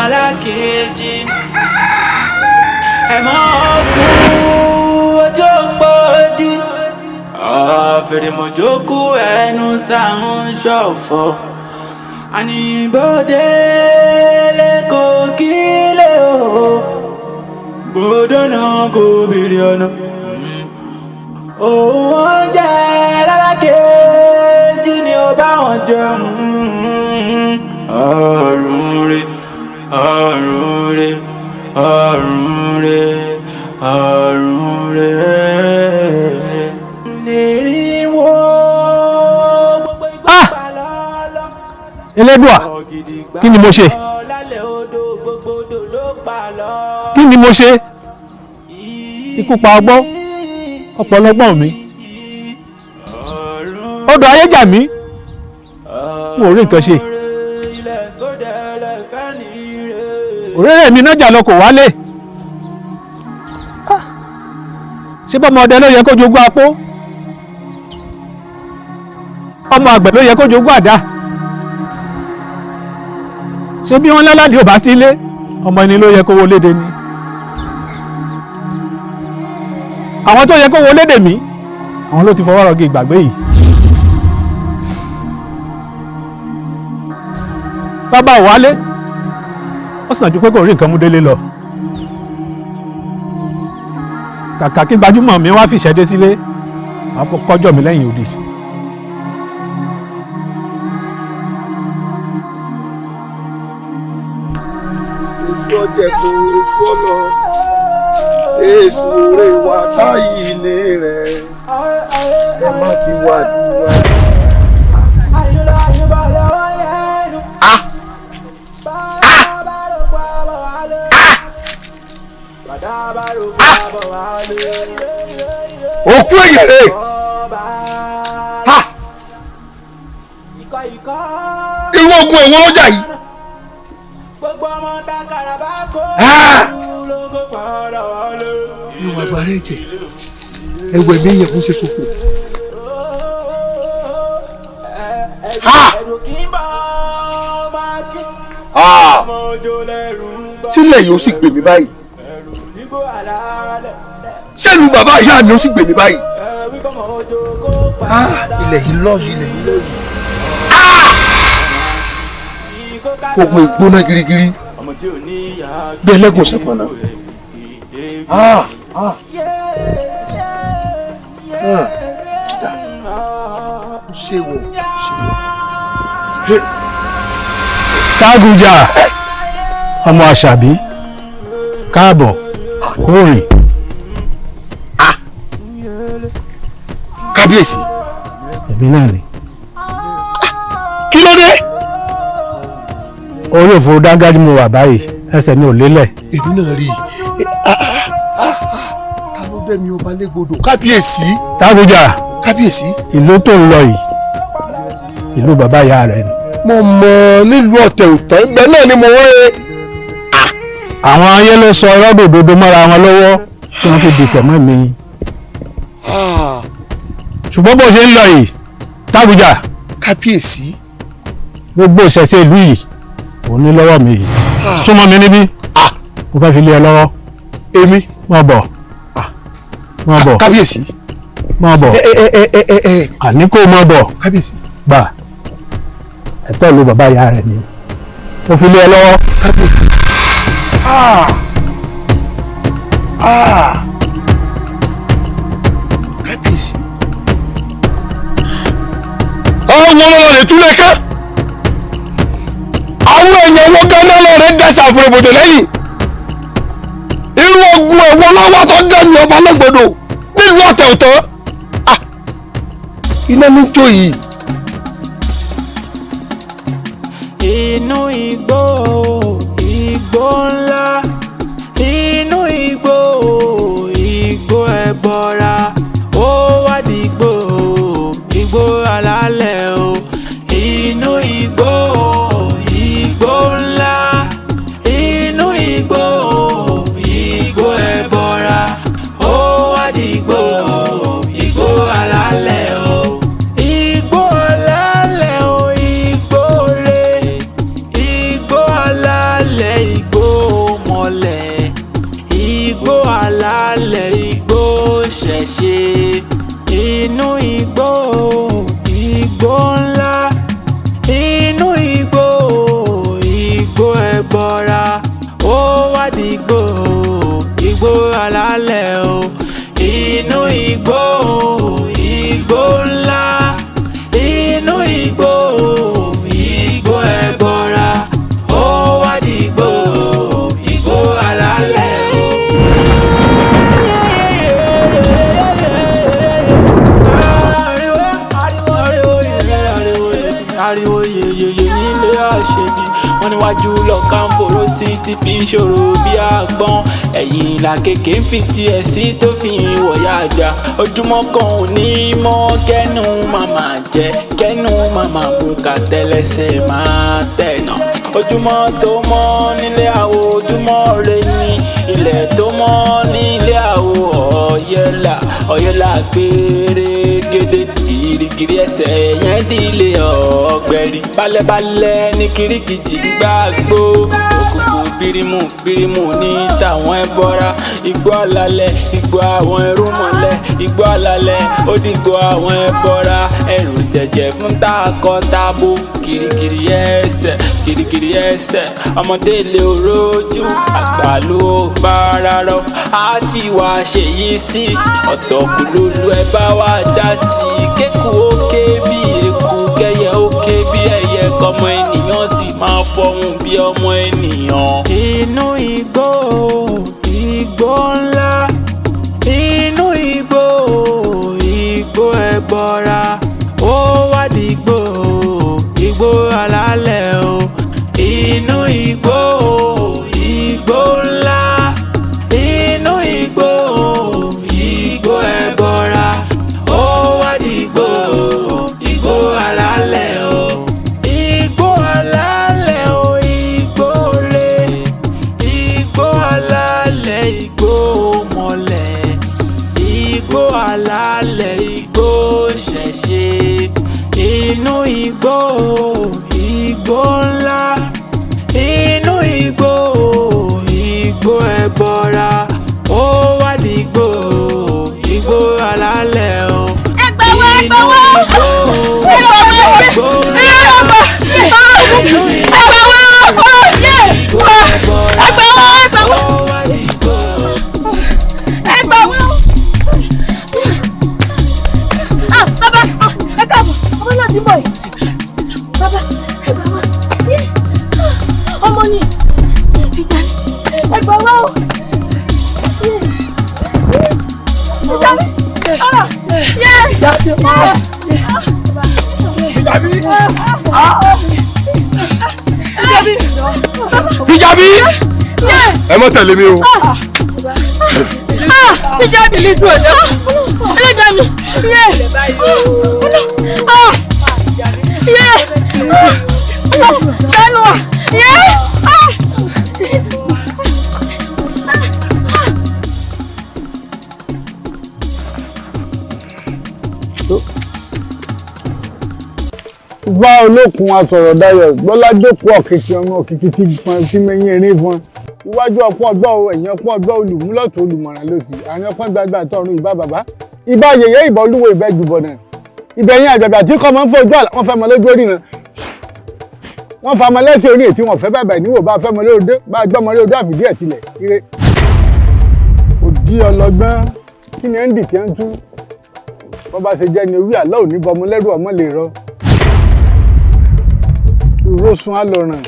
Alákejì ẹ̀ mọ́ kú ojú òpó dí àfèrèmọ̀jókù ẹnu sáhùn ṣọ̀fọ̀ àníbọ̀dé lẹ́kọ̀ọ́ kílẹ̀ o bòdó náà kò bèrè ọ̀nà òun oúnjẹ lálákejì ni ó bá wọn jẹun. Ọ̀run rè, ọ̀run rè, ọ̀run rè, ọ̀run rè lè rí wo gbogbo ìgbà lọ́lọ́. Elédùà, kí ni mo ṣe? Lálẹ́ odò gbogbo odò ló pa lọ. Kí ni mo ṣe? Ikú pa ọgbọ́n ọ̀pọ̀lọgbọ́n mi, odò ayé jà mí, n ò rí nǹkan ṣe. Òréré mi náà jà lọ, kò wálé. Ah! Ṣé bọ́mọ ọdẹ ló yẹ kó jogún apó, ọmọ àgbẹ̀ ló yẹ kó jogún àdá? Ṣé bí wọ́n lálàdí ò bá sílé, ọmọ ẹni ló yẹ kó wọlé de ni? Àwọn tó yẹ kó wọlé dè mí, àwọn ló ti fọwọ́ rọgí ìgbàgbé yìí. Bàbá ò wálé, ó sàn ju pé kò rí nǹkan mú délé lọ. Kàkà kí gbajúmọ̀ mi wá fìṣẹ́ dé sílé, wàá fọ kọjọ́ mi lẹ́yìn odi. Èso ọjẹ kò èso ọlọ, èso rè wá táyì ilé rẹ, ẹ má ti wà dùwà. Òkú èèyàn rè ha! Irú ogun èwo lọ́jà yìí? Ha! Inú agbára ẹ̀jẹ̀ ẹ̀wẹ̀ mi yẹ kó ṣe ṣòfò. Ha! Ah! Sílẹ̀ yìí ó sì gbè mí báyìí, sẹ́nu bàbá ìyá mi ó sì gbè mí báyìí. Ah! Ilẹ̀ yìí lọ́yìí, ilẹ̀ yìí lọ́yìí. Ah! Ogun ìgbóná girigiri bí ẹlẹ́gùn sẹ̀pọ̀nà. Ah! Ah! Ah! Dídá. Ó ṣe wọ̀, ó ṣe wọ̀. Hey! Tágùjà, ọmọ Àṣàbí, káàbọ̀ kúrìn. Kábíyèsí. Èmi náà ni. Kí ló dé? Orí òfurufú dáńgájí mo wà báyìí, ẹsẹ̀ mi ò lélẹ̀. Èmi náà rí i. Ta ló dé mi ọba légbodò? Kábíyèsí. Tágùjà. Kábíyèsí. Ìlú tó ń lọ yìí, ìlú bàbá ìyá rẹ ni. Mo mọ̀ nílùú ọ̀tẹ̀ òtẹ́ ibẹ̀ náà ni mo rẹ́. Àwọn ayé ló sọ rọ́bì òdodo mọ́ra wọn lọ́wọ́ tí wọ́n fi dìtẹ̀ mọ́ mi. Ṣùgbọ́n bó ṣe ń lọ yìí, Tágùjà. Kábíyèsí. Gbogbo ìṣẹ̀ṣe ìlú yìí òun ní lọ́wọ́ mi yìí. Súnmọ́ mi níbí, mo fẹ́ fi lé ẹ lọ́wọ́. Èmi. Mọ̀ bọ̀, mọ̀ bọ̀. Kábíyèsí. Mọ̀ bọ̀. Ẹ ẹ ẹ ẹ ẹ ẹ. Àní kò mọ̀ bọ̀. Kábíyèsí. Gbà, ẹ̀tọ́ ìlú bàbá ìyá rẹ̀ ni mo fi lé ẹ lọ́wọ́. Kábíyèsí. Ah! Ah! Kábíyèsí. Àwọn ọmọ rẹ̀ tún lè kán. Àwọn èèyàn wọn gánà lọ rẹ̀ dẹ́sẹ̀ àfúrẹ́bọ̀dọ̀ lẹ́yìn. Irú ogun ẹ̀wọ̀n lọ́wọ́ tó dẹ́nu ọba lọ́gbọ̀dọ̀ nílùú ọ̀tẹ̀ ọ̀tọ̀. Ah! Iná ní jó yìí. Inú igbó, igbó ńlá, inú igbó, igbó ẹbọra, ó wá dìgbò igbó alálẹ̀ o. Inú igbó, igbó ńlá, inú igbó, igbó ẹbọra, ó wá dìgbò igbó alálẹ̀ o. Igbó alálẹ̀ o, igbó re, igbó alálẹ̀. Igbó mọ̀lẹ̀, igbó alálẹ̀, igbó ṣẹ̀ṣe. Inú igbó, igbó ńlá, inú igbó, igbó ẹbọra, ó wá dìgbò, igbó alálẹ̀ o. Inú igbó, igbó ńlá, inú igbó, igbó ẹbọra, ó wá dìgbò, igbó alálẹ̀ o. Ariwo, ariwo, ariwo, ariwo yeyeye nílé àṣebí. Wọ́n níwájú lọ́ka ń boró sí ti fi ń ṣòro bí àgbọn, ẹ̀yìn làkèké ń fi tiẹ̀ sí tó fi ń wọ̀yá àjà. Ojúmọ́ kan ò ní mọ́ kẹ́nu màmá jẹ, kẹ́nu màmá mú, kàtẹ́lẹsẹ̀ máa tẹ̀nà. Ojúmọ́ tó mọ́ nílé àwo, ojúmọ́ rẹ ní ilẹ̀ tó mọ́ nílé àwo. Ọ̀yẹ́là ọ̀yẹ́là gbèrègede, gírígírí ẹsẹ̀ yẹn dílé ọ̀gbẹ̀rì. Balẹ̀balẹ̀ ní kirikiji gbàgbó, òkùnkùn bírímù bírímù ní tàwọn ẹbọra. Igbó alálẹ̀, igbó àwọn ẹrú mọ̀lẹ́, igbó alálẹ̀ ó dìgbò àwọn ẹbọra. Ẹrù jẹjẹ fún takọ tabo, kirikiri ẹsẹ̀, kirikiri ẹsẹ̀. Ọmọdé lè rojú, àgbà ló bára rọ. Á ti wá ṣèyí sí ọ̀tọ̀kùlólú, ẹ bá wa dá sí i. Kéku ó ké bí eku, kẹyẹ ó ké bí ẹyẹ, kọmọ ènìyàn sì máa fọhùn bí ọmọ ènìyàn. Inú igbó, igbó ńlá, inú igbó, igbó ẹbọra, ó wá dìgbò, igbó alálẹ̀ o. Inú igbó, igbó ńlá, inú igbó, igbó ẹbọra, ó wá dìgbò, igbó alálẹ̀ o. Igbó alálẹ̀ o, igbó re, igbó alálẹ̀, igbó mọ̀lẹ̀, igbó alálẹ̀, igbó ṣẹ̀ṣe. Inú igbó, igbó ńlá, inú igbó, igbó ẹbọra, ó wá dìgbò, igbó alálẹ̀ o. Ẹgbẹ́ wa, ẹgbẹ́ wa, ẹgbẹ́ wa, Igbó ńlá, inú igbó, ẹgbẹ́ wa, igbó ẹbọra, ẹgbẹ́ wa, ẹgbẹ́ wa, ó wá dìgbò. Ẹgbẹ́ wa. Ah, bàbá, ah, ẹ káàbọ̀, ọmọ náà ti bọ̀ yìí. Bàbá, ẹgbẹ́ wa. Yé, ah, ọmọ ni, ìjà ni, ẹgbẹ́ wa o. Yé, ìjà ni, ah, yé, ah, Fìjàbí. Ìjà ni, Fìjàbí. yé. Ẹ mọ́ tẹ̀lé mi o. Ah, ìjà mi lè dùn ọ̀dọ́. Ẹlẹ́dàá mi, yé. Ah, yé. Ṣáánú wa, yé. Ah. Bá olókun asọ̀rọ̀ dayọ̀ gbọ́lájókòó ọ̀kìkì ọmọ òkìkì tí fọn tí mẹ́yìn erin fọn. Iwájú ọpọ́ ọgbọ́ o, ẹ̀yìn ọpọ́ ọgbọ́, olùmúlọ̀tún olùmọ̀ràn lòsì, àárín ọpọ́n gbangba tọ̀run. Ìbá bàbá, ìbá yèyé, ìbá olúwo, ìbá jùbọ̀nà, ìbẹ̀yìn àjàgbà tí kọ́ máa ń fojú àlà. Wọ́n fẹ́ mọ lójú orí náà, wọ́n fa ọmọ lẹ́sẹ̀ orí ètí, wọn fẹ́ bàbà níwò bá fẹ́ mọ lórí odó, bá gbọ́ mọ lórí odó àfìdí ẹ̀ tilẹ̀ ire. Òdí ọlọgbọ́n, kí ni ẹ̀ ń dì tí ẹ̀ ń tú? Bọ́ bá ṣe jẹ́ ni orí àlọ́ òní bọmọ lẹ́rù, ọmọ lè rọ ìrósùn alọ̀ràn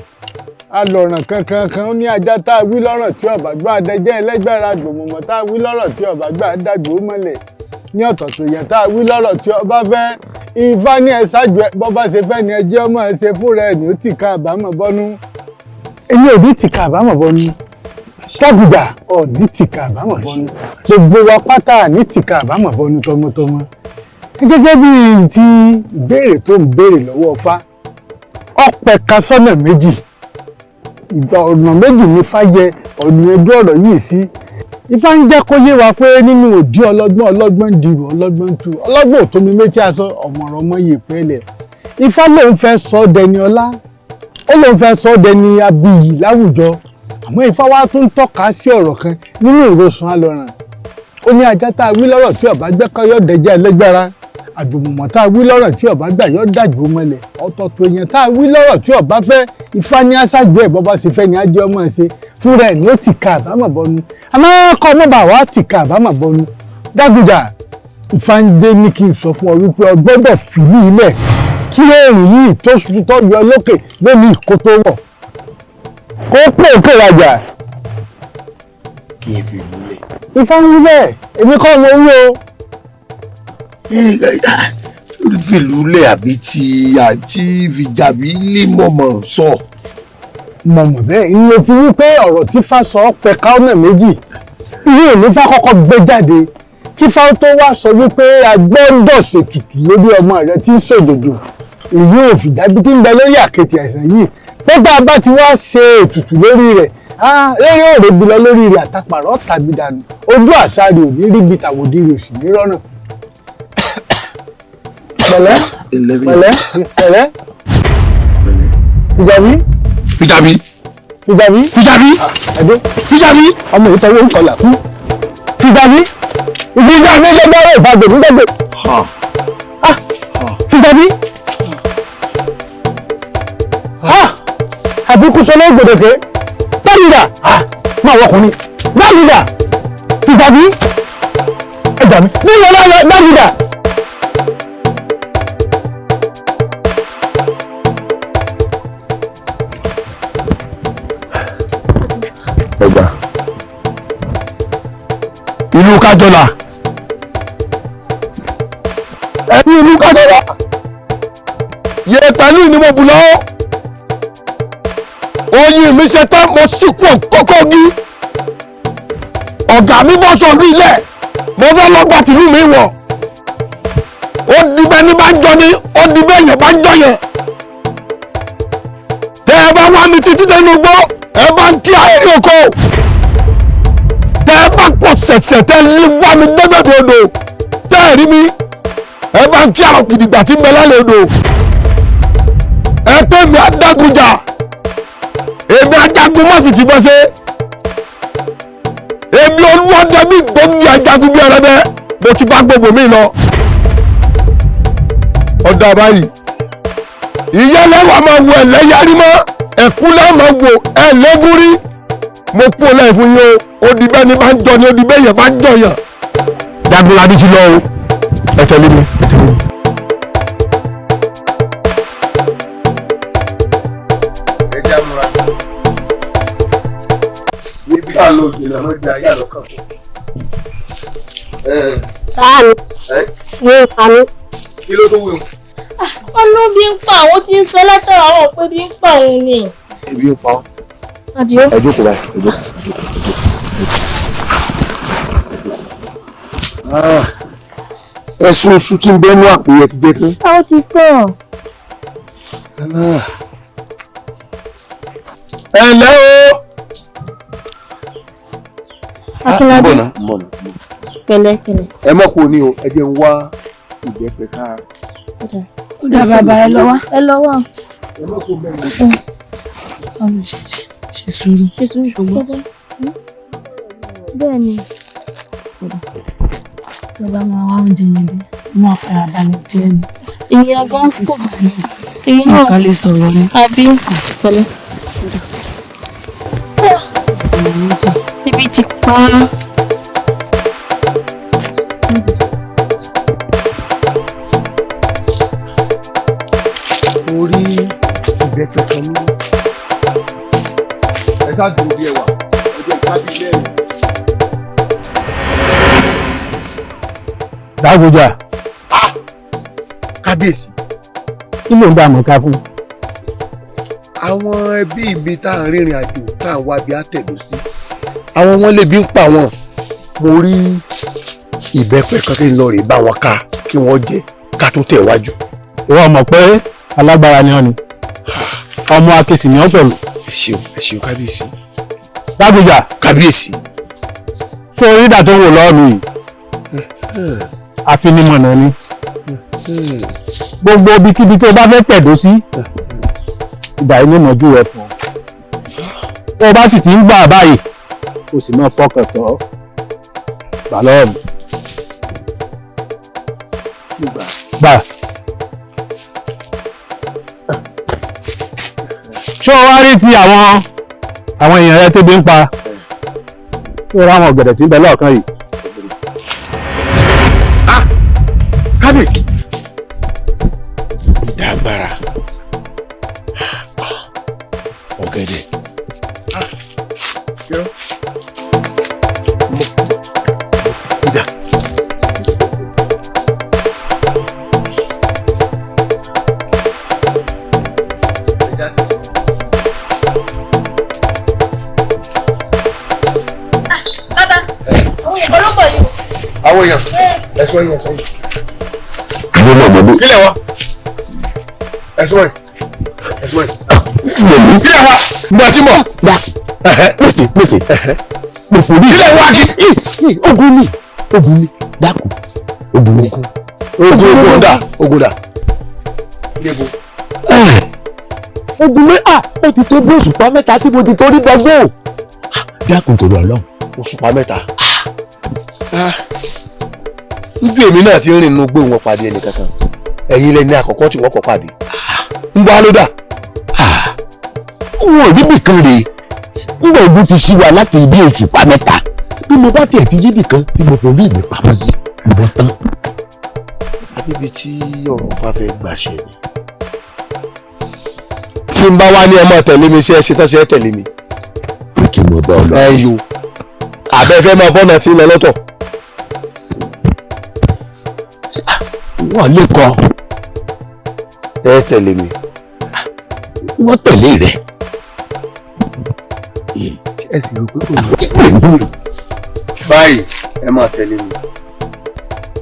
alọ̀ràn kankan kan. Ó ní ajá tá a wí lọ́rọ̀ tí ọ̀bà gbọ́ adẹ́jẹ́ ẹlẹ́gbẹ̀rún àgbòmọ̀mọ̀, tá a wí lọ́rọ̀ tí ọ̀bà gbà dàgbò mọ́lẹ̀ ní ọ̀tọ̀tọ̀ yẹn, tá a wí lọ́rọ̀ tí ọba fẹ́. Ifá ní ẹ ṣáájú ẹ, bọ́ bá ṣe fẹ́ ni ẹ jẹ́ ọmọ ẹ ṣe fúnra ẹ ní ó tì ká àbámọ̀ bọ́nú. Èmi ò ní tì ká àbámọ̀ bọ́nú. Ṣàgùdà ọ̀ ní tì ká àbámọ̀ bọ́nú. Gbogbo wa pátá ní tì ká àbámọ̀ bọ́nú tọmọtọmọ. Gẹ́gẹ́ bí ti ìbéèrè tó ń béèrè lọ́wọ́ Ifá, ọ̀pẹ̀ kan sọ́nà méjì, ìgbà ọ̀nà méjì ní fáyẹ ọ̀nà ẹjọ́ ọ̀rọ̀ yìí sí. Ifá ń jẹ́ kó yé wa pé nínú òdí ọlọ́gbọ́n, ọlọ́gbọ́n ń dirù, ọlọ́gbọ́n ń tu, ọlọ́gbọ́n ò tómi méjì aṣọ, ọ̀mọ̀ràn ọmọ yìí pẹ́lẹ̀. Ifá lòun fẹ́ sọ ọ́ dẹni ọlá, ó lòun fẹ́ sọ ọ́ dẹni abiyì láwùjọ. Àmọ́ Ifá wa tún tọ́ka sí ọ̀rọ̀ kan nínú ìrosùn alọ̀ràn. Ó ní ajá tá a wí lọ́rọ̀ tí ọba gbẹ́kọ́ yóò dẹjẹ́ ẹlẹ́gbára, àgbòmọ̀mọ̀ tá a wí lọ́rọ̀ tí ọba gbà yóò dàgbò mọ́lẹ̀, ọ̀tọ̀ọ̀tọ̀ èèyàn tá a wí lọ́rọ̀ tí ọba fẹ́ Ifá ní aṣáájú ẹ̀ bọ́ba ṣe fẹ́ ni ajé ọmọ ṣe fúnra ẹ̀ ní ó ti ka àbámọ̀ bọnu. Àmọ́ kọ́ ọmọ bá wa ti ka àbámọ̀ bọnu. Dágùjà, Ifá ń dé ní kí n sọ fún ọ wípé o gbọ́dọ̀ fìlú ilẹ̀ kí oòrùn yìí tó tọ́jú ọ lókè lónìí kó tó wọ̀ kó pè òkè rajà. Kí n fi ìlú lẹ̀. Ifá ń wí bẹ́ẹ̀, èmi kọ́ mo wí o. Fìlú lẹ̀ àbí ti àti fìjàbí lè mọ̀mọ̀ sọ. Mọ̀mọ̀ bẹ́ẹ̀ ni mo fi wí pé ọ̀rọ̀ tí Ifá sọ pẹ̀ka ọ̀nà méjì. Irú èmi Ifá kọ́kọ́ gbé jáde kí Ifá tó wá sọ wípé a gbọ́dọ̀ ṣètùtù lórí ọmọ rẹ tí ń ṣòjòjò. Èyí ò fìdábí tí ń bẹ lórí àkẹ́tì àìsàn yìí. Pẹ́pẹ́ bá ti wá ṣe ètùtù lórí rẹ̀, rere ò rebi lọ lórí rẹ̀, àtàpàrọ̀ tàbí dànù. Ojú àṣà rẹ̀ ò ní ríbi tàwòdì rẹ̀ ò sì ní rọ́nà. Pẹ̀lẹ́ pẹ̀lẹ́ pẹ̀lẹ́. Fìjàbí. Fìjàbí. Fìjàbí. Fìjàbí. Ẹ̀dọ́. Fìjàbí. Ọmọ yìí tọwọ́ ń kọlà fún. Fìjàbí. Fìjàbí lọ́gbọ́rọ̀ ìfagbè nígbàgbé. Fìjàbí. Àbíkú sọlá ìgbòdòkè. Dábìdà. Máa wọkùnrin. Dábìdà. Fìjàbí. Ẹ̀dà mi. Níwọ̀n náà dábìdà. Ẹgbà ìlú Kájọlà, ẹni ìlú Kájọlà yẹ pẹ̀lú ni mo bù lọ́wọ́. Oyin mi ṣe tán, mo sì kú kókó gí. Ọ̀gá mi bọ́ sọ̀lú ilẹ̀, mo fẹ́ lọ gba tìlú mi wọ̀. Ó di bẹ́ẹ̀ ní bá ń jọ ni, ó di bẹ́ẹ̀ yẹn bá ń jọ yẹn. Tẹ́ ẹ bá wá mi títí dẹnu gbọ́, ẹ bá ń kí ayé oko. Tẹ́ ẹ bá pọ̀ ṣẹ̀ṣẹ̀ tẹ́ ẹ wá mi débẹ̀dẹ̀ odò, tẹ́ ẹ rí mi, ẹ bá ń kí àrò gidigba tí ń bẹ lálẹ́ odò. Ẹ pé mi adágúnjà, èmi ajagun má sì ti bọ́ ṣe. Èmi olúwọ́dẹ mi gbòógì ajagun bí ẹrẹ́bẹ́, mo ti bá gbogbo mi lọ. Ọ̀dà báyìí, ìyá lẹ́wà máa wo ẹ̀lẹ́yàrí mọ́, ẹ̀kú lẹ́wà máa wo ẹ̀lẹ́gún rí. Mo kú ọ láì fún yín o, ó di bẹ́ẹ̀ ni bá ń jọ ni, ó di bẹ́ẹ̀ yẹn bá ń jọ yàn. Jagunlabi ti lọ o, ẹ tẹ̀lé mi. Ẹ já múra. Ibi tá a lọ jìnnà ló jẹ ayé àlọ́kàn. Táàmì. Ní ìpamí. Kí ló tó wí o? Olú bí ń pa àwọn tí ń sọ látara àwọn pé bí ń pa òun ni. Ebi ń pa ọ́. Àdìó. Ẹ jókòó báyìí, ẹ jókòó, ẹ jókòó. Ẹ̀sùn oṣù tí ń bẹ́nu àpò yẹn ti jẹ́ tán. A ó ti tàn. Ẹ ǹlẹ́ o. Akínládé. Ń bọ̀ náà. Pẹ̀lẹ́ pẹ̀lẹ́. Ẹ mọ̀ kó ní o, ẹ jẹ́ ń wá ìbẹ́pẹ ká. Ó dà bàbá ẹ lọ wá. Ẹ lọ wá. Ẹ mọ̀ kó mẹ́rin. Ṣe sùúrù. Ṣe sùúrù ṣùgbọ́n. Bẹ́ẹ̀ ni. Tó bá máa wá oúnjẹ yẹn dé, máa fara balẹ̀ jẹ ni. Ìyẹn gan pọ̀. Ìyẹn náà. Nǹkan lè sọ̀rọ̀ ni. Àbí pẹ̀lẹ́. Ibi ti pa á. Mo rí ìbẹ́pẹ kan ní. Ẹ ṣáà dúró bí ẹ wà, ẹ jẹ́ ìpàdé ilé ẹ̀. Dágúnjà. Kábíyèsí. Kí ló ń dá àmọ̀ká fún? Àwọn ẹbí mi tá à ń rìnrìn àjò tá à ń wá bí àtẹ̀dó sí, àwọn wọn lè bí ń pa wọn. Mo rí ìbẹ́pẹ kan kí n lọ rè bá wọn ká kí wọ́n jẹ ká tó tẹ̀ wájú. Ìwọ mọ̀ pé alágbára ni ọ́ ni, ọmọ akẹ́sì ni ọ́ pẹ̀lú. Ẹ ṣeun, ẹ ṣeun kábíyèsí. Dágúnjà. Kábíyèsí. Fún orídà tó ń wò lọ́ọ̀ mi yìí, àfinimọ̀nà ni. Gbogbo ibikíbi tó bá fẹ́ tẹ̀dó sí, ìgbà yìí ló mọ̀jú rẹ fún ọ. Tó o bá sì ti ń gbà báyìí, o sì máa fọkàn tán. Gbà lọ́wọ́ mi. Gbà. Ṣé o wá rí ti àwọn èèyàn rẹ tébi ń pa? Ṣé o ráwọn ọ̀gẹ̀dẹ̀ tí ń bẹ lọ́ọ̀kan yìí? Kábíyèsí. Ìdágbára. Ọ̀gẹ̀dẹ̀. Ìdá. Bàbá, olóńgbò yìí. Àwọn èèyàn ẹ̀sùn ẹ̀yìn ẹ̀sùn ẹ̀yìn. Kílẹ̀ wa ẹ̀sùn ẹ̀yìn ẹ̀sùn ẹ̀yìn. Kílẹ̀ wa gbà tí mọ̀. Gbà pèsè pèsè pèsè ní. Kílẹ̀ wa kí. Ogun ni ogun ni dákun ogun ni. Ogun ogun dà ogun dà. Ogun mi à ó ti tó bí òṣùpá mẹ́ta tí mo ti torí gbàgbó. Dákun torí Ọlọ́run. Òṣùpá mẹ́ta. Níbi èmi náà ti ń rìn inú gbé wọn pàdé ẹnì kankan, ẹ̀yin lẹni àkọ́kọ́ tí wọ́n kọ́ pàdé ń bá ló dà. Wọn ò ríbì kan rèé, nígbà ogun ti ṣí wa láti ibi òṣùpá mẹ́ta, bí mo bá tiẹ̀ ti ríbì kan tí mo forí mi pamọ́ sí, mo bọ́ tán. Àbíbi tí ọ̀rọ̀ bá fẹ́ gbàṣẹ ni. Tí n bá wá ní ẹ máa tẹ̀lé mi, ṣé ẹ ṣe tán ṣe ẹ tẹ̀lé mi. Pé kí n mọ bá ọ lọ. Ẹ yo àbẹ fẹ́ máa bọ́nà tí ń lọ lọ́tọ̀. Wọ́n lè kọ. Ẹ tẹ̀lé mi. Wọ́n tẹ̀lé rẹ̀. Ẹ sì rò pé kò ní. Báyìí ẹ máa tẹ̀lé mi.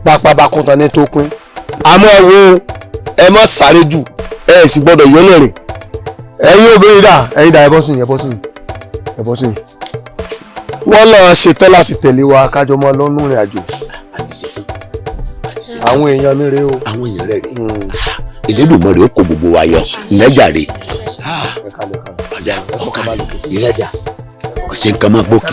Pápá bá kún tán ní tó pín. Àmọ́ ẹ wo ẹ má sáré jù, ẹ sì gbọ́dọ̀ yọ́lẹ̀ rìn. Ẹ̀yin obìnrin dà, ẹ̀yin dà, ẹ bọ́ sí yìí, ẹ bọ́ sí yìí, ẹ bọ́ sí yìí. Wọ́n lọ ṣetán láti tẹ̀lé wa kájọ mọ́ lọ́nú ìrìn àjò. Àwọn èèyàn mi rèé o. Àwọn èèyàn rẹ̀ rèé. Elédùmarè ó kó gbogbo wa yọ lẹ́jàre. Ọ̀dà ọ̀kàlẹ̀ ìrẹ́jà ọ̀sẹ̀ nǹkan máa gbókè.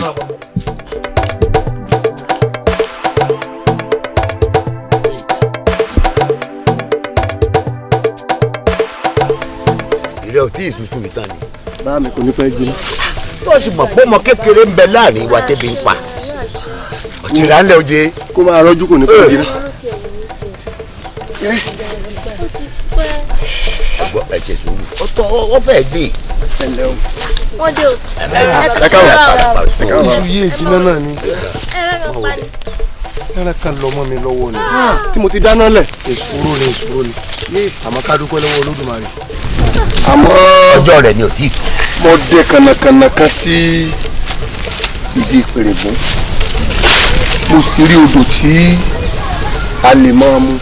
Ìrẹ́ ò tí ì sùn mi tán ni. Bá mi kò ní pẹ́ jiná. Tó o sì mọ̀ pé ọmọ kékeré ń bẹ láàrin wa tẹ́bi ń pa. Ọ̀tìrà ńlẹ̀ oje. Kó máa rọ́jú kò ní pẹ́ jiná. Ẹ ṣe sùúrù. Ó fẹ́ gbé. Wọ́n dé o. Ẹ káàbọ̀. Iṣu yìí jiná náà ni. Ẹran kan lọ mọ́ mi lọ́wọ́ ni. Tí mo ti dáná lẹ̀. Èsúró ni èsúró ni. Àmọ́ ká dúpẹ́ lọ́wọ́ Olódùmarè. Àmọ́ ọjọ́ rẹ̀ ni ò tí. Mo dé kànnàkànnà kan sí ìdí ìpèrègùn. Mo sì rí odò tí a lè máa mu.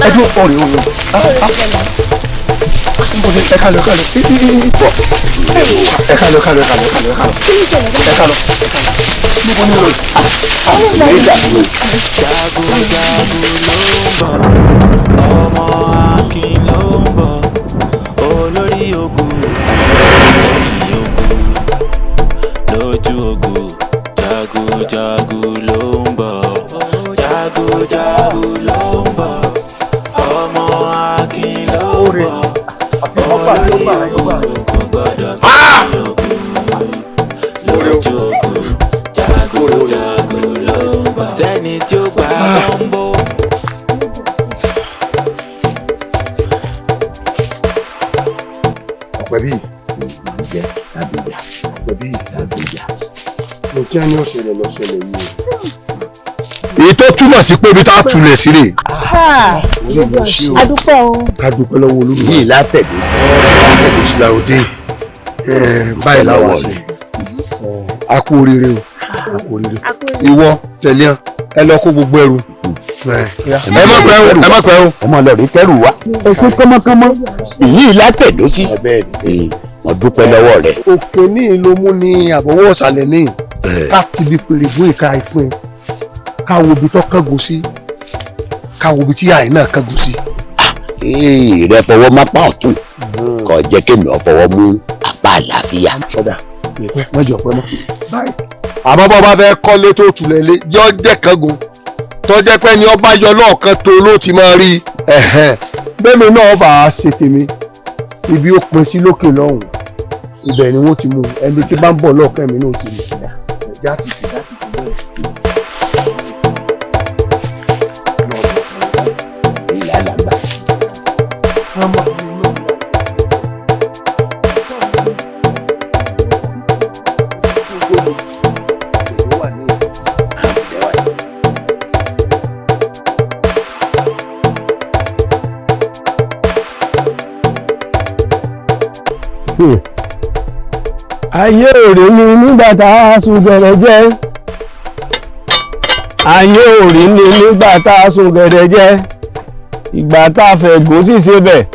Ẹdún ọ̀rẹ́ òun ẹ ká lọ ká lọ ẹ ká lọ ká lọ ẹ ká lọ ẹ ká lọ ẹ ká lọ. Jagunjagun ló ń bọ̀, ọmọ Akin ló ń bọ̀, olórí ogun, lẹ́yìn ogun, lójú ogun, jagunjagun ló ń bọ̀, jagunjagun ló ń bọ̀, ọmọ Akin ló ń bọ̀, olórí ogun kò gbọ́dọ̀ fi ogun, lójú ogun, jagunjagun ló ń bọ̀, sẹ́ni tí ó gbà bọ́ńbó. Ọ̀pẹ bíi jẹ tàbí ìyá ọ̀pẹ bíi tàbí ìyá. Mo kí á ní ọ̀ṣẹ̀lẹ̀ lọ́ṣẹ̀lẹ̀ yìí o. Èyí tó túmọ̀ sí pé ibi tá a tulẹ̀ sí rè. Adúpẹ́ o. Ká dúpẹ́ lọ́wọ́ Olódùmarè. Yìí látẹ̀dó sí. Látẹ̀dó sí la òde. Báyìí la wà sí. A kú oríire o. A kú oríire. Ìwọ tẹ̀lé ẹ lọ kó gbogbo ẹrù. Ẹ má pẹ́ o, ẹ má pẹ́ o. Ọmọ lọ rí kẹrù wa. Èso kánmọ́kánmọ́. Èyí látẹ̀dó sí. Mo dúpẹ́ lọ́wọ́ rẹ. Òkè ní ìlú mú ni àbọ̀wọ́ ọ̀sàlẹ̀ ní. Ká ti bi pèrègún ìka ìpín. Ká wo ibi tó kángun sí. Ká wo ibi tí àì náà kángun sí. Rẹ fọwọ́ mápá ọ̀tún kó jẹ́ kémi ó fọwọ́ mú apá àlàáfíà. Mọ́jọ pẹ́ mọ́. Àmọ́ bọ́ bá fẹ́ kọ́lé tó tulẹ̀ lé yọ jẹ́ kángun tó jẹ́ pé ni ọba yọ lọ́ọ̀kan tó ló ti máa rí bẹ́ẹ̀ni náà bá a ṣe tèmi ibi ó pin sí lókè lọ́hùn ibẹ̀ ni wọ́n ti mú ẹni tí bá ń bọ̀ lọ́ọ̀kan mi náà ti mú. Ayé òrè mi nígbà tá a sùn gẹ̀rẹ́jẹ́, ayé òrè mi nígbà tá a sùn gẹ̀rẹ́jẹ́, ìgbà tá a fẹ́ gò sì ṣe bẹ̀,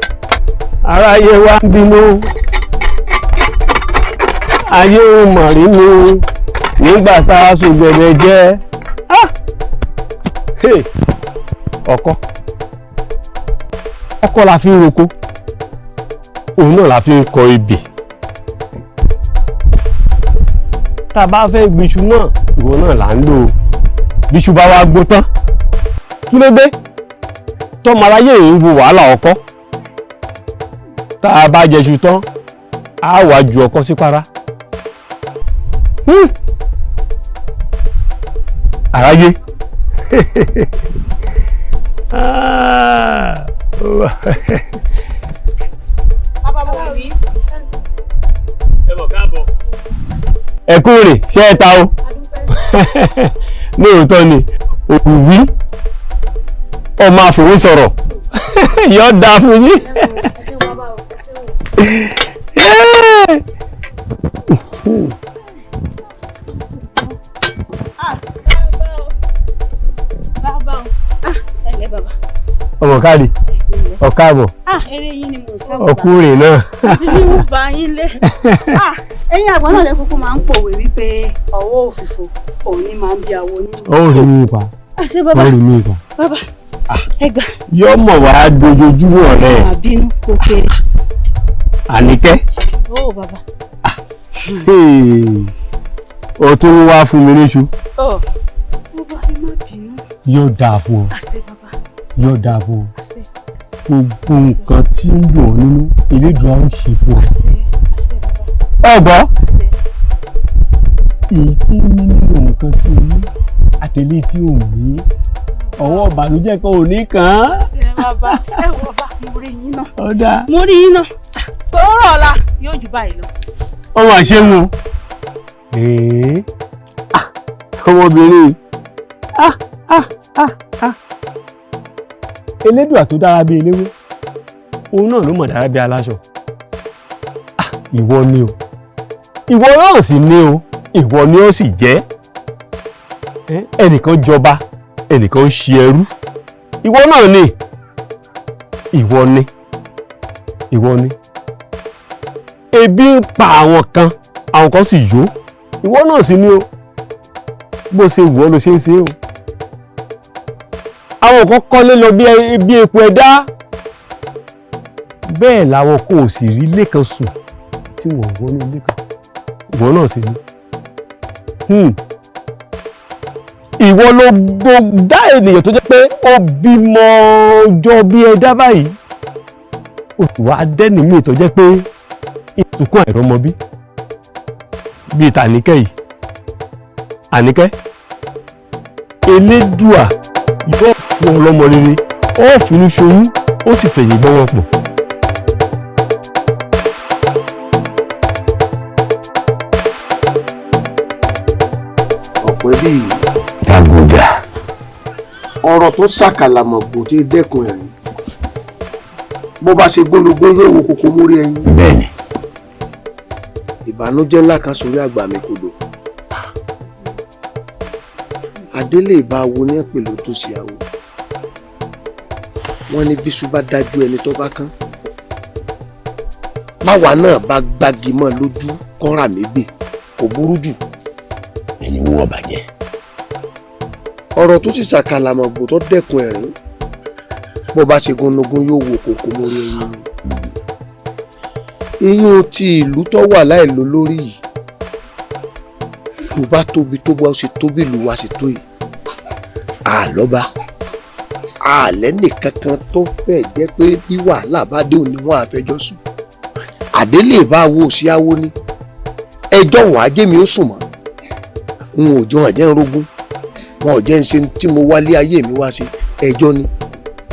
aráyé wa ń bínú. Ayé òmọ̀rí mi nígbà tá a sùn gẹ̀rẹ́jẹ́. Ọkọ́ ọkọ́ la fi ń roko, òun náà la fi ń kọ ebè. Tá a bá fẹ́ gbìṣu náà, ìwọ náà là ń lò ó. Bíṣu bá wá gbó tán, kí ló dé tọmọ aráyé yìí ń wo wàhálà ọkọ́? Tá a bá jẹṣu tán, á wàá ju ọkọ́ sí para. Aráyé. Ẹ kú rè ṣé ẹ ta o? Lóòótọ́ ni òwúwí ọmọ àfòwé sọ̀rọ̀ yóò dáa fún yín. Ọmọ káàdì ọ̀káàbọ̀ ọkùnrin náà. Ti ní ń ba yín lé. Ẹ̀yin àgbà náà lẹ́kọ̀ọ́ máa ń pòwe wípé ọwọ́ òfìfo òun ni máa ń bí awo nínú. Ó rí mi pa. Ó rí mi pa. Bàbá ẹ gbà. Yóò mọ̀ wá dojoojúmọ́ rẹ̀. Àbínú kò kéré. Àníkẹ́. Ó bàbá. O tún wá fún mi níṣu. Ọ bàbá ẹ má bínú. Yóò dáa fún ọ. Àṣẹ bàbá. Yóò dáa fún ọ. Gbogbo nǹkan tí ń dùn ọ́ nínú Elédùà ó ṣe fún ọ. Ọgbọ́ èyí tí ń mí nínú nǹkan tí o ní àtẹ̀lé tí o mí ọwọ́ ìbànújẹ́ kan ò ní kàn án. Ṣé bàbá ẹ wọ bá mo rí yín náà. Ó dáa. Mo rí yín náà. Tòórọ̀ ọ̀la yóò jù báyìí lọ. Ọmọ àṣẹwò ọmọbìnrin Elédùà tó dára bí eléwé òun náà ló mọ̀ dára bí aláṣọ. Ìwọ ni o, ìwọ náà sì ni o, ìwọ ni ó sì jẹ́. Ẹnìkan jọba, ẹnìkan ń ṣe ẹrú, ìwọ náà ni, ìwọ ni, ìwọ ni. Ebi ń pa àwọn kan, àwọn kan sì yó, ìwọ náà sì ni o. Bó ṣe wù ọ́ ló ṣe ń ṣe o. Àwọn kan kọ́lé lọ bí epo ẹ̀dá, bẹ́ẹ̀ làwọn kò sì rí ilé kan sùn tí wọ́n wọnú ilé kan, ìwọ náà sì ni. Ìwọ ló dá ènìyàn tó jẹ́ pé ó bímọ ọjọ́ bí ẹ̀dá báyìí, ó sì wá dẹ́ni míì tó jẹ́ pé ìsìnkú àìrọ́mọbí bíi tàníkẹ́ yìí. Àníkẹ́, Elédùà yóò fún ọ lọ́mọ rere, ó finú ṣoyún, ó sì fẹ̀yìn gbọ́ wọn pọ̀. Ọ̀pọ̀ ẹbí Dàgùdà. Ọ̀rọ̀ tó ṣàkàlàmọ̀gbò tí dẹ́kun ẹ̀rín bó bá ṣe gbólógbó yóò wo kókó mórí ẹyin. Bẹ́ẹ̀ni. Ìbànújẹ́ ńlá kan sórí àgbà mi kodò. Adélé ìbá wo ní pẹ̀lú tó ṣe àwò. Wọ́n ní bíṣu bá dájú ẹni tó bá kán. Báwa náà bá gbági mọ́ lójú kọ́ra mi gbè kò burú jù. Ẹni wọn bàjẹ́. Ọ̀rọ̀ tó ti ṣàkàlàmọ̀gbò tó dẹ́kun ẹ̀rín Bó bá ṣe gúnugún yóò wo kòkó mórí ẹyin. Iyún ti ìlú tó wà láìlò lórí yìí. Ìlú bá tóbi tó bá ṣe tóbi ìlú wa ṣe tó yìí. Àlọ́ba àlẹ́ nìkankan tó fẹ́ jẹ́ pé bí wàhálà bá dé òní wọn àfẹjọ́ sùn. Àdélé bá wo sí awo ni. Ẹjọ́ wàá jẹ́ mi ó sùn mọ́. N ò jọ àjẹ́ ń rógún. Wọn ò jẹ́ ń ṣe tí mo wálé ayé mi wá sí. Ẹjọ́ ni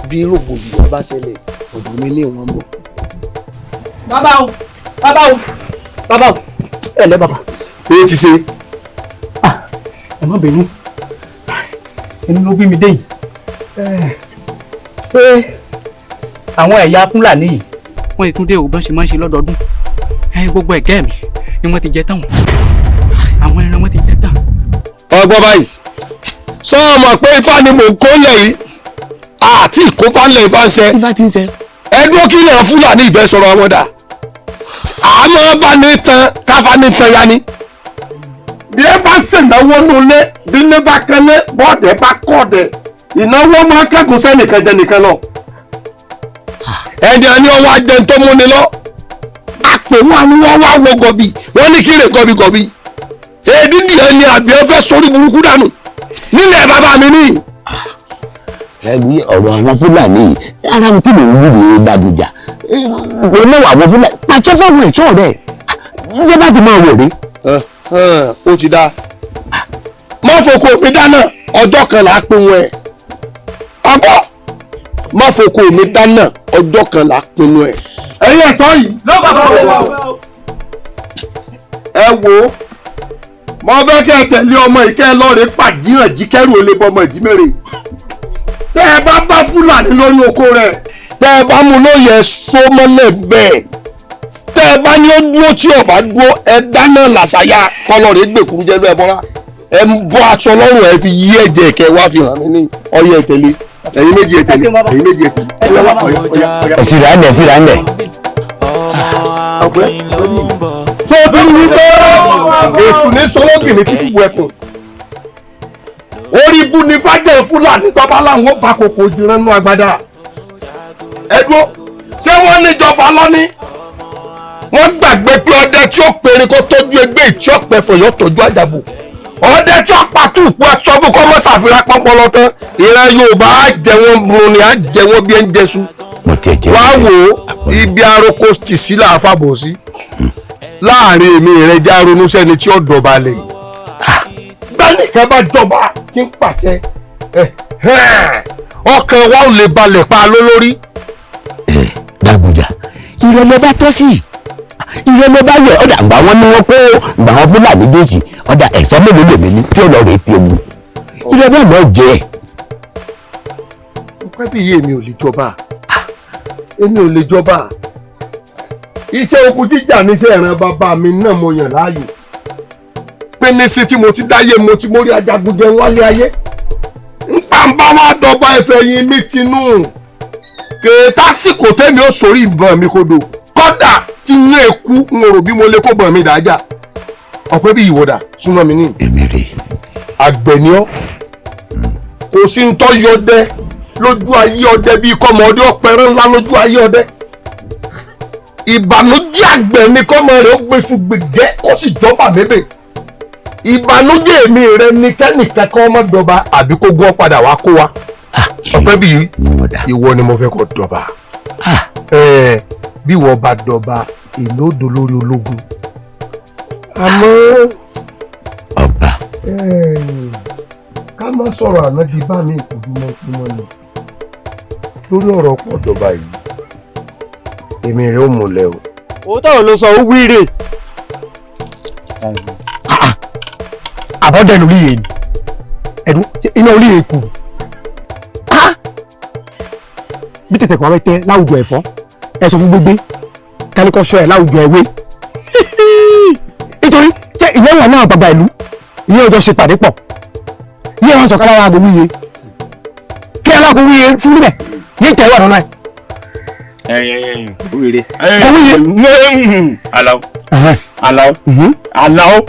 bí rògbòdìyàn bá ṣẹlẹ̀ ọ̀dọ̀ mi ní ìwọ̀n bọ̀. Bàbá o, bàbá o, bàbá o, ẹ lẹ́ bàbá. Ó ti ṣe. Ẹ má bínú, ẹni ló bí mi dé yìí. Ṣé àwọn ẹ̀yà Fúlàní yìí wọ́n ti tún dé òbọ́n ṣe máa ń ṣe lọ́dọọdún? Gbogbo ẹ̀gẹ́ mi ni wọ́n ti jẹ tán, àwọn ẹran wọ́n ti jẹ tán. Ọgbọ́n báyìí, sọ ọmọ pé ifá ni mò ń kó lẹ̀ yìí, àti ìkófá ńlẹ̀ ifá ń ṣe. Ifá ti ń ṣe. Ẹdún kí ni àwọn Fúlàní ìfẹ́ sọ̀rọ̀ àwọn dà? Àmọ́ bá ní tan káfá ní tan ya ni. Bí ẹ bá ṣènáwó nulẹ̀, bí ilé bá kẹ́lé, bọ́ọ̀dẹ̀ bá kọ̀ọ̀dẹ̀, ìnáwó máa kẹ́kùn sẹ́nìkan jẹ nìkan lọ. Ẹni àní ọwọ́ ajẹun tó múni lọ. Àpè wọn ni wọ́n wá wo gọ̀bì, wọ́n ní kí lè gọ̀bìgọ̀bì. Èdìdì ẹni àbí ẹ fẹ́ sórí burúkú dànù nílẹ̀ bàbá mi ní. Ẹ bí ọ̀rọ̀ àwọn Fúlàní yìí, ara mi tí mò ń wù ní Gbàgùjà. Olówó àwọn Fúlàní pàṣẹ fáwọn ẹ̀ṣọ́ rẹ̀ ṣé bá ti máa wò rí. Ó ti dáa. Má foko mi dáná, ọjọ́ kan là á pinnu ẹ̀. Àbọ̀ má foko mi dáná, ọjọ́ kan là á pinnu ẹ̀. Ẹ̀yin ẹ̀ṣọ́ yìí. Ẹ wo, mo fẹ́ kẹ́ ẹ tẹ̀lé ọmọ ìkẹ́ lọ́ọ̀rẹ́ pàdíyàn jíkẹ́rù olè bọmọ ìjímèrè. Tẹ́ ẹ bá bá Fúlàní lórí oko rẹ̀, tẹ́ ẹ bá mú lóye só mọ́lẹ̀ bẹ́ẹ̀. Tẹ́ ẹ bá ní ó dúró tí ò bá dúró, ẹ dáná làṣàyà kọlọ́ọ̀rẹ́ gbèkúrú jẹ́ ló ẹ bọ́lá. Ẹ ń bọ́ aṣọ lọ́rùn ẹ fi yí ẹ̀jẹ̀ kẹ wá fi hàn mí ní ọyẹ tẹ̀lé. Ẹ̀yin méjì ẹ tẹ̀lé, ẹ̀yin méjì ẹ tẹ̀lé. Ẹ̀sìn rà ń bẹ̀, ẹ̀sìn rà ń bẹ̀. Ṣé o tún wí pé èṣù ní sọlọ́gìnì títí bu ẹkùn? Orí ibú ni fájẹ̀ Fúlàní tọ́ba láwọn ó bá kòkò jìnnà nú agbada. Ẹ dúró, ṣé wọ́n níjọba lọ́ní? Wọ́n gbàgbé pé ọdẹ tí ó pèrè kó tọ́jú ẹgbẹ́ ìtí ọ̀pẹ fọ̀yọ́ tọ́jú àjàbò. Ọdẹ tí ó pàtó ìpò ẹ̀sọ́ fún kọ́ mọ́ ṣàfihàn pọ́npọ́n lọ́tán. Ìran Yorùbá á jẹ wọ́n burú ni á jẹ wọ́n bí ẹ ń jẹṣu. Wá wò ó, ibi aroko tì sí là á fàbọ̀ sí. Láàrin èmi rẹ já ronú sẹ́ni tí ó dọ̀balẹ̀ yìí. Gbẹ́nìkan bá jọba tí ń pàṣẹ, ọkàn wa ò lè balẹ̀ pa lólórí. Gbàgùjà, ìrẹ̀lẹ̀ bá tọ́ sí, ìrẹ̀lẹ̀ bá yẹ ọ̀dà gbà wọ́n ní wọ́n kó gbà wọ́n Fúlàní déjì ọ̀dà ẹ̀sọ́ mélòó lèmi ní tí ọ̀lọ́ rẹ̀ ti ewu ìrẹ̀lẹ̀ náà jẹ́. Ọpẹ́ bí iye mi ò lè jọba, èmi ò lè jọba. Iṣẹ́ ogun jíjà níṣẹ́ ìran bàbá mi náà mo yàn láàyò. Pé níṣẹ́ tí mo ti dáyé mo ti mórí ajagun jẹun wálé ayé. Npa ń bá wá dọba ẹfẹ̀ yín mi tinú. Kèétásìkò tẹ́mi ó sórí ìbọn mi kodò. Kọ́dà tí ń eku ń rò bí mo lè kó bọ̀ mi dájà. Ọ̀pẹ́ bí ìwọ́dà súnmọ́ mi ní. Èmi rè. Àgbẹ̀ ni ọ́. Kò sí ń tọ́ yọdẹ lójú ayé ọdẹ bíi kọ́mọ ọdẹ ọ̀pẹ̀rẹ̀ ńlá lójú ayé ọdẹ. Ìbànújẹ́ àgbẹ̀ ni kọ́mọ rẹ̀ ó gbèsù gbègẹ́ ó sì jọba mébè. Ìbànújẹ́ èmi rẹ ni kẹ́nìkan kọ́ ọmọ dọba àbí kó gún ọ padà wá kó wa. Ọpẹ́ bí ìwọ ni mo fẹ́ kó dọba. Bí ìwọ bá dọba, èmi ó dolórí ológun. Àmọ́ ọba ká má sọ̀rọ̀ àná di bá mi ìkùdúmọ̀ kúmọ̀ ni. Lórí ọ̀rọ̀ pọ̀ dọba yìí, èmi rẹ̀ ó múlẹ̀ o. Òótọ́ ló sọ, ó wíire. Àbọ̀dẹ̀ lórí yẹn ni ẹ̀dùn iná orí yẹn kù. Bí tètè kọ́ tẹ láwùjọ ẹ̀fọ́, ẹ sọ fún gbégbé káníkọ́ sọ ẹ̀ láwùjọ ẹ̀wé. Nítorí ṣé ìwé ìwà náà bàbá ìlú ìyẹn ọjọ́ ṣe pàdé pọ̀ ìyẹn wọn sọ̀kọ́ lára aago wíye kí aláàgó wíye fún níbẹ̀ yé tẹ̀ wà lọ́nà ẹ̀. Wíire. Wíire. Aláwọ̀. Alao. Alao.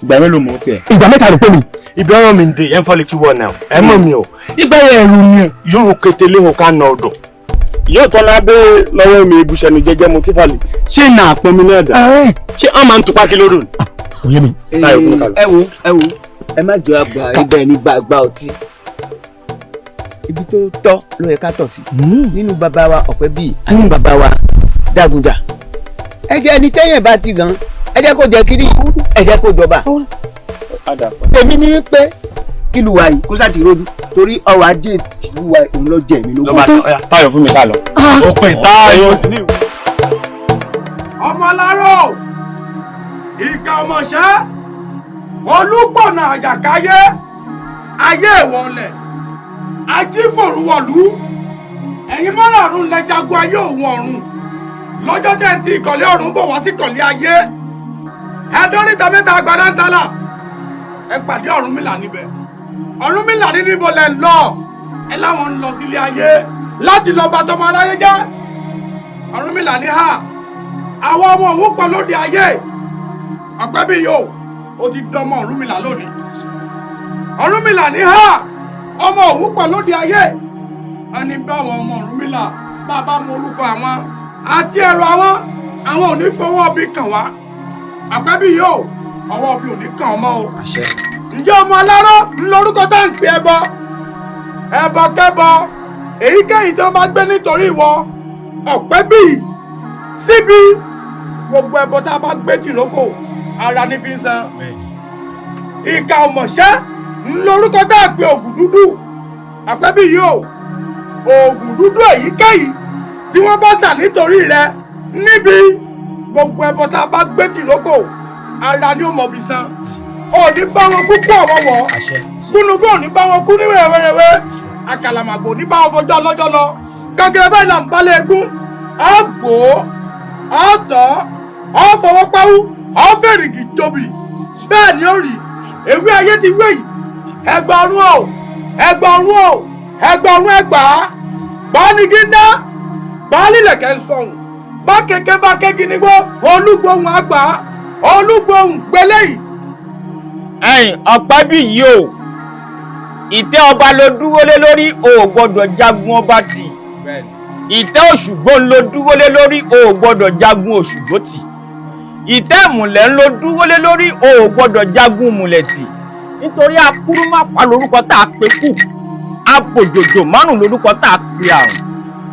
Ìgbà mélòó mò ń pè ẹ́? Ìgbà mẹ́ta ló pè mí. Ibi ọ̀rọ̀ mi ń dé, ẹ̀ ń fọ́lẹ̀ kí wọ́n náà. Ẹ mọ̀ mi o. Ìgbà yẹn ẹ̀rù ni yóò kété léhùn ká na ọ̀dọ̀. Yóò tọ́ lábẹ́ lọ́wọ́ mi ibùsẹ̀nu jẹ́jẹ́ mo tífàlì. Ṣé nà àpọ́n mi náà dà? Ṣé wọ́n máa ń tupá kí lódò ni? Kò yé mi. Ẹ wo, ẹ wo, ẹ má jọ àgbà ibẹ̀ ní gbàgbà ọtí. Ibi tó tọ́ ló yẹ ká tọ̀ sí. Nínú bàbá wa ọ̀pẹ bíi àti bàbá wa Dágunjà. Ẹ jẹ́ ẹni tẹ́yẹ̀ bá ti gan, ẹ jẹ́ kó jẹ kiri, ẹ jẹ́ kó jọba. Tèmi ni wípé kílù wa yìí kó sáà ti rojú torí ọrọ̀ ajé tìlú wa òun ló jẹ mí lógún. Táyọ̀ fún mi ká lọ. Ó pè Táyọ̀. Ọmọ aláró, ìka ọmọọṣẹ́, olúpọ̀nà àjàkáyé, ayé ìwọlẹ̀, ajífòrúwọ̀lú, ẹ̀yin márààrún lẹ jagun ayé òun ọ̀run. Lọ́jọ́ tẹ̀ ń ti ìkọ̀lé ọ̀run bọ̀ wá sí ìkọ̀lé ayé. Ẹ̀ẹ́dọ́rìta mẹ́ta agbada sálà, ẹ pàdé Ọ̀rúnmìlà níbẹ̀. Ọ̀rúnmìlà ní níbo lẹ ń lọ, ẹ láwọn ń lọ sílé ayé láti lọ bá tọmọ aráyé jẹ́. Ọ̀rúnmìlà ní ha, àwọn ọmọ òun pọ̀ lóde ayé. Ọ̀pẹ́ bí yóò, ó ti dọmọ Ọ̀rúnmìlà lónìí. Ọ̀rúnmìlà ní ha, ọmọ òun pọ̀ lóde ayé. Ẹni bá àwọn ọmọ Ọ̀rúnmìlà bàbá mọ orúkọ àwọn àti ẹ̀rọ àwọn, àwọn ò ní fọwọ́ bí kàn wá. Ọ̀pẹ́ bí yóò, ọwọ́ bí ò ní kàn ọmọ o. Ǹjẹ́ ọmọ aláró ń lorúkọ tá à ń pè ẹbọ? Ẹbọ kẹbọ, èyíkéyìí tí wọ́n bá gbé nítorí ìwọ, ọ̀pẹ́ bí síbi gbogbo ẹbọ tá a bá gbé tìrókò ara ní fi ń san. Ìkà ọmọṣẹ́ ń lorúkọ tá a pè ògùn dúdú. Ọ̀pẹ́ bí yóò, ògùn dúdú èyíkéyìí tí wọ́n bá sà nítorí rẹ níbi gbogbo ẹbọ tá a bá gbé tìrókò ara ni ó mọ̀ fi san. Ò ní bá wọn kú kú ọ̀wọ̀wọ̀, gúnugún ò ní bá wọn kú ní wẹ̀rẹ̀wẹ̀rẹ̀, àkàlàmàgbò ní bá wọn fọjọ́ lọ́jọ́ lọ. Gẹ́gẹ́ bẹ́ẹ̀ là ń balẹ̀ egún, á gbò ó, á tọ́, á fọwọ́ pawú, á fèrègì jobi. Bẹ́ẹ̀ ni ó rí, ewé ayé ti wé yìí. Ẹgbà ọ̀run o, ẹgbà ọ̀run o, ẹgbà ọ̀run ẹgbà á. Bánígí ń dá, báálílẹ̀kẹ̀ ń sọ̀hùn. Bá kẹ̀kẹ́ bá kẹ́gi nígbó, olúgbòhùn àgbà, olúgbòhùn gbélé yìí. Ẹ̀yin ọ̀pẹ́ bí yìí o, ìtẹ́ ọba ló dúró lé lórí, o ò gbọ́dọ̀ jagun ọba tì. Ìtẹ́ Òṣùgbó ló dúró lé lórí, o ò gbọ́dọ̀ jagun Òṣùgbó tì. Ìtẹ́ ìmùlẹ̀ ló dúró lé lórí, o ò gbọ́dọ̀ jagun ìmùlẹ̀ tì. Nítorí akúrúmáfà lórúkọ tá a pe kù, abòjòjò márùn lórúkọ tá a pe àrùn.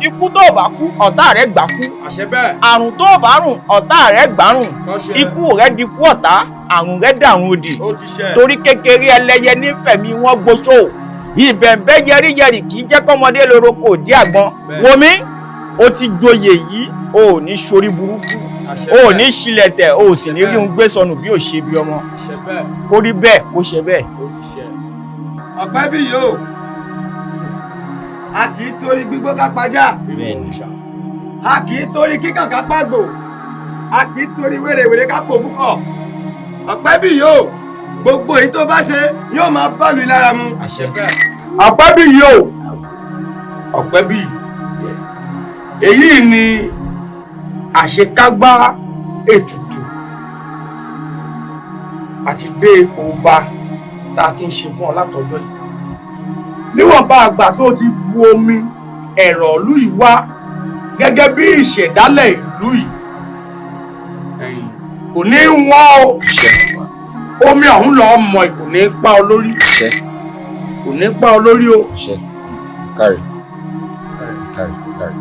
Ikú tó bá kú, ọ̀tá rẹ̀ gbà kú. Àrùn tó bá rùn, ọ̀tá rẹ̀ gbà rùn. Ikú rẹ̀ di kú ọ̀tá, àrùn rẹ̀ dàrún òdì. Torí kékeré ẹlẹ́yẹ nífẹ̀mí wọn gbóṣó. Ìbẹ̀ǹbẹ̀ yẹríyẹrì kì í jẹ́ kọ́mọdé loroko òdí àgbọn. Wòmí, o ti joyè yìí, o ò ní ṣorí burúkú, o ò ní ṣílẹ̀tẹ̀, o ò sì ní rí un gbé sọnù bí ò ṣe bí ọmọ. Kó rí bẹ́ẹ̀, kó ṣe bẹ́ẹ̀. Ọ̀pẹ́ bí yóò, a kì í torí gbígbó ká pajá, a kì í torí kíkàn ká pàgbò, a kì í torí wèrèwèrè ká pò púpọ̀. Ọ̀pẹ́ bí yóò, gbogbo èyí tó bá ṣe yóò máa bá lu lára mu. Ọ̀pẹ́ bí yóò, ọ̀pẹ́ bí èyí ni àṣekágbá ètùtù àti dé ipò ọba tá a ti ń ṣe fún ọ látọjọ́ yìí. Níwọ̀nba àgbà tó ti bu omi ẹ̀rọ ìlú yìí wá gẹ́gẹ́ bí ìṣẹ̀dálẹ̀ ìlú yìí, kò ní wọ́n o. Omi ọ̀hún lọ́ọ́ mọ̀, kò ní pa ọ lórí, kò ní pa ọ lórí o. Kárí, kárí, kárí.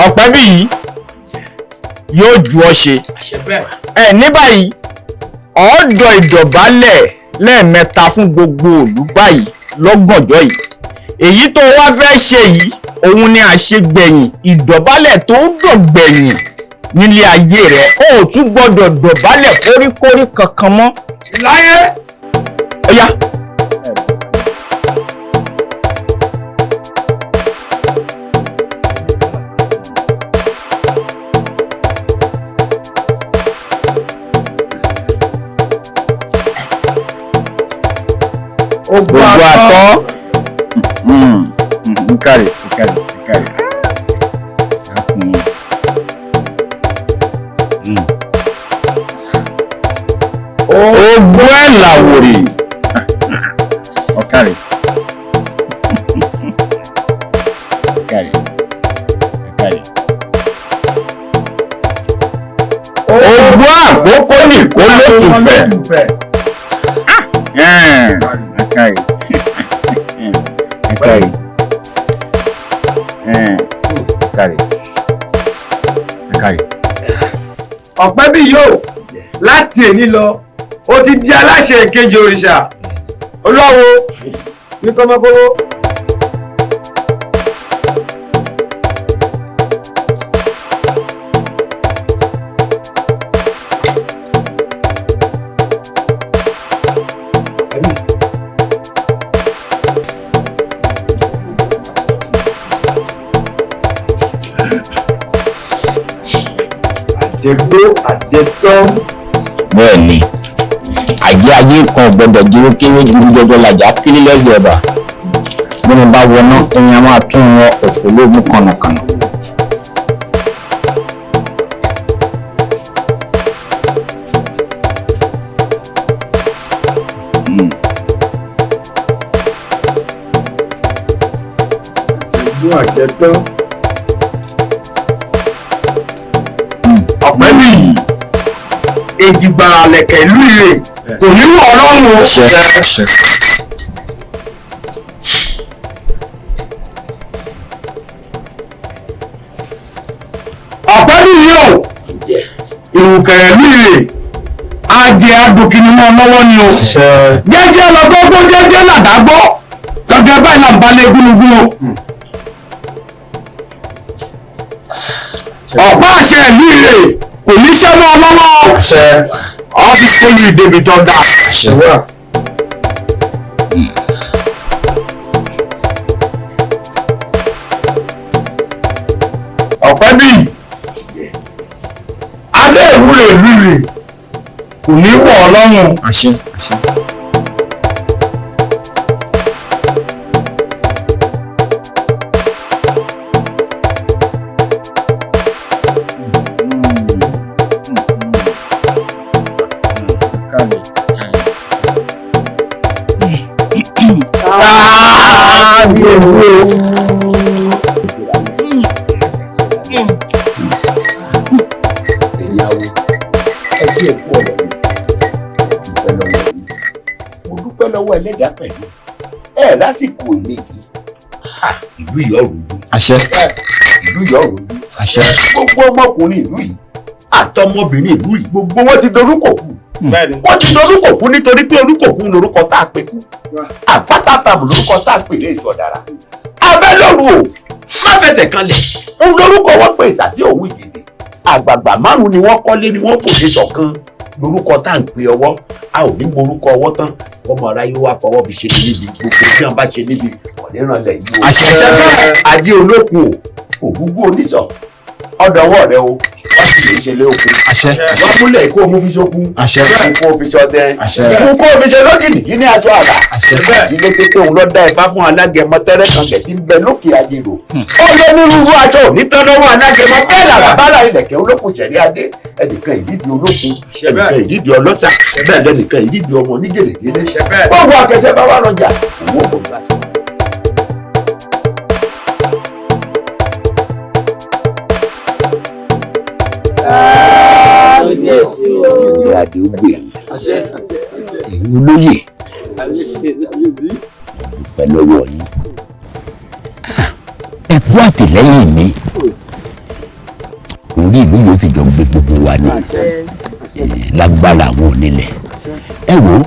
Ọ̀pẹ́ bí yìí yóò ju ọ ṣe. Ẹ ní báyìí, ọ̀ọ́dọ̀ ìdọ̀bálẹ̀ lẹ́ẹ̀mẹ́ta fún gbogbo ìlú báyìí lọ́gànjọ́ yìí. Èyí tó wá fẹ́ ṣe yìí, òun ni àṣegbẹ̀yìn ìdọ̀bálẹ̀ tó dọ̀gbẹ̀yìn nílé ayé rẹ̀. O ò tún gbọ́dọ̀ dọ̀bálẹ̀ kóríkórí kankan mọ́. Láyé. Ó yá. Ògùn àtọ́. Nkàrè nkàrè nkàrè. Ogun ẹ̀ làwòrì. Ọ̀kàrè. Ọ̀kàrè. Ọ̀kàrè. Ogun àkókò nìkó ló tún fẹ̀. Ọ̀kàrè. Ọ̀kàrè. Ọ̀kàrè. Ọ̀kàrè. Ọ̀pẹ́ bí yóò láti èní lọ ó ti di aláṣẹ ìkejì òrìṣà olúwawo ní kọ́mọ́kọ́wọ́. Àjẹgbó àjẹtọ́. Bẹ́ẹ̀ ni, àjẹ́ ayé kan ò gbọ́dọ̀ dúró kéré ju jọjọ làjà kiri lẹ́sẹ̀ ọba. Bí mo bá wọná, ẹyin a máa tún wọn òkú lóògùn kànnàkànnà. Àjẹgbó àjẹtọ́. Ọ̀pẹ́ bí èjìgbàrà lẹ̀kẹ̀ ìlú Ìrè kò ní wọ̀ ọlọ́run o. Ọ̀pẹ́ bí yìí o, ìrùkẹ̀rẹ̀ ìlú Ìrè á jẹ adòkìní mọ́ lọ́wọ́ ni o. Jẹ́jẹ́ lọ́gbọ́gbọ́ jẹ́jẹ́ làdágbọ́ gẹ́gẹ́ báyìí là ń balẹ̀ gúnugún o. Ọ̀pá àṣẹ ìlú Ìrè kò ní sẹ́mọ́ ọlọ́wọ́ ọ sì kólu ìdèbí tó dáa. Ọ̀pẹ́ bí adé ìwúre ìlú Ìrè kò ní wọ̀ ọ́ lọ́rùn. Àṣẹ àṣẹ. Mo dúpẹ́ lọ́wọ́ ẹlẹ́dàá pẹ̀lú ẹ lásìkò ilé yìí, ìlú yìí ọ̀rọ̀ ojú. Àṣẹ. Ìlú yìí ọ̀rọ̀ ojú. Àṣẹ. Gbogbo ọmọkùnrin ìlú yìí àtọmọbìnrin ìlú yìí gbogbo wọn ti dorúkọ kú. Wọ́n ti dorúkọ kú nítorí pé orúkọ kú lorúkọ tá a pè kú. Àpáta tàmù lorúkọ tá a pè lé ìsọdára. Afẹ́ lóru o, má fẹsẹ̀ kanlẹ̀. Òun lorúkọ wọn pè ìsàsí òun ìgèdè. Àgbààgbà márùn-ún ni wọ́n kọ́lé ni wọ́n fòde ṣọ̀kan. Lorúkọ tá à ń pe ọwọ́, a ò ní morúkọ ọwọ́ tán. Ọmọ aráyé wá fọwọ́ fi ṣe níbi gbogbo tí wọ́n bá ṣe níbi ọ̀nìrànlẹ̀ yìí o. Ajé olókun o, ògúngún oníṣọ̀, ọ̀dọ̀wọ́ rẹ o, wọ́n sì lè ṣe lé okun. Wọ́n múlẹ̀ kó o mú fi ṣokun. Mú kó o fi ṣọdẹ. Mú kó o fi ṣe lójìnì ní aṣọ àlà. Ilé kékeré òun lọ dá ifá fún alágẹmọ tẹ́rẹ́ kan kẹ̀ tí ń bẹ lókè ayérò. Ó lé nírúurú aṣọ òní tán lọ́wọ́ alágẹmọ bẹ́ẹ̀ làrá bára ilẹ̀kẹ̀ olókun ṣẹ̀rí adé. Ẹnìkan ìdíje olókun, ẹnìkan ìdíje ọlọ́ṣà, bẹ́ẹ̀ lẹ́nìkan ìdíje ọmọ ní gèrègèrè. Gbogbo akẹ́sẹ́ bá wà lọ́jà, òun ò gbọ́dọ̀ àti. Ìrìnàjò gbé ẹ̀yin olóyè dúpẹ́ lọ́wọ́ yín, ẹ kú àtìlẹ́yìn mi. Orí ìlú yóò sì jọ gbé gbogbo wa ní lágbára àwọn onílẹ̀. Ẹ wò ó,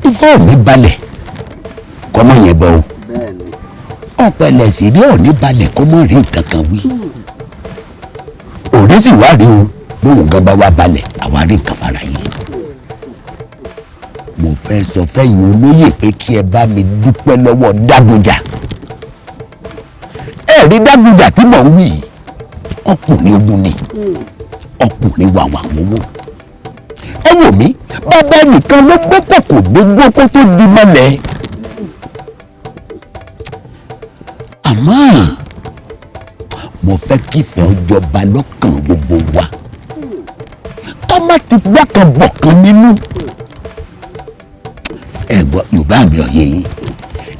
ifá ò ní balẹ̀ kọ́mọ yẹn bọ́ o, ọ̀pẹ̀lẹ̀ sì rí ò ní balẹ̀ kọ́mọ rí nǹkan kan wí. Òde sì wá rí o, bóun gan bá wá balẹ̀ àwa rí nǹkan fara yìí. Mo fẹ́ sọ fẹ́yìn olóyè pé kí ẹ bá mi dúpẹ́ lọ́wọ́ Dágunjà. Ẹ rí Dágunjà tí mò ń wí yìí, ọkùnrin ogun ni, ọkùnrin wàwà wọ́wọ́. Ẹ wò mí, bàbá nìkan ló gbé kòkò gbégbó kó tó di mọ́lẹ̀. Àmọ́ mo fẹ́ kífẹ́ ó jọba lọ́kàn gbogbo wa, ká má ti gbọ́kàn bọ̀kan nínú. Ẹ gbọ́ Yorùbá mi ọ̀yẹ́ yín,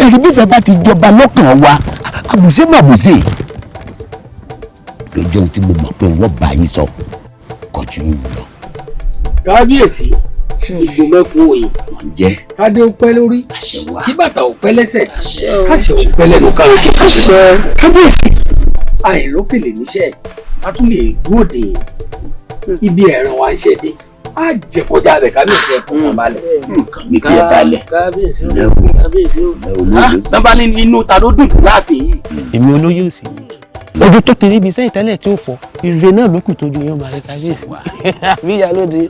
ẹ̀rí bífẹ́ bá ti jọba lọ́kàn wa, àbùsé màbùsé ló jẹ́ ohun tí mo mọ̀ pé wọ́n bá yín sọ kọjú yín lọ. Kábíyèsí, ìgbòmẹ́kù òye jẹ́ kádé ó pẹ́ lórí, kí bàtà ó pẹ́ lẹ́sẹ̀, káṣẹ ó pẹ́ lẹ́nu káwọn kì í ṣe. Kábíyèsí, àìrókèlè níṣẹ́ a tún lè dúró de ibi ẹ̀ràn wa ń ṣe dé, á jẹ kọjá rẹ̀. Kábíyèsí, ẹ̀ fún wọn balẹ̀. Nǹkan mi kí ẹ balẹ̀. Kábíyèsí o, kábíyèsí o. Nọ́mbà ní inú ta ló dùn láàfin yìí. Èmi olóyè òsì ojú tó ti ríbi sẹ́yìn tẹ́lẹ̀ tí ó fọ́ ire náà ló kù tójú yóò máa rí kábíyèsí àbí ìyálóde.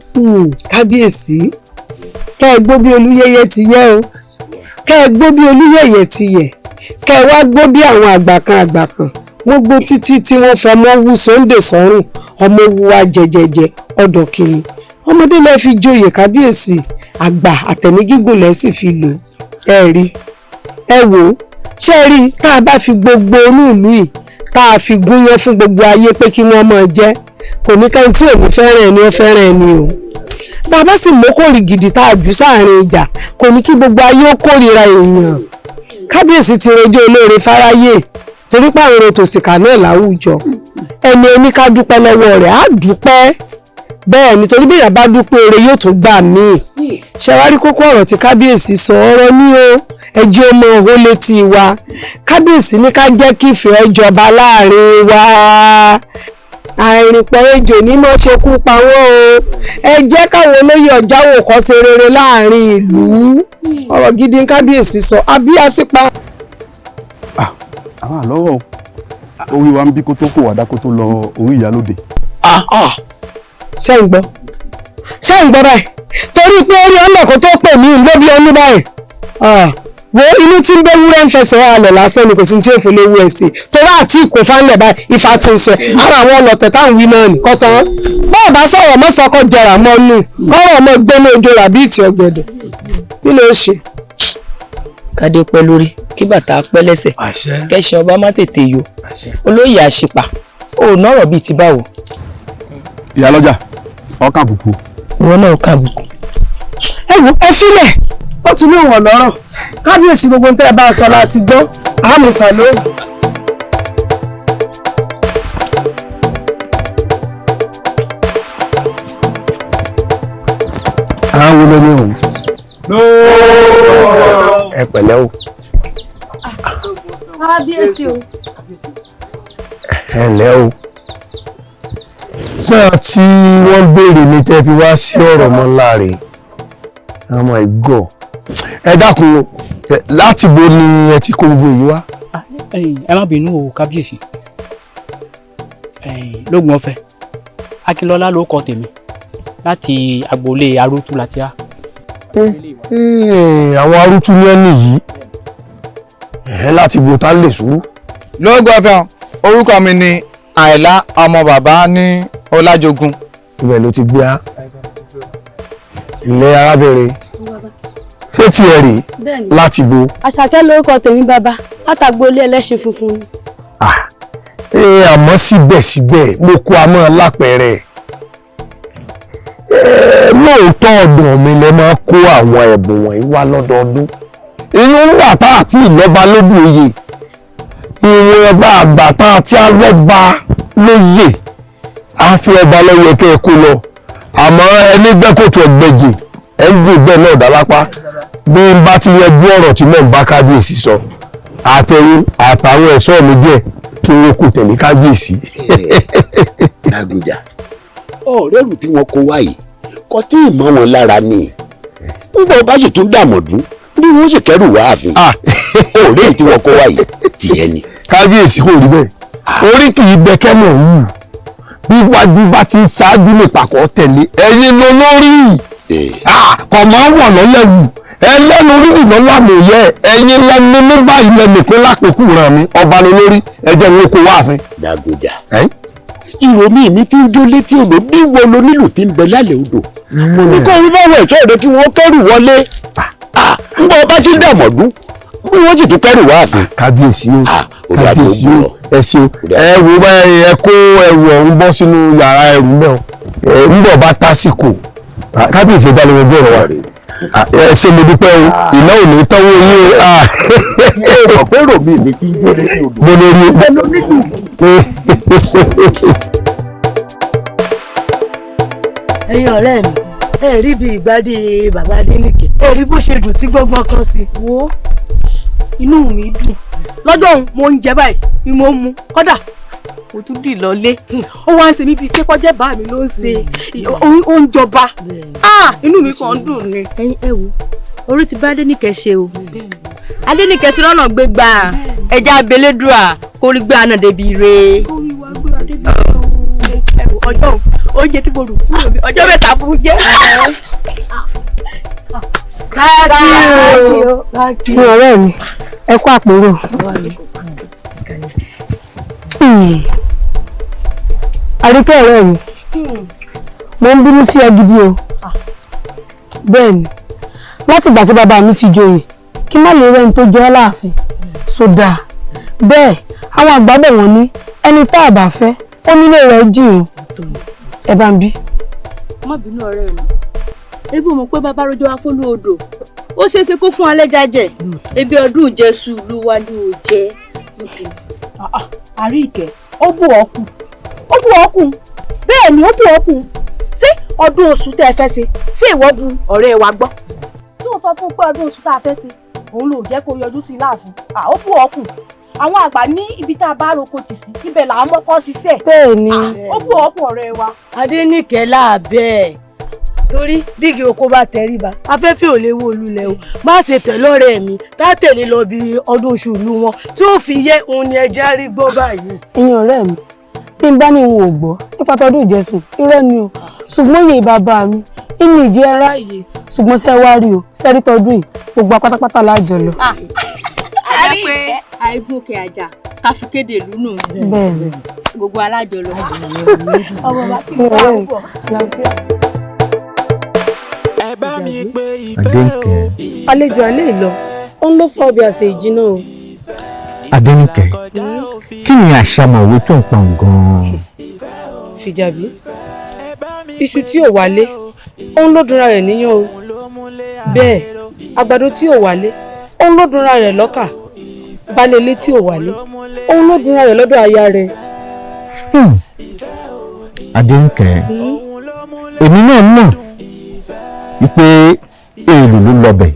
Kábíyèsí, kẹ́ ẹ gbó bí olúyẹyẹ ti yẹ o, kẹ́ ẹ gbó bí olúyẹyẹ ti yẹ, kẹ́ ẹ wá gbó bí àwọn àgbà kan àgbà kan wọ́n gbó títí tí wọ́n fọmọ wú sóńdè sọ́rùn, ọmọ wúwa jẹjẹjẹ ọ̀dọ̀ kìnnì ọmọdé lẹ fi joyè. Kábíyèsí, àgbà àtẹ̀mí gígùn lẹ sì fi lò. Ẹ rí ẹ wò ó, ṣé ẹ rí tá a bá fi gbogbo inú ìlú yìí tá a fi gúnyán fún gbogbo ayé pé kí wọ́n máa jẹ́, kò ní ká tí òní fẹ́ràn ẹni ó fẹ́ràn ẹni o. Bàbá sì mókòrì gidi tá a jù sáàrin ìjà, kò ní kí gbogbo ayé ó kórìíra èèyàn. Kábíyèsí ti rojọ́ olóore fáráyé torí pàrọ̀ tòsìkà náà láwùjọ. Ẹni ẹni ká dúpẹ́ lọ́wọ́ rẹ̀ á dúpẹ́ bẹ́ẹ̀, nítorí bí èèyàn bá dúpẹ́ oore yóò tún gbà míì. Ṣe wá rí kókó ọ̀rọ̀ tí kábíyèsí sọ, ọ̀rọ̀ ní o, ẹ jẹ́ ó mọ òhó létí wa. Kábíyèsí ní ká jẹ́ kí ìfẹ́ ó jọba láàrin wa. Àìrìnpọ̀ ejò ní mọ́ ṣekú pa wọ́n o. Ẹ jẹ́ káwọn olóyè ọ̀jáwò kọ́ ṣe rere láàrin ìlú. Ọ̀rọ̀ gidi ní kábíyèsí sọ, àbí àsìpa. Àwọn àlọ́rọ̀ orí wa ń bí kó tó kó wàdá kó tó lọ orí ìyálóde. Ṣé ń gbọ́, ṣé ń gbọ́ báyìí? Torí pé orí ọ̀nà kó tó pè mí ló bí ọdún báyìí. Wo inú tí ń bẹ́ wúrẹ́ ń fẹsẹ̀ halẹ̀ lásán ni, kò sí tí ó fi lówó ẹ̀ sí torí àti ìkó fánlẹ̀ báyìí ifá ti ń sẹ ara àwọn ọlọ́tẹ̀ táwọn wí náà ní kọ́tán. Bọ́ọ̀ bá sọ̀rọ̀ mọ́ sọkọ jẹrà mọ́ nù kọ́rọ̀ mọ́ gbénú ojú rà bí ìtì ọ̀gẹ̀dẹ̀, kí ló ṣe. Kádé pẹ́ lórí, kí bàtà pẹ́ lẹ́sẹ̀, kẹ́sìn ọba má tètè yọ. Olóyè àṣìpà ò nọ̀rọ̀ bíi ti báwo. Ìyálọ́jà, ọkàn àbùkù. Ìwọ náà kà àbùkù. Ẹ wo, ẹ sílẹ̀, ó ti ní òun ọ̀lọ́rọ̀. Kábíyèsí, gbogbo tẹ́ ẹ bá a sọ láti gbọ́ àmùsà lóhùn. Àwọn wo ló ní òun? Ẹ pẹ̀lẹ́ o. Kábíyèsí o. Ẹ ǹlẹ́ o. Náà tí wọ́n béèrè mi tẹ́ fi wá sí ọ̀rọ̀ mọ́ láre, ọmọ ìgò, ẹ dákun, láti bo ni ẹ ti kó gbogbo èyí wá? Ẹ má bínú o kábíyèsí, lóògùn ọ̀fẹ́ Akínlọ́lá ló kọ tèmi, láti agboolé Arútú láti á. Àwọn Arútú ní ẹni yìí láti bo tá lè sùúrù. Lóògùn ọ̀fẹ́, orúkọ mi ni Àìlá ọmọ bàbá ní Ọlájogún. Ibẹ̀ ló ti gbé a ilé arábìnrin, ṣé tiẹ̀ rèé láti bo? Àṣàkẹ́ lórúkọ tèmi bàbá, látàgbọ́lé ẹlẹ́ṣin funfun ni. Àmọ́ síbẹ̀síbẹ̀ mo kó amọ́ lápẹ̀rẹ̀ lóòótọ́ ọ̀dọ̀ mi lẹ máa kó àwọn ẹ̀bùn wọ̀nyí wá lọ́dọọdún. Inú ń gbà tá àti ìlọ́ba lójú oyè ìwọ̀n ọba àgbà tá àti alọ́ba lóyè á fi ọba lọ́yẹ kẹ́ ẹ kó lọ, àmọ́ ẹni gbẹ́kòtò ẹgbẹ́jì ẹ̀ ń jù bẹ́ẹ̀ náà dá lápá. Bí n bá ti yanjú ọ̀rọ̀ tí mò ń bá kábíyèsí sọ, àtẹ̀yìn àtàwọn ẹ̀ṣọ́ mi díẹ̀ kí wọ́n kò tẹ̀lé kábíyèsí. Lágùnjà, ọ̀rẹ́ rù tí wọ́n kó wá yìí kò tí ì mọ́ wọn lára ni, nígbà bá sì tún dàmọ̀dún bí wọ́n sì kẹ́rù wá ààfin. Ọ̀rẹ́ tí wọ́n kó wá yìí tìyẹ ni. Kábíyèsí, kò rí bẹ́ẹ̀, orí kì í bẹ kẹ́mọ̀ wù, bí wájú bá ti ń ṣáájú lè pàkọ́ tẹ̀lé ẹ̀yin lọ lórí kò máa ń wọ̀ lọ́lẹ́wù ẹlẹ́nu rírì lọ́làmù yẹ ẹ̀yin lẹ́nu ní báyìí lẹ́nu ìpín lápẹ̀kù ràn mí ọba lọ lórí ẹ̀jẹ̀ wo kó wá àfin. Dàgòjà, ìròmí mi ti ń jó létí odò bí wo lo nílùú ti ń bẹ lálẹ́ odò ní kó wí fáwọn ẹ̀ṣọ́ rẹ kí wọ́n kẹ́rù wọlé, ń bọ́ ọba ti ń dàmọ̀dún bí wọ́n sì tún kẹ́rù wá àfin. Kábíyèsí o. Kábíyèsí o, ẹ ṣeun. Ẹ wo báyìí, ẹ kó ẹrù ọ̀hún bọ́ sínú yàrá ẹrù bẹ́ẹ̀ o, ń bọ̀ bá tásìkò. Kábíyèsí, ẹ dá lóun gbọ́ ọ̀rọ̀ wa. Ẹ ṣé, mo dúpẹ́ o. Iná ò ní tọ́wọ́ yín o. Ẹ mọ̀ pé rò mí ní kí n gbé lórí odò. Mo lórí Ẹ̀yin ọ̀rẹ́ mi, ẹ rí bí ìgbádìí bàbá Adéníkẹ́, ẹ rí bó ṣe dùn tí gbọ́ngbọ́n kan sí. Wo, inú mi dùn lọ́jọ́ òun. Mo ń jẹ báyìí ni mo ń mu, kódà mo tún dì lọlé. Ó wá ń ṣe mí bíi pé kọjá bá mi ló ń ṣe oúnjọba. Inú mi kàn ń dùn ni. Ẹ̀yin, ẹ wo, orí ti bá Adéníkẹ́ ṣe o. Adéníkẹ́ ti rọ́nà gbégbá ẹja abelédùà kórí gbé àná débi ire. Ọjọ́ oúnjẹ tí mo rù kúrò mi, ọjọ́ 3 fún jẹ́. Ní ọ̀rẹ́ mi, ẹ kú àpérò. Àríkẹ́ ọ̀rẹ́ mi, mo ń bínú sí ẹ gidi o. Bẹ́ẹ̀ ni, láti ìgbà tí bàbá mi ti joyè, kí má lè rẹ́ni tó jọ ọ́ láàfin sódà. Bẹ́ẹ̀ àwọn àgbà bọ̀, wọ́n ní ẹni tá a bá fẹ́ ó nílé rẹ̀ jìn o. Ẹ bá ń bí. Má bínú ọ̀rẹ́ mi, ebi mọ̀ pé bàbá rojọ́ afólú odò, ó ṣeé ṣe kó fún alẹ́ jájẹ ebi ọdún jésù ló wá ní ò jẹ́. Àríkẹ́, ó bù ọ́ kù, ó bù ọ́ kù. Bẹ́ẹ̀ ni, ó bù ọ́ kù. Ṣé ọdún oṣù tẹ́ ẹ fẹ́ ṣe, ṣé ìwọ bu ọ̀rẹ́ wa gbọ́? Tí o sọ fún pé ọdún oṣù tá a fẹ́ ṣe, òun ló jẹ́ kó yọjú sí i láàfin. Ó bù ọ́ kù. Àwọn àgbà ní ibi tá a bá roko tì sí, ibẹ̀ là á mọ́kọ́ ṣiṣẹ́. Bẹ́ẹ̀ ni. Ó bù ọ́ kù, ọ̀rẹ́ wa. Adéníkẹ́ láàbẹ̀ torí bígi oko bá tẹríba, afẹ́fẹ́ ò lè wó lulẹ̀ o. Má ṣe tẹ̀lé ọ̀rẹ́ mi tá a tẹ̀lé lọ bí ọdún oṣù ìlú wọn tí ó fi yẹ òun ni ẹja rí gbọ́ báyìí. Ìyẹn ọ̀rẹ́ mi, bí n bá ní n ò gbọ́ nípa tọdún ìjẹsùn, irọ́ ni o. Ṣùgbọ́n yèé bàbá mi inú ìdí ẹ̀rá yìí, ṣùgbọ́n ṣe wá rí o, ṣẹ́rí tọdún yìí, gbogbo apátápátá lájọ lọ. A jẹ́ pé àìgún òkè àjà ká fi kéde ìlú nù. Bẹ́ẹ̀ni. Gbogbo alájọ lọ. Ọmọ bá kí n bá pọ̀. Ẹ bá mi pé ìfẹ́ o. Àlejò alẹ́ ìlọ, ó ń lọ fọ ọbẹ̀ àṣẹ ìjìnà o. Adéníkẹ́, kí ni àṣàmọ̀ òwe tó ń pa gan-an? Fìjàbí, iṣu tí ò wálé, òun ló dunra rẹ̀ níyàn o. Bẹ́ẹ̀ àgbàdo tí ò wálé, òun ló dunra rẹ̀ lọ́kà. Baálé ilé tí ò wálé, òun ló dunra rẹ̀ lọ́dọ̀ aya rẹ̀. Adéníkẹ́, èmi náà mọ̀ wípé èèlò ló lọbẹ̀,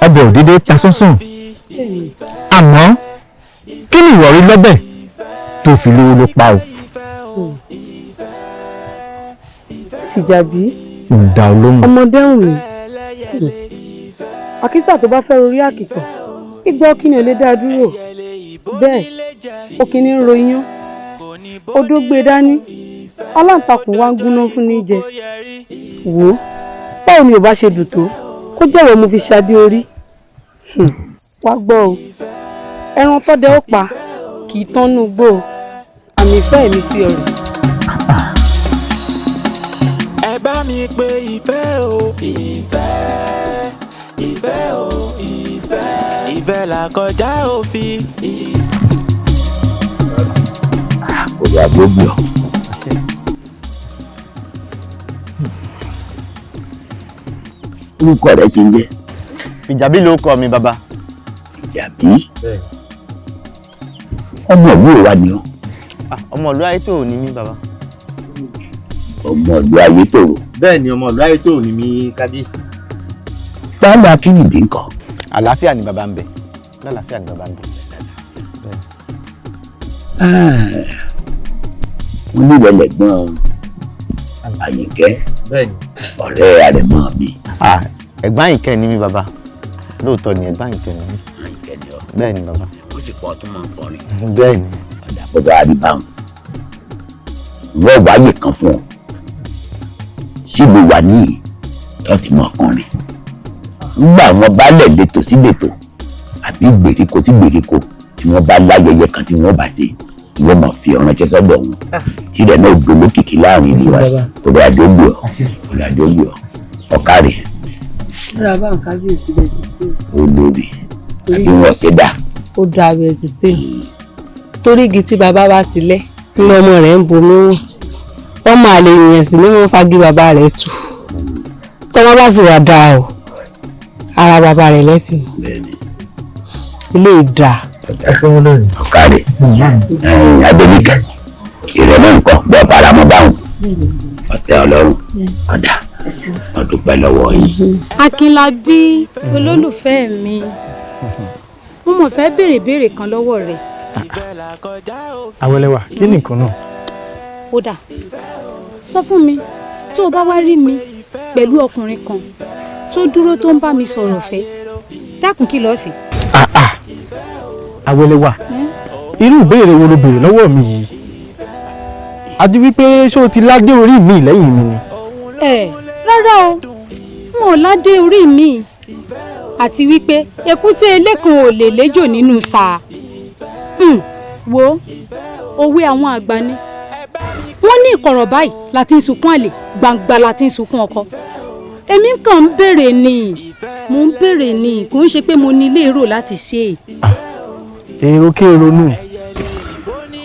ọbẹ̀ ò dédé ta sánsàn. Àmọ́ kí ni ìwọ rí lọ́bẹ̀ tó fi lówó ló pa o? Fìjàbí, Ǹda olóhùn. Ọmọdé ń rìn àkísà tó bá fẹ́ rorí àkìtàn, igbó kíni ò lè dá dúró. Bẹ́ẹ̀ òkìní ń ro iyán, odó gbé dání, aláǹtakùn wa ń gúnná fún ní jẹ. Wò ó, báwo ni ò bá ṣe dùn tó kó jẹ́wọ́ mo fi ṣadé orí. Wá gbọ́ o, ẹran tọ́dẹ ó pa kì í tán nú gbó o. Àmì ìfẹ́ mi sí ọ̀rẹ́. Ẹ bá mi pé ìfẹ́ o. Ìfẹ́, ìfẹ́ o, ìfẹ́. Ìfẹ́ là kọjá òfin. Orí àgbógbè ọ. Orúkọ rẹ ti ń jẹ́? Fìjàbí ló kọ mi, bàbá. Fìjàbí, ọmọ ìlú wa ni ọ? Ọmọ ìlú Ayétòrò ni mí, bàbá. Ọmọ ìlú Ayétòrò? Bẹ́ẹ̀ ni, ọmọ ìlú Ayétòrò ni mí, kábíyèsí. Báwo akínìdí ńkọ́? Àlàáfíà ni bàbá ń bẹ, lálàáfíà ni bàbá ń bẹ. Wọ́n ní ìwẹ̀lẹ̀gbọ́n Àyìnkẹ́, ọ̀rẹ́ àrẹ̀mọ mi. Ẹ̀gbọ́n Àyìnkẹ́ ni mí, bàbá. Lóòótọ́ ni, ẹ̀gbọ́n Àyìnkẹ́ ni mí. Àyìnkẹ́ ni ọ? Bẹ́ẹ̀ ni, bàbá. Ó sì pọ̀ tó máa ń kọrin. Bẹ́ẹ̀ ni. Ọ̀dà gbọ́dọ̀ àríbáwọn wọ́n wáyé kan fún ọ síbi wà níyì tó ti máa kọrin nígbà wọn bá lẹ̀ létò sí létò àbí gbèríko sí gbèríko, tí wọ́n bá láyẹyẹ kan tí wọ́n bá ṣe, tí wọ́n máa fi ọ̀ràn jẹ́ sọ́dọ̀ wọn, tí rẹ̀ náà dolókìkí láàrin ìlú wa. Orí adé ó gbé ọ, orí adé ó gbé ọ, ọ̀kárẹ̀. Rárá, bá nǹkan kábíyèsí bẹ́ẹ̀ ti sí. Olórí àbí wọn ṣe dá. Ó dáa bí ẹ ti ṣe, torí igi tí bàbá bá ti lẹ́ ní ọmọ rẹ̀ ń bomi wọ̀n, ọmọ àlè èèyàn sì ní wọ́n fagi bàbá rẹ̀ tù. Tọ́mọ bá sì wà dáa o, ara bàbá rẹ̀ lẹ́tì ilé ìdá. Ọ̀kàrẹ̀ Adéníkẹ́, ìrẹ̀lẹ̀ nǹkan bọ́ faramọ́ báwọn ọ̀tẹ̀ ọlọ́run ọ̀dà ọ̀dùpẹ́ lọ́wọ́ yìí. Akínlábí olólùfẹ́ mi, mo mọ̀ fẹ́ béèrè béèrè kan lọ́wọ́ rẹ̀. Awẹ́lẹ́wà, kí ni nǹkan náà? Ó dà, sọ fún mi, tó o bá wá rí mi pẹ̀lú ọkùnrin kan tó dúró tó ń bá mi sọ̀rọ̀ fẹ́, dákun kí lọ́ọ́ sí. Awẹ́lẹ́wà, irú ìbéèrè wo ló béèrè lọ́wọ́ mi yìí? Àti wípé ṣó o ti ládé orí mi lẹ́yìn mi ni? Ẹ rárá o, n ò ládé orí mi, àti wípé èkúté ilé kan ò lè léjò nínú sáà. Wo òwe àwọn àgbà ni wọ́n ní ìkọ̀rọ̀ báyìí la ti ń sunkún àlè, gbangba la ti ń sunkún ọkọ. Èmi kàn ń béèrè ni, mo ń béèrè ni, kò ń ṣe pé mo ní ilé èrò láti ṣe. Èrò kéèrò nù,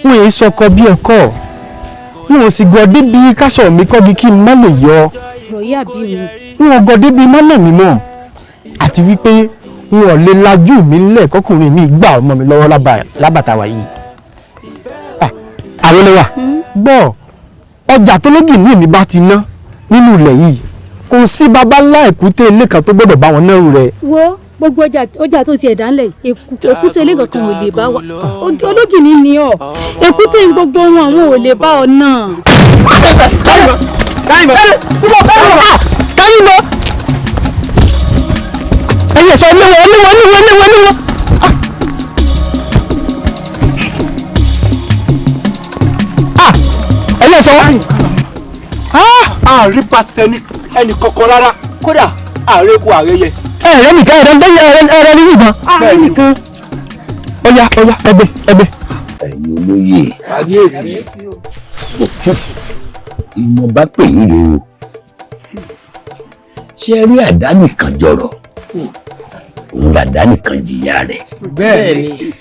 wọn èyí sọkọ bí ọkọ, wọn ò sì gọ débi káṣọ mi kọ́gi kí n má lè yọ. Ròyà bí mi. Wọn ò gọ débi mọ́nà mi mọ́, àti wípé wọn ò lè lajú mi ńlẹ̀ kọkùnrin mi gbà ọmọ mi lọ́wọ́ lábàtà wa yìí. Àwọlẹ́wà, gbọ́ ọjà tó lógì ní èmi bá ti ná nínú ilẹ̀ yìí, kò sí baba ńlá èkúté ilé kan tó gbọ́dọ̀ bá wọn náà rẹ̀. Wo gbogbo ọjà tó tiẹ̀ dánlẹ̀, èkúté ilé kankan ò lè bá wa, ológìní ni ọ, èkúté gbogbo wọn àwọn ò lè bá ọ náà. Káyìnbó ẹ̀yẹ sọ léwọ léwọ léwọ léwọ léwọ. Ẹ̀yẹ sọ. Àárí pàṣẹ ẹnì kankan rárá, kódà ààrẹ kú ààrẹ yẹ. Ẹ̀rẹ́ nìkan, ẹ̀rẹ́ ní ìbọn. Ààrẹ nìkan. Ọya ọya, ẹgbẹ́ ẹgbẹ́. Ẹ̀yin olóyè. Kábíyèsí. Ìmọ̀ bá pè yín rèé o, ṣé rí àdá nìkan jọrọ̀, òun làdá nìkan jìyà rẹ̀. Bẹ́ẹ̀ni.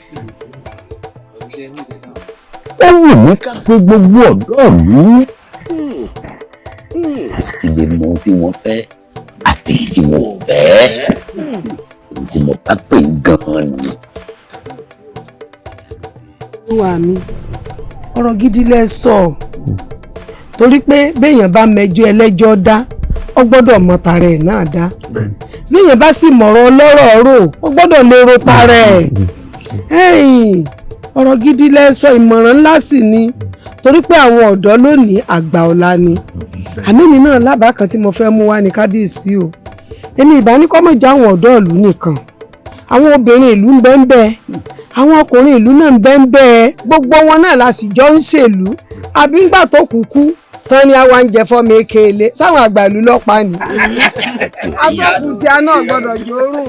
Ó wù mí ká pé gbogbo ọ̀dọ́ ìlú láti lè mọ ohun tí wọ́n fẹ́ àti èyí tí wọ́n ò fẹ́. Ohun tí mo bá pè é gan-an ni. Olúwa mi, ọ̀rọ̀ gidi lẹ sọ, torí pé béèyàn bá mẹjọ ẹlẹ́jọ́ dá, ó gbọ́dọ̀ mọ tara ẹ̀ náà dá. Béèyàn bá sì mọ̀rọ̀ ọlọ́rọ̀ rò, ó gbọ́dọ̀ lè ro tara ẹ̀. Ọ̀rọ̀ gidi lẹ sọ, ìmọ̀ràn ńlá sì ni, torí pé àwọn ọ̀dọ́ lónìí àgbà ọ̀la ni. Àmì mi náà lábàá kan tí mo fẹ́ mú wá ní kábíyèsí o. Èmi ìbá ní kọ́mọ̀jà àwọn ọ̀dọ́ ìlú nìkan, àwọn obìnrin ìlú ń bẹ ń bẹ, àwọn ọkùnrin ìlú náà ń bẹ ń bẹ, gbogbo wọn náà la sì jọ ń ṣèlú. Àbí ńgbà tó kúkú tán ni àwa ń jẹ fọmọ ekele sáwọn àgbà ìlú lọ́pàá ni. Asọ́kù tí a náà gbọ́dọ̀ jórùn.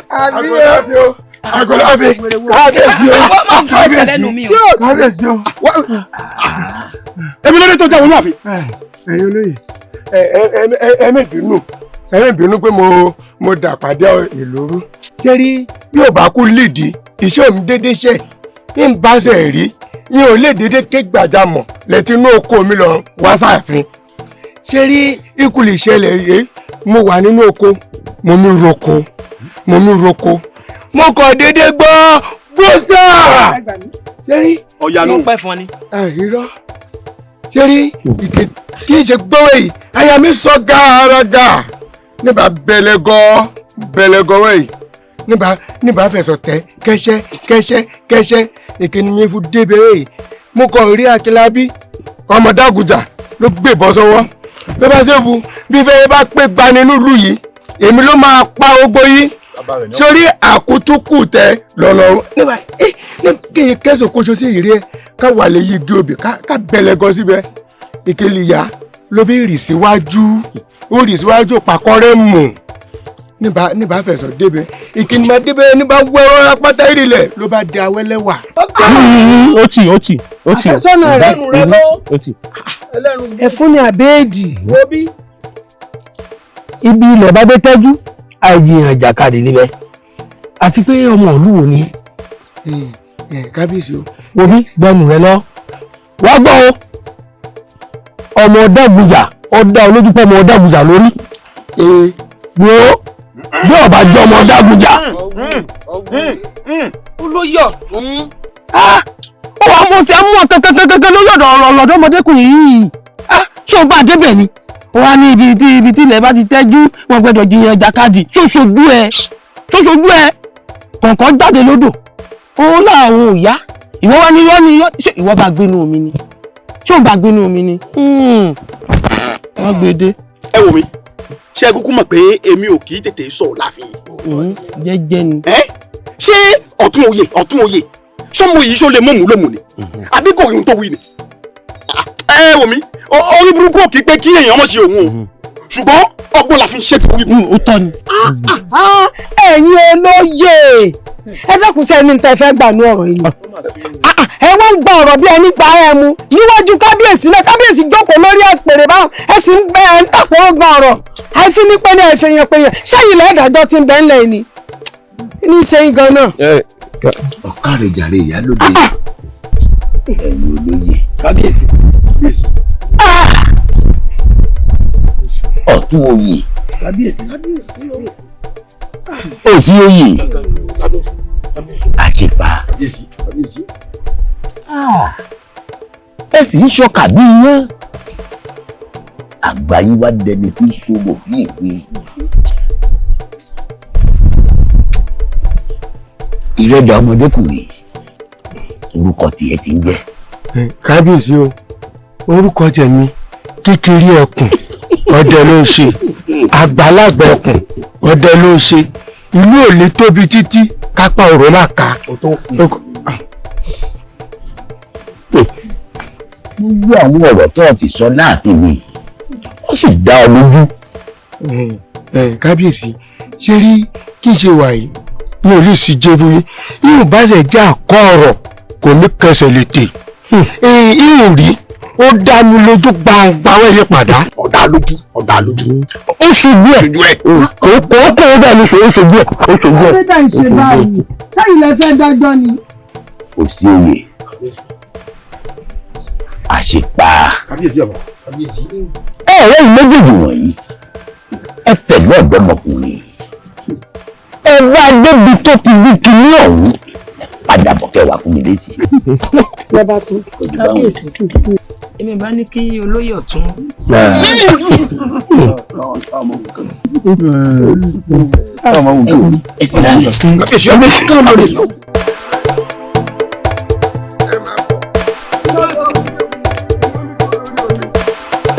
Àbí o. Agolabi. Kábíyèsí o. Kábíyèsí o. Èmi lóde tó jẹ́ wọnú ààfin. Ẹ̀yin olóyè, ẹ má bínú, ẹ má bínú pé mo dà pàdé ìlú rú. Ṣé rí bí ò bá kú lídìí, iṣẹ́ òun dédé ṣe, ń bá ṣe rí, yín ò lè dédé ké gbàjámọ̀ lẹ́tí inú oko mi lọ wá sáàfin. Ṣé rí ikú lè ṣẹlẹ̀ rí, mo wà nínú oko, mo mi roko, mo kàn dédé gbọ́ gbọ́sà. Ṣé rí. Ọ̀yà ló ń pẹ́ fún ọ ni. Irọ́. Ṣé rí ìké kí n ṣe gbọ́wọ́ yìí, àyà mi sọ gàràgà níbà bẹ̀lẹ̀gọ́ wẹ̀ yìí, níbà fẹ̀sọ̀ tẹ́ kẹ́sẹ́ kẹ́sẹ́ kẹ́sẹ́ ìkíni mi fún débẹ̀rẹ̀ yìí. Mo kàn rí Akínlábí ọmọ Dágùjà ló gbé bọ́ sọ́wọ́ ló bá ṣe fún bí fẹ́ẹ́ bá pé gba nínú ìlú yìí, èmi ló máa pa ogbó yìí sórí àkútúkù tẹ lọ́lọ́run. Nígbà kéye kẹsàn kóso sí ìrí ẹ ká wà lè yí igi obì ká bẹ̀lẹ̀gọ́ síbẹ̀. Ìkẹlẹ̀ ìyá ló bí rì síwájú, ó rì síwájú pàkọ́rẹ́ mù níbà fẹ̀sọ̀ débẹ̀. Ìkíni máa débẹ̀ níbà wẹ́rọ́ apáta ìrìlẹ̀ ló bá di awẹ́lẹ́wà. Ó tì ó tì ó tì. Àfẹ́sọ́nà rẹ̀ ó tì. Ẹ̀fún ni àbẹ́ẹ̀dì. Ibi ilẹ̀ bá dé tẹ́jú, àìjìyàn jàkadì níbẹ̀. Àti pé ọmọ ìlú wo ni. Kábíyèsí o. Wo bí gbẹnu rẹ lọ wá gbọ́ o, ọmọ Ọ̀dàgùjà ọ̀dà olójú pọ̀ ọmọ Ọ̀dàgùjà lórí. Wo bí ọba jẹ́ ọmọ Ọ̀dàgùjà. Olóyè ọ̀tún. Ó wàá mú fi mú kankankankan lórí ọ̀dọ̀ ọ̀dọ́mọdékùnrin yìí. Ṣé o bá débẹ̀ ni? Ó wá ní ibi tí ilẹ̀ bá ti tẹ́jú wọn gbẹ́dọ̀ jiyàn jàkadì. Ṣó ṣojú ẹ? Ṣó ṣojú ẹ? Kọ̀ọ̀kan jáde lódò. Ó láwọn ò yá. Ìwọ wá ní yọ́ ní yọ́. Ṣé ìwọ bá gbénú omi ni? Ṣé o bá gbénú omi ni? Wọ́n gbé dé. Ẹ wò mí, ṣé ẹ kúkú mọ̀ pé èmi ò kì í tètè sọ̀rọ̀ láàfin yìí. Jẹ́jẹ́ ni. Ṣé ọ̀tún oyè ṣọmọ yìí ṣó lè mọ̀mú lómù ni àbí kò rí ohun tó wí ni? Ẹ wò mí, orí burúkú ò kí pé kí èèyàn mọ̀ sí òun o, ṣùgbọ́n ọgbọ́n la fi ń ṣètò orí burúkú. Ó tọ́ ni. Ẹ̀yin olóyè, ẹ dákun, sí ẹni tẹ́ fẹ́ gbà ní ọ̀rọ̀ yìí? Ẹ wọ́n ń gba ọ̀rọ̀ bí ẹni gba ẹ mu níwájú kábíyèsí náà. Kábíyèsí jókòó lórí àpèrè báwọn, ẹ sì ń bẹ ẹ ń tàpọ̀rọ̀ gan ọ̀rọ̀ àìfínípẹ́ ní àìfẹ́yẹpẹ́yẹ. Ṣẹ́yìn lẹ́ẹ̀dájọ́ ti ń bẹ́ ńlẹ̀ ni ní ṣe ń gan náà. Ọ̀kàrẹ̀ jàre ìyálóde, ẹ̀yin olóye. Kábíyèsí. Ọ̀tún oyè. Kábíyèsí. Òsì oyè. Àṣepa. Ẹ sì ń ṣọkà bí iyán. Àgbà yín wá dẹni tí ń ṣòwò bí ìwé. Ìrẹ́dà ọmọdékùnrin, orúkọ tiẹ̀ ti ń jẹ́. Kábíyèsí o, orúkọ tèmi kékeré ẹkùn ọdẹ ló ń ṣe, àgbàlagbà ẹkùn ọdẹ ló ń ṣe, ìlú ò lè tóbi títí kápá ọ̀rọ̀ má ka. Gbogbo àwọn ọ̀rọ̀ tó ti sọ láàfin mi, ó sì dá ọ lójú. Kábíyèsí, ṣé rí kí n ṣe wà yìí mi ò lè sì jẹ́ fún yín, yóò bá ṣe jẹ́ àkọ́ ọ̀rọ̀ kò ní kẹsẹ̀ lè tè. Ìhùn rí ó dá mi lójú gbangba wọ́n yí padà. Ọ̀dà lójú, ọ̀dà lójú. Ó ṣojú ẹ̀ kò kò bẹ́ẹ̀ ni ó ṣojú ẹ̀ ó ṣojú ẹ̀. Ọdún tá ń ṣe báyìí, sẹ́yìn lẹ fẹ́ dájọ́ ni. Kò sí oyè àṣepa. Kábíyèsí ọba, kábíyèsí. Ẹ̀rẹ́ yìí méjèèjì wọ̀nyí, ẹ tẹ̀lé ọ̀dọ́mọkùnrin, ẹ bá débi tó ti wí kinní ọ̀hún, padà bọ̀ kẹwàá fún mi létí. Lọ́ba tó. Kábíyèsí, èmi bá ní kí olóyè ọ̀tún. Ẹ sì rálẹ̀. Kábíyèsí ọba, kábíyèsí.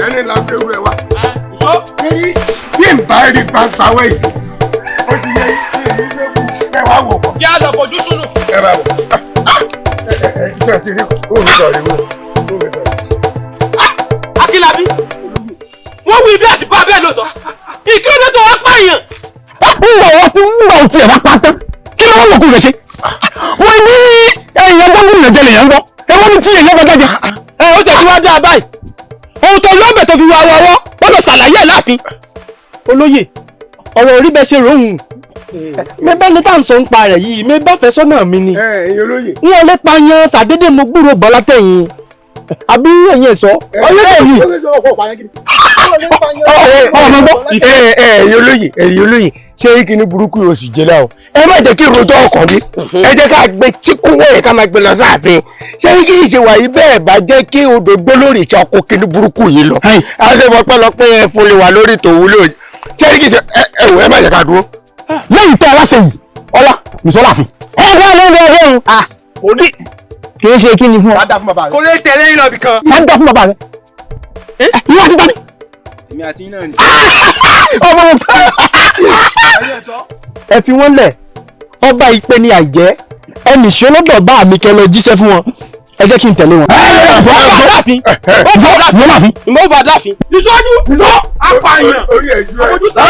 Ẹni la fi wúrẹ wa. Bí n bá rí gbangba wẹ̀ yìí, ó ti yẹ ẹ wá wò kọ. Yá lọ fojú sùnù. Ẹ bá wò. Ẹ iṣẹ́ ti rí òun sọ̀rọ̀ ìwé. Akínlábí, wọ́n wí bí àsìkò abẹ́ lóòótọ́. Ìkíni tó wá pààyàn. Ńgbà wọ́n ti ńgbà tí ẹ̀ bá pa tán, kí ló wọ́n wọ̀ kó rẹ̀ ṣe? Wọ́n ní ẹ̀yìn ọgbọ́n gbìyànjú jẹ́ lèèyàn ń gbọ́. Ẹ wọ́n ní tí èèyàn bá jáde. Ẹ ó tẹ̀ sí wá dáa báyìí. Ohun tó lọ́bẹ̀ tó fi wá wọ́wọ́ gbọ́dọ̀ ṣàlàyé ẹ̀ láàfin. Olóyè, ọ̀rọ̀ orí bẹ́ẹ̀ ṣe ròhùn. Mi bá ní tá à ń sọ ń pa rẹ̀ yìí, mi bá fẹ́ sọ́nà mi ni. N ò lè pa yan ṣàdédé mo gbúrò bọ́lá tẹ̀yìn. Àbí ẹ̀yin ẹ̀ sọ, ọyẹ́ tẹ̀yìn. Ọmọ gbọ́. Ẹ̀yin olóyè, ẹ̀yin olóyè, ṣé kíní burúkú yóò sì jẹ́ láwọn? Ẹ má jẹ́ kí rojọ́ ọkàn mi. Ẹ jẹ́ ká gbé tíkú wọ̀nyí ká máa gbé lọ sáàfin. Ṣé kí ìṣe wà yìí bẹ́ẹ̀ bá jẹ́ kí odò gbó lórí ìṣe ọkọ̀ kíní burúkú yìí lọ? A ṣe fọpẹ́ lọ pé ẹ fún lè wà lórí tòun lóye. Ṣé kí ìṣe ẹ wò ẹ má jẹ́ ká dúró. Lẹ́yìn tẹ́ aláṣẹ yìí, ọlá nìṣọ́ láàfin. Ẹ wá lórí ọdún. Òní. Kì í ṣe kí ni fún ọ. Kò lè tẹ̀lé yín lọ bìkan. Má dá fún bàbá rẹ. Ìwọ àti tani. Èmi àti yín náà ni. Ọmọ mi. Ẹ fi wọ́n lẹ̀, ọba ìpè ní àìjẹ́, ẹnì ṣó lọ́dọ̀ bá mi kẹ́ lọ jíṣẹ́ fún wọn, ẹ jẹ́ kí n tẹ̀lé wọn. Ó bá láàfin. Ó bá láàfin. Ìmọ̀ ó bá láàfin. Ìṣojú. Ìṣó. Apààyàn. Àfojú sọ.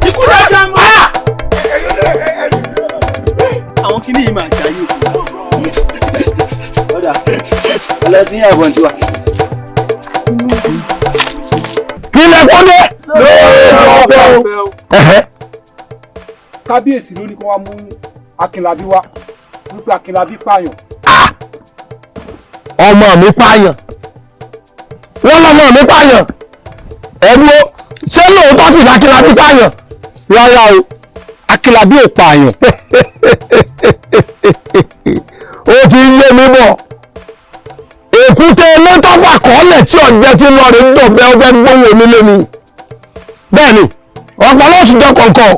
Ikú rẹ̀ jẹ́ mọ́. Àwọn kinní yìí máa jayé òkú. Ọ̀dà, ọlọ́tí yàbọ̀ tiwa. Kí lẹ kọ́ dé? ọ̀fẹ́ o. Kábíyèsí ló ní kó wá mú Akínlábí wá wípé Akínlábí pààyàn. Ọmọ mi pààyàn, wọ́n lọ́mọ mi pààyàn. Ẹ̀dúró, ṣé lóòótọ́ sì ní Akínlábí pààyàn? Rárá o, Akínlábí ò pààyàn. Ó ti ń yé mi bọ̀. Èkúté elétọ́fà kọ́lẹ̀ tí ọ̀jẹ̀ ti lọ rè dọ̀bẹ́ ọfẹ́ gbóhùn onílé ni. Bẹ́ẹ̀ ni ọ̀pọ̀ ló ti jọ kọ̀ọ̀kan.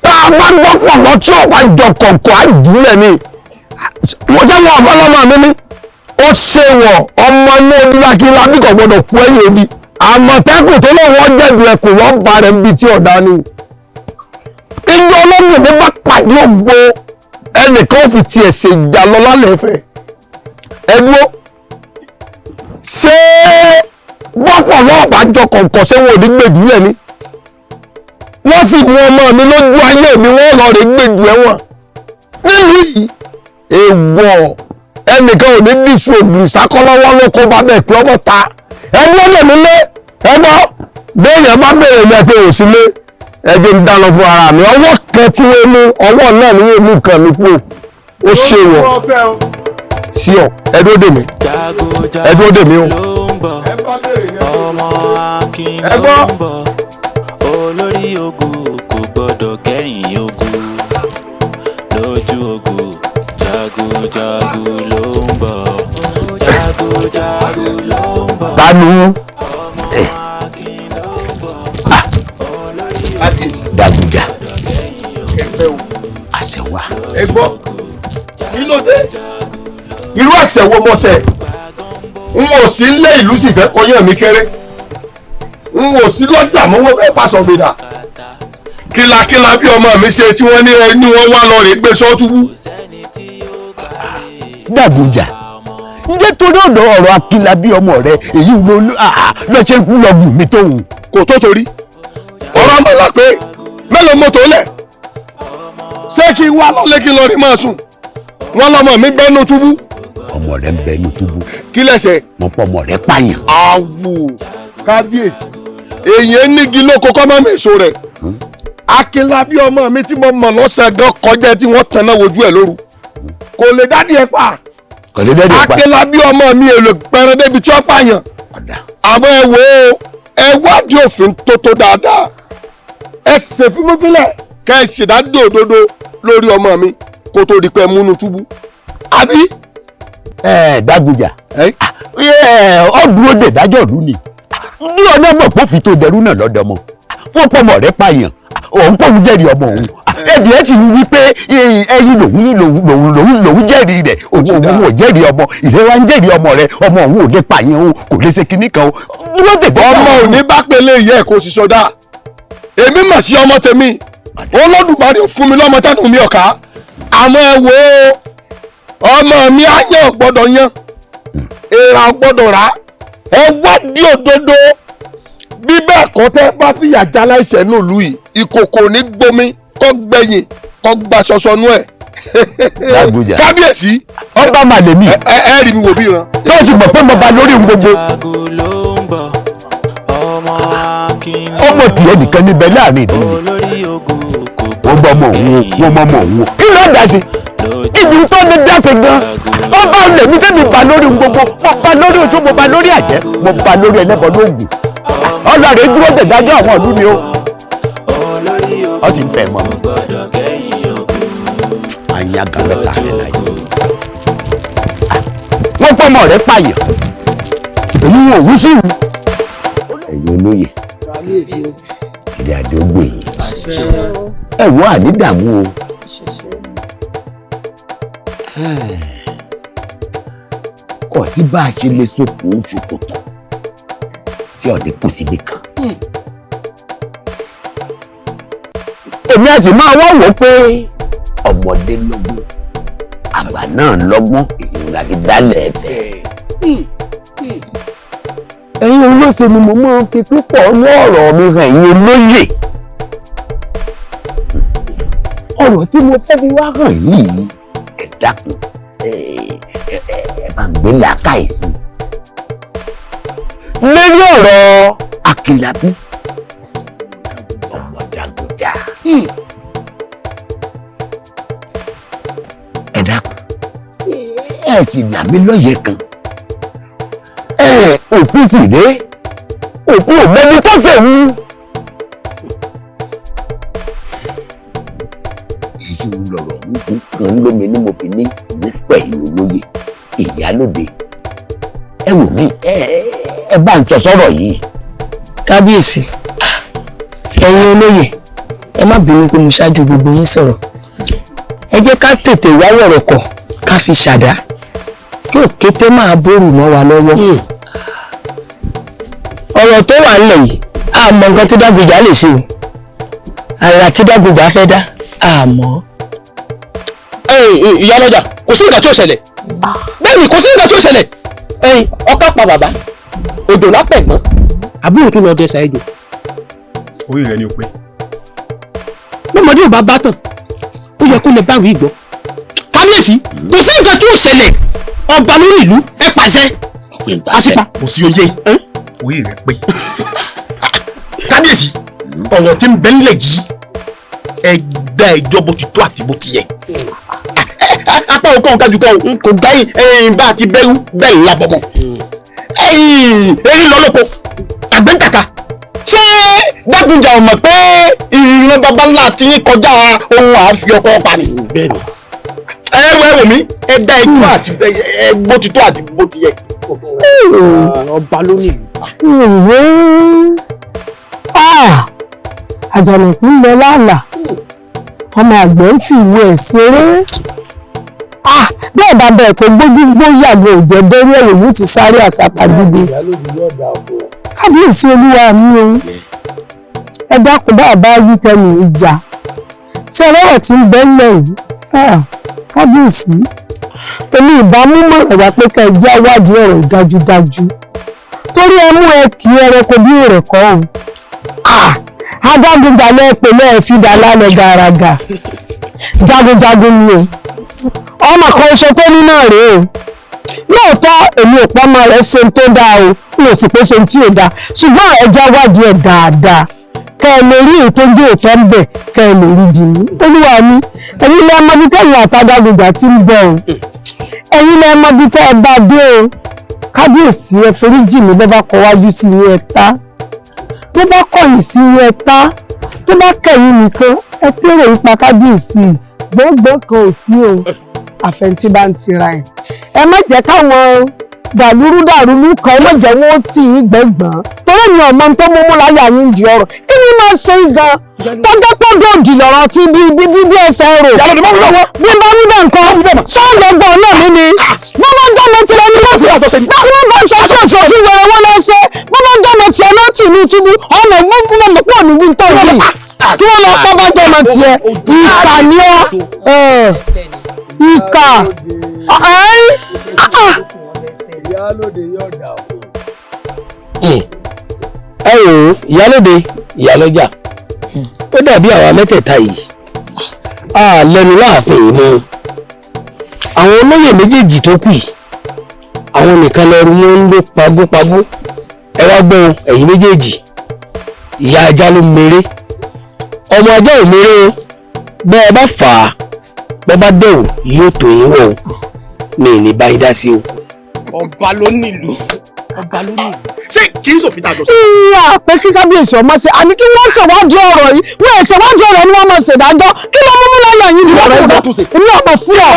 Tá a bá gbọ́ pọ̀pọ̀ tí ọ̀pá jọ kọ̀ọ̀kan á jùlẹ̀ ni. Mo jẹ́ wọn ọ̀bá lọ́mọ mi ní. Ó ṣe wọ̀ ọmọ inú odi Akínlábí kò gbọdọ̀ kú ẹ̀yìn odi. Àmọ̀tẹ́kùn tó lóun ọ̀jẹ̀dù ẹkùn wọ́n ba rẹ̀ níbi tí ọ̀dà ni. Ijó ológun mi bá pàdé ògbó ẹnìkan ò fi tiẹ̀ ṣe ìjà lọ lálẹ́ ẹ̀fẹ̀. Ẹ̀dúró, ṣé gbọ́pọ̀ náà bá jọ kọ̀ǹkọ̀ ṣé wọn ò ní gbèjú lẹ̀ ni? Wọ́n sì mú ọmọ mi lójú ayé mi, wọ́n lọ rè gbèjú ẹ̀wọ̀n. Nílùú yìí èèwọ̀ ẹnìkan ò ní bíṣu ògùn ìsákọ́lọ́wọ́ ló kó bá bẹ́ẹ̀ pé ọmọ ta. Ẹbí ọmọ mi lé ẹgbọ́ béèyàn bá bèrè mi pé ò sí lé ẹjẹ ń dáná fún ara mi. Ọwọ́ kan tí wọ́n mú ọwọ́ náà ni wọ́n mú nǹkan mi kú. Ó ṣe wọ̀ sí ọ. Ẹdúró dè mí, ẹdúró dè mí o. Ọmọ Akin ló ń bọ̀, olórí ogun kò gbọ́dọ̀ kẹ́yìn ogun lójú ogun. Jagunjagun ló ń bọ̀, jagunjagun ló ń bọ̀. Kánú Dàgùjà àṣẹ wa. Ẹ gbọ́, kí ló dé? Irú àṣẹ wo mo ṣe? N ò sí lé ìlú sì fẹ́ kọyán mi kéré. N ò sí lọ́jà mọ́, wọ́n fẹ́ pàṣọ gbèdà. Kílakíla bí ọmọ mi ṣe tí wọ́n ní ẹni wọ́n wá lọ rè gbé sọ́túbú. Dàgùjà, ǹjẹ́ torí ọ̀dọ̀ ọ̀rọ̀ Akínlábí ọmọ rẹ èyí ló lọ ṣe ń kú lọ bù mí tóun. Kò tó torí ọ̀rọ̀ ọmọ là pé mélòó mọ́tò lẹ̀ ṣé kí n wá lọ́lé kí n lọ rí máa sùn wọ́n lọ́mọ mi bẹ́nu túbú. Ọmọ rẹ ń bẹnu túbú. Kí lẹ̀ṣẹ̀. Mo pọ̀ ọmọ rẹ pààyàn. Àwò kábíyèsí èyàn nígi lóko kọ́ mọ́ mèso rẹ̀. Akínlábí ọmọ mi tí mo mọ̀ lọ́sàn-án gan kọjá tí wọ́n tanná wojú ẹ̀ lóru kò lè dádì ẹ̀ pa. Kò lè dádì ẹ̀ pa. Akínlábí ọmọ mi èlò pẹran débi tí ó pààyàn. Àmọ́ ẹ wò ó, ẹ wádìí òfin tó tó dáadáa, ẹ ṣèfimúfilẹ̀ kẹ́ ẹ ṣèdájọ́ òdodo lórí ọmọ mi kó tó di pé múnú túbú. Àbí. Ẹ Dàgùjà, ọ dúró dè dájọ́ ìlú ni bí ọ̀nà mọ̀ pé òfin tó dẹrú náà lọ́dọ̀ mọ́ wọ́n pọ̀ mọ̀ rẹ pààyàn òun pọ̀ òun jẹ́rìí ọmọ òun ẹ̀dì ẹ̀ sì wí pé ẹyin lòun lòun lòun lòun jẹ́rìí rẹ̀ òun òun ò jẹ́rìí ọmọ ìrẹ́wà ń jẹ́rìí ọmọ rẹ̀ ọmọ òun ò lè pààyàn òun kò lè ṣe kinní kan o. Ọmọ ò ní bá pélé ìyá ẹ̀ kó sì sọdá. Èmi mà sí ọmọ tèmi Olódùmarè ò fún mi lọ́mọ tẹ́nu mi ọ̀ká. Àmọ́ ẹ wò ó, ọmọ mi á yàn gbọ́dọ̀ yan, èèrà gbọ́dọ̀ rà. Ẹ wádìí òdodo bí bẹ́ẹ̀ kọ́ tẹ́ bá fìyà já láìṣẹ̀ nílùú yìí ìkòkò ní gbomi kọ́ gbẹ̀yìn kọ́ gba ṣọṣọ nú ẹ̀. Dàgùjà kábíyèsí ọba màlẹ́mí ẹ rí mi wò bí ìran. Tó o sì mọ̀ pé mo ba lórí ohun gbogbo. Ọmọ tìyẹ nìkan níbẹ̀ láàrin ìlú ni wọ́n gbọ́ ọmọ òun o, wọ́n mọ ọmọ òun o, kí ló dá sí ibi tó ní dáṣe gan. Ọba lèmi tẹ́mi ba lórí ohun gbogbo, mo ba lórí oṣó, mo ba lórí àjẹ́, mo ba lórí ẹlẹ́bọ lóògùn. Ọlọ́rẹ̀ dúró dẹ̀dájọ́ àwọn ìlú ni o. Ọ ti ń fẹ́ mọ́ àyà gàlọ́tà rẹ̀ láyé. Wọ́n fọmọ rẹ̀ pààyàn èmi wọn ò wí sí ìlú. Ẹ̀yin olóye, ìrìn àjò gbè yín, ẹ wọ́n ànídàmú o. Kò sí bá a ṣe lè sokùn ṣòkòtò tí ọ̀dẹ́ kù síbi kan. Èmi a sì máa wá wò ó pé ọmọdé lọ́gbọ́n, àgbà náà lọ́gbọ́n, èyí la fi dálẹ̀ ẹ̀fẹ̀. Ẹ̀yin olóṣèlú ni mo máa ń fi púpọ̀ ní ọ̀rọ̀ mi hàn ẹ̀yin olóyè. Ọ̀rọ̀ tí mo fẹ́ fi wá hàn yìí, ẹ dákun, ẹ bá ń gbé làákàyè sí i. Lórí ọ̀rọ̀ Akínlábí Ẹ dákun, ẹ sì là mí lóye kan. Ẹ òfin sì rèé, òfin ò mẹ́ni tó ṣèwú. Èyí ń lọ̀rọ̀ ń fún kan lómi ni mo fi ní ìlú pẹ̀lú olóye ìyálòde. Ẹ wò mí, ẹ bá ń sọ sọ́rọ̀ yìí. Kábíyèsí, ẹ̀yin olóyè, ẹ má bínú pé mo ṣáájú gbogbo yín sọ̀rọ̀. Ẹ jẹ́ ká tètè wá wọ̀rọ̀kọ̀ ká fi ṣàdá kí òkété máa bòrù mọ́ wa lọ́wọ́. Ọ̀rọ̀ tó wà nílẹ̀ yìí, a mọ nǹkan tí Dágunjà lè ṣe o. Àrà tí Dágunjà fẹ́ dá, a mọ̀. Ìyálọ́jà, kò sí nǹkan tí ó ṣẹlẹ̀. Bẹ́ẹ̀ni, kò sí nǹkan tí ó ṣẹlẹ̀. Ẹyin ọkà pa bàbá, odò lápẹ̀gbọ́n, àbúrò tó lọ dẹsà ejò. Orí rẹ ni o pé. Mọ́mọdé ò bá bá tàn, ó yẹ kó lè báwí gbọ́. Kábíyèsí, kò sí nǹkan tí ó ṣẹlẹ̀. Ọba lórí ìlú, ẹ pàṣẹ. Àṣìpa. Kò sí oyè. Orí rẹ pé. Kábíyèsí, ọ̀rọ̀ tí ń bẹ nílẹ̀ yìí, ẹ dá ẹjọ́ bó ti tó àti bó ti yẹ. Apá òkú ọ̀hún kájú kan kò gbá ẹ̀yìn bá àti bẹ́rù bẹ́ẹ̀ ńlá bọ̀mọ̀. Ẹ̀yìn erin lọ lóko, àgbẹ̀ ń kàkà. Ṣé Dágunjà ò mọ̀ pé ìran baba ńlá ti ń kọjá ohun àáfi ọkọ̀ pa ni? Ẹ wò mí, ẹ dá ẹjọ́ àti bó ti tó àti bó ti yẹ. Ọba ló ní ìlú. Àjànàkú ń lọ lálàá, ọmọ àgbẹ̀ ń fi ìwé ẹ̀ ṣeré. Bẹ́ẹ̀ bá bẹ́ẹ̀ tó gbójú gbóyà ló jẹ́ dórí ẹ̀rọ yóò ti sáré àsápajúdé. Kábíyèsí olúwa mi o, ẹ dákun bá bá wí tẹnu ìjà. Ṣé ọlọ́rọ̀ tí ń bẹ ńlẹ̀ yìí? Kábíyèsí, èmi ìbámu mọ̀ràn wá pé ká ẹ jẹ́ àwádìí ọ̀rọ̀ dájúdájú. Torí ẹ mú ẹ kí ẹranko bí òrẹ̀ kọ́ o. Adágúnjà lẹ́ẹ̀ pè lẹ́ẹ̀ fi dà lálẹ́ gàràgà. Jagunjagun ni o, ọmọ kan ṣe tó ní náà rèé o. Lóòótọ́ èmi ò pọ́nmọ rẹ̀ ṣe tó dáa o, mi ò sì pé ṣe tí ò dáa, ṣùgbọ́n ẹja wádìí ẹ̀ dáadáa kẹ́ ẹ lè rí èyí tó ń gbé òótọ́ ń bẹ̀, kẹ́ ẹ lè rí jìnnì. Olúwa mi, ẹ̀yin lẹ́ mọ bí tẹ̀yìn àtàdágúnjà ti ń bọ̀ o, ẹ̀yin lẹ́ mọ bí tẹ́ ẹ bá dé o. Kábíyèsí, ẹ foríjì mi, bọ́ bá kọ wájú sí yín ẹ ta, tó bá kọ̀yìn sí yín ẹ ta, tó bá kẹ̀yìn nìkan ẹ tèrò ipa. Kábíyèsí, gbọ́ngbọ́n kan ò sí o, àfẹntí bá ń tira ẹ̀. Ẹ má jẹ́ káwọn dàlúrú dàrúrú kan, ẹ má jẹ́ wọ́n tì í gbẹ̀ngbọ̀n, torí mi ò mọ tó mú mú láyà yín di ọ̀rọ̀. Kí ni máa ṣe é gan tọ́jọ́ pọ́jọ́ òdì lọ́rọ̀ tí bí bí bí bí ẹsẹ̀ rò. Bí n bá wí bẹ́ẹ̀ nǹkan sọ́ọ̀dọ̀ gbọ́n náà mi ni wọ́n bá gbọ́mọ tirẹ̀ ní wọ́n wọ́n bá ṣe tí òṣò fi wẹ̀rẹ̀ wọ́n lọ ṣe wọ́n bá gbọ́mọ tiẹ̀ náà tì ní túbú ọ̀nà ìmọ̀ pọ̀ níbi tó yìí kí wọ́n lọ pọ́ bá gbọ́mọ tiẹ̀. Ìkà ni ọ́, ìkà. Ìyálóde yóò dà fún. Ẹ wò ó, ìyálóde, ìyálọ́jà, ó dàbí àwa mẹ́tẹ̀ẹ̀ta yìí a lẹ́nu láàfin yìí mọ́. Àwọn olóyè méjèèjì tó kù yìí, àwọn nìkan lẹ́rú wọn ń lò pagópagó. Ẹ wá gbọ́ o, ẹ̀yin méjèèjì, ìyá ajá ló mèrè, ọmọ ajá ò mèrè o. Bẹ́ ẹ bá fà á, bọ́ bá dẹ̀wò yóò tó yín wọ̀ o. Mi ì ní bá yín dá sí o. Ọba ló nílùú, ọba ló nílùú. Ṣé kì í sòfin tàjọ. Ìyá pé kí kábíyèsí ọmọ ṣe, àní kí wọ́n ṣèwádìí ọ̀rọ̀ yìí, wọ́n ẹ̀ ṣèwádìí ọ̀rọ̀ ni wọ́n máa ṣèdájọ́. Kí ló mú mú láyà yín ní ọ̀rọ̀ yìí? Èmi ọmọ fún ọ,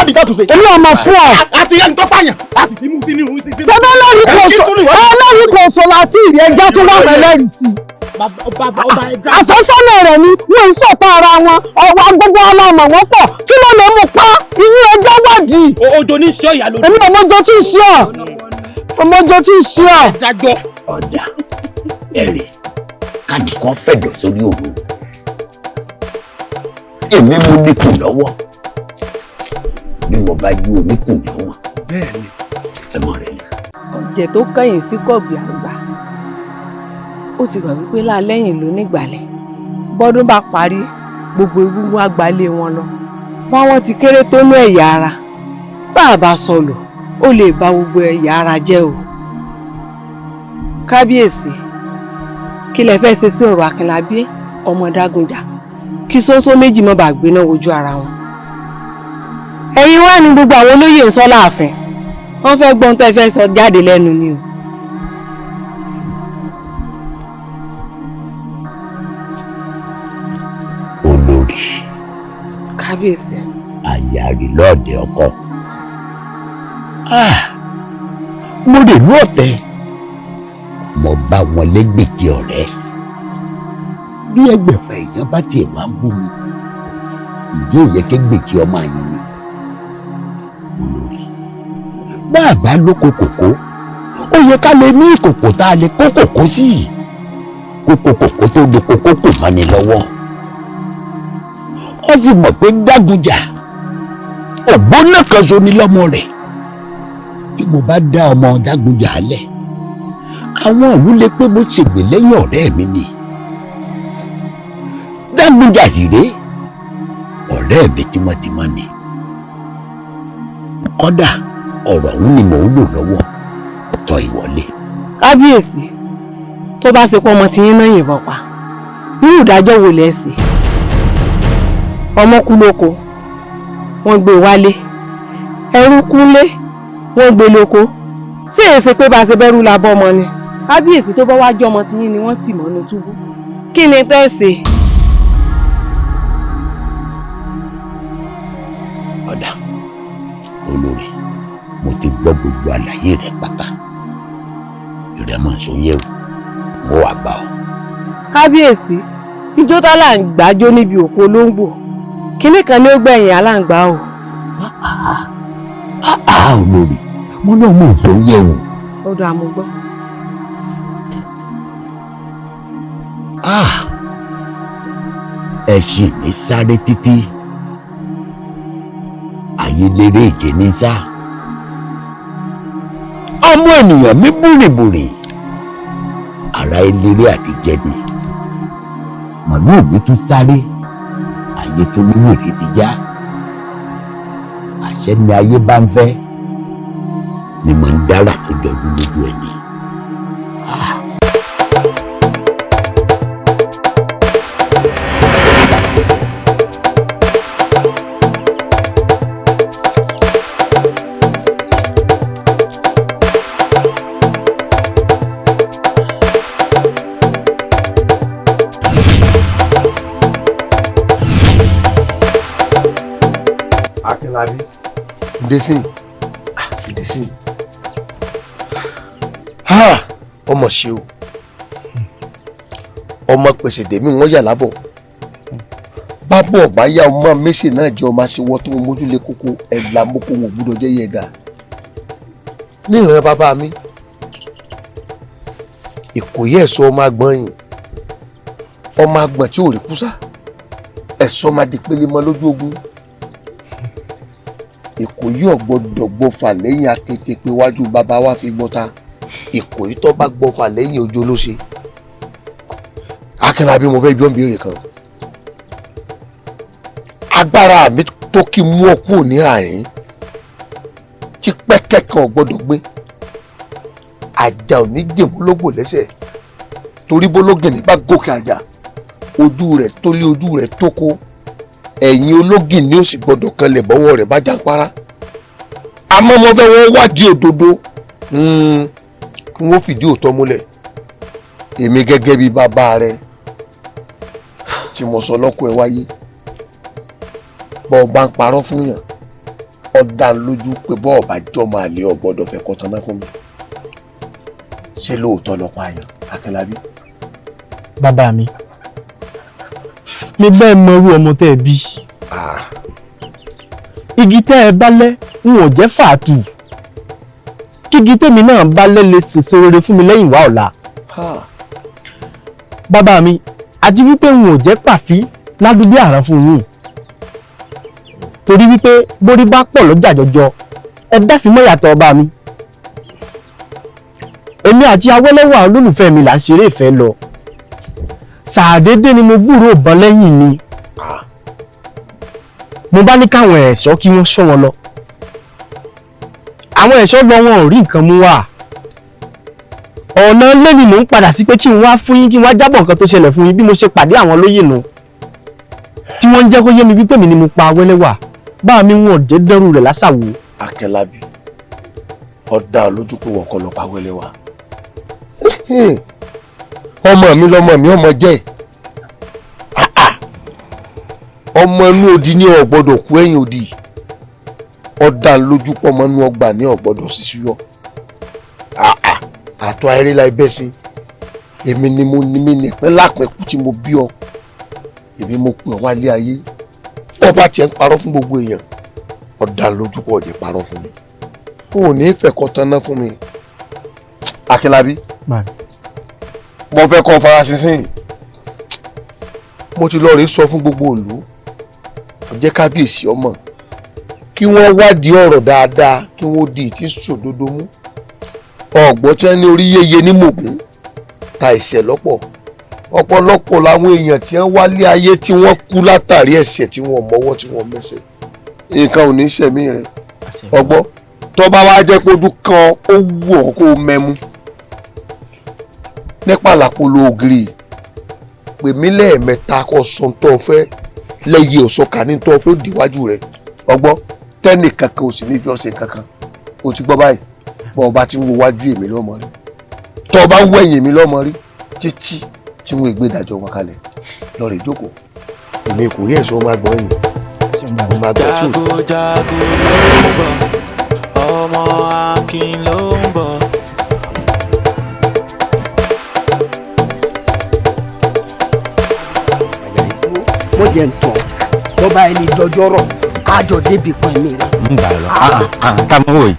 èmi ọmọ fún ọ. Àti ẹni tó pààyàn, a sì ti mú sí ní irú sí. Ṣé ẹlẹ́rìí kò sọ láti ìrì ẹja tó wà mẹ́lẹ́rìí sí i? Àfẹ́sọ́nà rẹ̀ ni wọ́n ń sọ̀tọ̀ ara wọn, ọ̀wọ́ gbogbo aláàmọ̀ wọ́n pọ̀. Kí ló lè mú pa inú ẹjọ́ wádìí? Ojo ní sọ ìyá lóde. Èmi ọmọjọ tí ń ṣe ọ, ọmọjọ tí ń ṣe ọ. Dájọ́. Ọ̀dà ẹ̀rì káàdì kan fẹ̀dọ̀ sórí òru. Èmi mú níkùn lọ́wọ́, bí mo bá yí oníkùn ní wọn. Ẹmọ rẹ ni. Ọ̀jẹ̀ tó kẹ́yìn sí kọ̀gbì àgbà, ó ti gbà wípé lálẹ́yìn ló nígbàlẹ̀. Bọ́dún bá parí, gbogbo egungun àgbálẹ̀ wọn lọ. Báwọn ti kéré tó nú ẹ̀yà ara, tá a bá sọlò ó lè ba gbogbo ẹ̀yà ara jẹ́ o. Kábíyèsí, kí lẹ fẹ́ ṣe sí ọ̀rọ̀ Akínlábí ọmọ Dágunjà Kí sóńsó méjì má bàa gbéná wojú ara wọn. Ẹ̀yin wá ní gbogbo àwọn olóyè ń sọ láàfin, wọ́n fẹ́ gbọ́n tẹ́ fẹ́ sọ jáde lẹ́nu ni o. Olórí. Kábíyèsí. Àyàrí lọ́ọ̀dẹ̀ ọkọ. Mo lè lú ọ̀tẹ̀, mo bá wọn lẹ́gbẹ̀jì ọ̀rẹ́. Bí ẹgbẹ̀fà èèyàn bá tiẹ̀ wá ń bú mi, ǹjẹ́ ò yẹ kẹ́gbẹ̀jì ọmọ àyàn mi? Olórí, bá a bá lóko kòkó, ó yẹ ká lè ní ìkòkò tá a lè kó kòkó sí, kókó kòkó tó do kókó kò mọ́ni lọ́wọ́. Ó sì mọ̀ pé Dágunjà ògbóná kan so ní lọ́mọ rẹ̀. Tí mo bá dá ọmọ Dágunjà lẹ̀, àwọn ìlú lè pé mo ṣègbè lẹ́yìn ọ̀rẹ́ mi ni. Dágunjà sì rèé, ọ̀rẹ́ mi tímọ́tímọ́ ni. Kódà ọ̀rọ̀ ọ̀hún ni mò ń lò lọ́wọ́ tọ́ ìwọlé. Kábíyèsí, tó bá ṣe pé ọmọ tí yín náà yìnbọn pa, irú ìdájọ́ wo lẹ ṣe? Ọmọ kú lóko, wọ́n gbé wálé. Ẹrú kúnlé, wọ́n gbé lóko. Tí èyí ṣe pé bá a ṣe bẹ́rù la bọ́ ọmọ ni. Kábíyèsí, tó bá wá jẹ́ ọmọ tí yín ni wọ́n tì mọ́nú túbú, kí ni tẹ́ ṣe? Ọ̀dà olórí, mo ti gbọ́ gbogbo àlàyé rẹ pátá. Ìrẹ́mọ̀ sóyẹ̀wò, mo wà bá ọ. Kábíyèsí, ijó tá là ń gbàjó níbi òkú olóńgbò, kínní kan ní ó gbẹ̀yìn aláǹgbá o. Olórí, mo náà mọ̀ sóyẹ̀wò. Ọ̀dọ̀ àmúgbọ́. Ẹṣin mi sáré títí, ayé lérè ìje ní sá. Ọmọ ènìyàn mi búrìbùrì, ara eléré àti jẹni. Màlúù mi tún sáré, ayé tó ní wèrè ti já. Àṣẹ ni ayé bá ń fẹ́ ni mo ń dára tó jọjú lójú ẹni. Akínlábí, ǹdẹ́sìn ǹdẹ́sìn, ọmọ ṣe o, ọmọ pèsè dèmí wọn yà lábọ̀ bábọ̀ ọ̀bá yá ọmọ mẹ́sẹ̀ náà jẹ́ ọmọ aṣèwọ́ tó ń mójúlé kókó ẹ̀là mọ́kò wọn gbúdọ̀ jẹ́ yẹ̀gà ní ìran bàbá mi. Ìkòyí ẹ̀sọ́ ọmọ agbọ̀n yìí, ọmọ agbọ̀n tí ò rí kúsá, ẹ̀sọ́ máa di pélé mọ́ lójú ogun. Ìkòyí ọ̀gbọ́dọ̀ gbọ́fà lẹ́yìn akété pé wájú bàbá wa fi gbọ́ta. Ìkòyí tó bá gbọ́fà lẹ́yìn ojú ló ṣe. Akínlábí, mo fẹ́ bí ọ́n béèrè kan. Agbára mi tó kí mú ọ kúrò ní àárín tí pẹ́kẹ́ kan ò gbọ́dọ̀ gbé. Àjà ò ní jèmólógbò lẹ́sẹ̀, torí bólógìnní bá gòkè àjà, ojú rẹ̀ tó lé ojú rẹ̀ tó kó, ẹ̀yìn ológìnní ò sì gbọ́dọ̀ kanlẹ̀ bọ́wọ́ rẹ̀ bá jàǹpárá. Àmọ́ mo fẹ́ wọ́n wádìí òdodo, kí wọ́n fìdí òótọ́ múlẹ̀. Èmi gẹ́gẹ́ bíi bàbá rẹ̀ tí mo sọ lọ́kọ ẹ wáyé, bọ́ ọ bá ń parọ́ fún yàn, ọ dá lójú pé bọ́ ọ bá jọ máa lé ọ gbọ́dọ̀ fẹ́ kọ́ tán náà fún mi. Ṣé lóòótọ́ lọ pa àyàn, Akínlábí? Bàbá mi, mi bẹ́ẹ̀ mọ irú ọmọ tẹ́ ẹ bí. Igi tẹ́ ẹ bá lẹ́ n ò jẹ́ fàátù. Kígi tèmi náà bá lẹ́ lè sèso rere fún mi lẹ́yìn wá ọ̀la. Bàbá mi, àti wípé n ò jẹ́ pàfí ládùúgbò àrán fún yín. Torí wípé bórí bá pọ̀ lọ́jà jọjọ, ẹ dáfín mọ́ ìyàtọ̀ ọba mi. Èmi àti Awẹ́lẹ́wà olólùfẹ́ mi là ń ṣeré ìfẹ́ lọ. Ṣàdédé ni mo gbúròó ìbọn lẹ́yìn mi. Mo bá ní káwọn ẹ̀ṣọ́ kí wọ́n ṣọ́ wọn lọ. Àwọn ẹ̀ṣọ́ lọ, wọn ò rí nǹkan mú wá. Ọ̀nà lẹ́yìn mò ń padà sí pé kí n wá fún yín, kí n wá jábọ̀ nǹkan tó ṣẹlẹ̀ fún yín bí mo ṣe pàdé àwọn olóyè nù. Tí wọ́n ń jẹ́ kó yé mi wípé mi ni mo pa Wẹ́lẹ́wà, bá mi wọn ò jẹ́ dẹ́rù rẹ̀ lásàwò. Akínlábí, ó dá ọ lójú pé wọ́n kọ́ ló pa Wẹ́lẹ́wà. Ọmọ mi lọmọ mi ọmọ jẹ́ ọmọ inú odi ní ò gbọ́dọ̀ kú ẹ̀yìn odi. Ó dá lójú pọ̀ ọmọ inú ọgbà ní ò gbọ́dọ̀ sísú yọ. Àtọ́ ayéré la ibẹ̀ sí. Èmi ni mo ní mi nìpín lápẹ̀kú tí mo bí ọ. Èmi mo pè ọ́ wálé ayé. Ọba tiẹ̀ ń parọ́ fún gbogbo èèyàn. Ó dá lójú pọ̀ ọ̀dẹ̀ parọ́ fún mi. O ò ní fẹ́ kọ́ tán ná fún mi. Akínlábí, mo fẹ́ kọ́ farasinsin. Mo ti lọ rí sọ fún gbogbo ìlú. Jẹ́ kábíyèsí ọmọ kí wọ́n wádìí ọ̀rọ̀ dáadáa kí wọ́n di ìtí sòdodo mú. Ọ̀gbọ́n tí wọ́n ní orí yéye ní mògún ta ẹ̀ṣẹ̀ lọ́pọ̀. Ọ̀pọ̀lọpọ̀ làwọn èèyàn tí wọ́n wálé ayé tí wọ́n kú látàrí ẹ̀ṣẹ̀ tí wọ́n mọ́wọ́ tí wọ́n mẹ́sẹ̀. Nǹkan ò ní ṣẹ̀mí rẹ̀. Ọgbọ́n tó bá wá jẹ́ kójú kan ó wù ọ́ kó mẹ́mú. Nípa làpolo ògiri pè mí lẹ́ẹ̀mẹ́ta kó sọ tó fẹ́ lẹ́yìn òsọkà ní tó fẹ́ díwájú rẹ̀. Ọgbọ́n tẹ́nì kankan ò sì ní fi ọ̀sẹ̀ kankan. O ti gbọ́ báyìí, bọ́ ọba ti ń wo wájú èmi lọ́mọ rí, tọ́ ọba ń wẹ̀yìn èmi lọ́mọ rí títí tí wọ́n gbé ìdájọ́ wọn kalẹ̀. Lọ́ọ̀rì ìjókòó èmi kò rí ẹ̀sọ́ máa gbọ́n yìí. Jago jago ló ń bọ̀, ọmọ Akin ló ń bọ̀. Mo jẹ ntọ́ bọ́ba ẹni dọjọ́rọ̀ àjọ débi kan mi rẹ. N gbà lọ ká mọ wòye.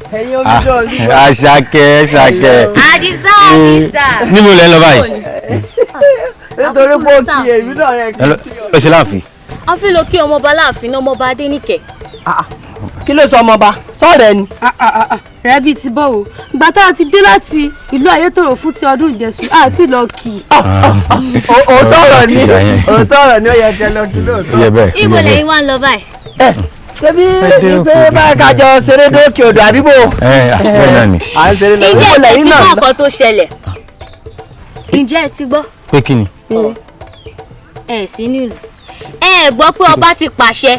Àṣàkẹ́ Ṣàkẹ́. Àdìsá Àdìsá. Níbo lẹ ń lọ báyìí? Nítorí pé ó kí èmi náà yẹ kí. Lọ ṣe láàfin. A fi lọ kí ọmọọba láàfin ọmọọba Adéníkẹ́. Kí ló sọ ọmọọba sọ̀rọ̀ ẹni. Rẹ bíi ti bọ́ o, ìgbà tá a ti dé láti ìlú Ayétòrò fún ti ọdún Ìjẹ̀ṣu àti lọ kì í. Òótọ́ ọ̀rọ̀ ni, òótọ́ ọ̀rọ̀ ni, ó yẹ kẹ́ lọ kí lóòótọ́. Ibo lẹ́yìn wá ń lọ báyìí? Ṣebí ìgbé báyìí kájọ ṣeré dókè odò àbíbò. À ń ṣeré lọ. Ǹjẹ́ ẹ ti gbọ́ nǹkan tó ṣẹlẹ̀? Ǹjẹ́ ẹ ti gbọ́? Pé kí ni? Ẹ sí nílùú. Ẹ gbọ́ pé ọba ti pàṣẹ.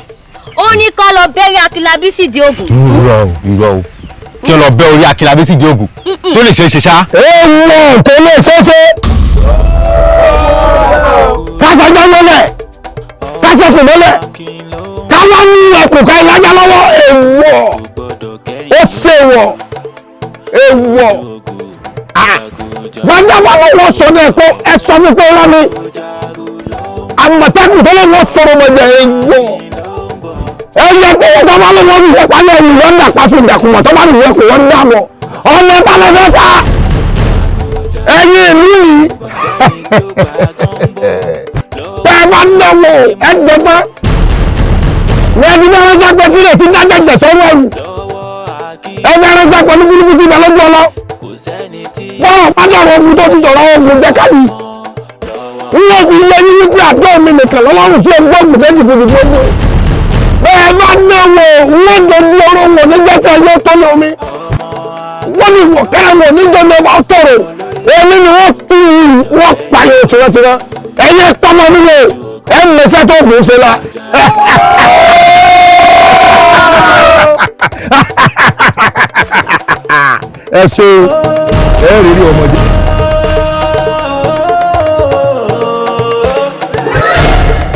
Ó ní kó lọ bẹ́rẹ̀ Akínlábí sì di Ògún. Irọ́ o, irọ́ o. Kí ọ lọ bẹ́ orí Akínlábí sì di Ògún. Ṣó lè ṣe é ṣe ṣá? Èèwọ̀ kò lè ṣe é ṣe. Kásánjá mọ́lẹ̀, kásẹ̀kùn mọ́lẹ̀, káwá ní ẹkùn ká ìlàjà lọ́wọ́. Èèwọ̀ ó ṣe wọ̀, èèwọ̀. Wọ́n dábàá lọ́wọ́ sọ ní ẹ̀kọ́ ẹ sọ fún pé ó rán mi. Àmọ̀tẹ́kùn tó lọ́wọ́ sọ̀rọ̀ mọ̀jẹ̀ èèwọ̀. Ẹ yẹ pé wọ́n dábàá lọ́wọ́ mi yẹ palẹ̀ ẹ̀yìn wọ́n dà pa fún ìdàkùnmọ̀ tó bá nìyẹn kò wọ́n dà mọ̀. Ọ̀nà ìbálẹ̀ fẹ́ fà. Ẹ̀yin ìlú yìí. Tẹ́ ẹ bá náwó ẹ gbọ́gbọ́n. Ní ẹni bí ẹran sápẹ́ kí lè ti dájọ́ jẹ̀ sọ́rọ́ ẹrù. Ẹni ẹran sápẹ́ ní búlúbú ti bẹ̀ lójú ọlọ́. Bọ́ọ̀ pàdánù ogun tó ti jọ̀rọ̀ ogun jẹ́ káàdì. Wọ́n fi yẹ yín wípé àdó mi nìkan lọ́lọ́run tí ó gbógun méjì kùtù gbogbo. Bẹ́ẹ̀ bá náwó wọ́n dojú ọ̀rọ̀ wọ̀ ní jẹ́sẹ̀ yóò tó lómi. Wọ́n ní wọ̀kẹ́rẹ́ wọ̀ ní jọ́nà ọba tọ̀rọ̀. Èmi ni wọ́n tú wọ́n pariwo tìrantìran. Ẹ̀yẹ tọ́mọ nílé ẹ̀ mẹ́sẹ̀ tó kù ń ṣe la. Ẹ ṣe ẹ rí rí ọmọdé.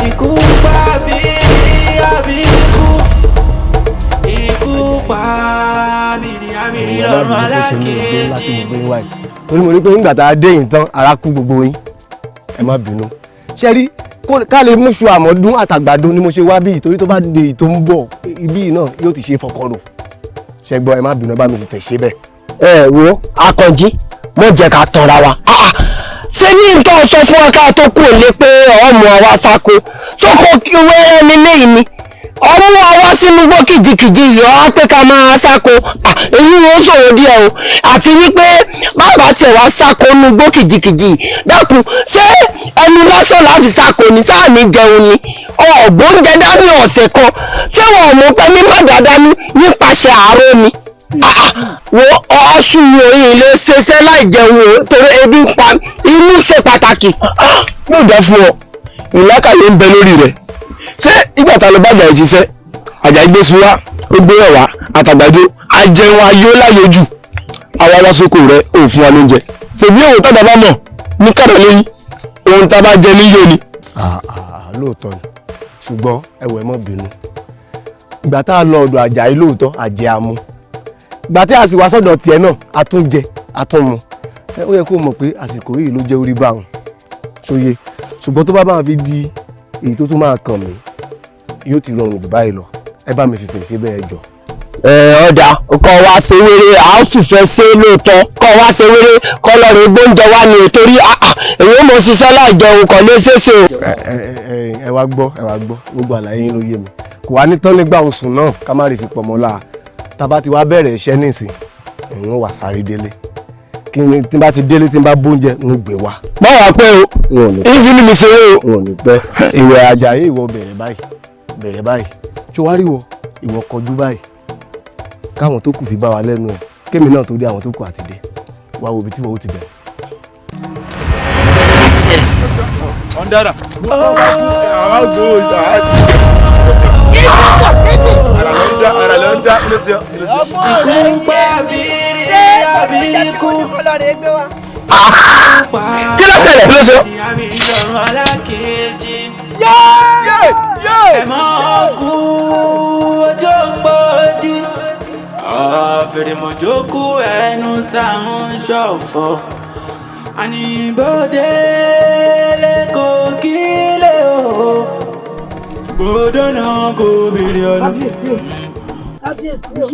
Ikú pa bí àbíkú, ikú pa bìrì àbìrì lọ́rùn alákejì. Torí mo ní pé nígbà tá a dé yìí tán ara kú gbogbo yín, ẹ má bínú. Ṣé rí ká lè mú ṣu àmọ́dún àtàgbàdo ni mo ṣe wá bí, torí tó bá dé tó ń bọ̀ ibí náà yóò ti ṣe fọkànrò. Ṣé gbọ́, ẹ má bínú, ẹ bá mi fìfẹ́ ṣe bẹ́ẹ̀. Ẹ wo Akànjí, mo jẹ́ ká tanra wa. Ṣé ní nǹkan sọ fún wa ká tó kú òní pé ọmọ àwa sáko sóko wẹ́rẹ́ nílé yìí ni ọmú àwa sínú igbó kìjikìji yìí ọ́ pé ká máa sáko, èyí wọn ṣòro díẹ̀ o. Àti wípé bàbá tiẹ̀ wá sáko nínú igbó kìjikìji dákun, ṣé ẹnu lásán láti sáko ni sáà ní jẹun ni? Ọ̀gbọ́njẹ dání ọ̀sẹ̀ kan, ṣé wọn ò mọ̀ pé mímọ̀ dáadáa ní nípasẹ̀ àárọ̀ ni? Wo ọṣù orí ilé ṣeṣẹ́ láì jẹun o, torí ebi ń pa inú ṣe pàtàkì. Yóò dá fún ọ, ìlàkàyè ń bẹ lórí rẹ. Ṣé ìgbà tá a lọ bá Àjàyí ṣiṣẹ́, Àjàyí gbé suwá, ó gbé ẹ̀wà àtàgbàdo, ajẹun ayó láyé jù, àwa wá sóko rẹ ò fún wa lóúnjẹ. Ṣèbí òun tá bàbá mọ̀ ní kàdà lóyún, ohun tá a bá jẹ níyó ni. Lóòótọ́ ni, ṣùgbọ́n ẹ̀wẹ̀ mọ́ bínú. Ìgbà tá a lọ ọ̀dọ̀ Àjàyí lóòótọ́ àjẹ àmu, ìgbà tí a sì wá sọ́dọ̀ tiẹ̀ náà a tún jẹ a tún mu. Ó yẹ kó mọ̀ pé àsìkò yìí ló jẹ́ orí báwọn ṣòye, ṣùgbọ́n tó bá bá fi di èyí tó tún máa kàn mí yóò ti rọrùn jù báyìí lọ. Ẹ bá mi fìfẹ́ ṣe bẹ́ẹ̀ jọ. Ọ̀dà kọ́ wa ṣe wéré, a ó sì fẹ́ ṣe lóòótọ́. Kọ́ wa ṣe wéré kọ́ lọ́ọ́ gbóúnjẹ wa ni, torí èyí ó mọ̀ ṣiṣẹ́ láì jẹun kọ́ lé ṣeéṣe o. Ẹ wá gbọ́, ẹ wá gbọ́, gbogbo àlàyé yín ló yé mi. Kò wá ní tán nígbà oṣù náà ká má rí fi pọ̀ mọ́ la. Tá a bá ti wá bẹ̀rẹ̀ iṣẹ́ nísìn, ẹ̀yin wà sáré délé. Kí ni tí n bá ti délé, tí n bá bóúnjẹ ń gbé wa. Má wàá pẹ́ o, ìfi ni mi ṣe o. N ò ní pẹ́. Ìwẹ̀ Àjàyí, ìwọ bẹ̀rẹ̀ báyìí, bẹ̀rẹ̀ báyìí. Tí o wá rí wọ, ìwọ kọjú báyìí. Káwọn tó kù fi bá wa lẹ́nu ẹ̀, kémi náà tó dé àwọn tó kù àti dé. Wá wo ibi tí wọ́n ó ti bẹ̀rẹ̀. Ọ̀ndàrà. Ara ló ń dá, kí ló ṣe ọ́? Kí ló ṣẹlẹ̀? Kí ló ṣe ọ́? Fèrèmọ̀jókù ẹnu sáhùn ṣọ̀fọ̀, àníbọ̀dé lẹ́kọ̀ọ́ kílẹ̀ o, bọ́dọ̀ náà kò bèrè ọ̀nà. Kábíyèsí o, kábíyèsí o,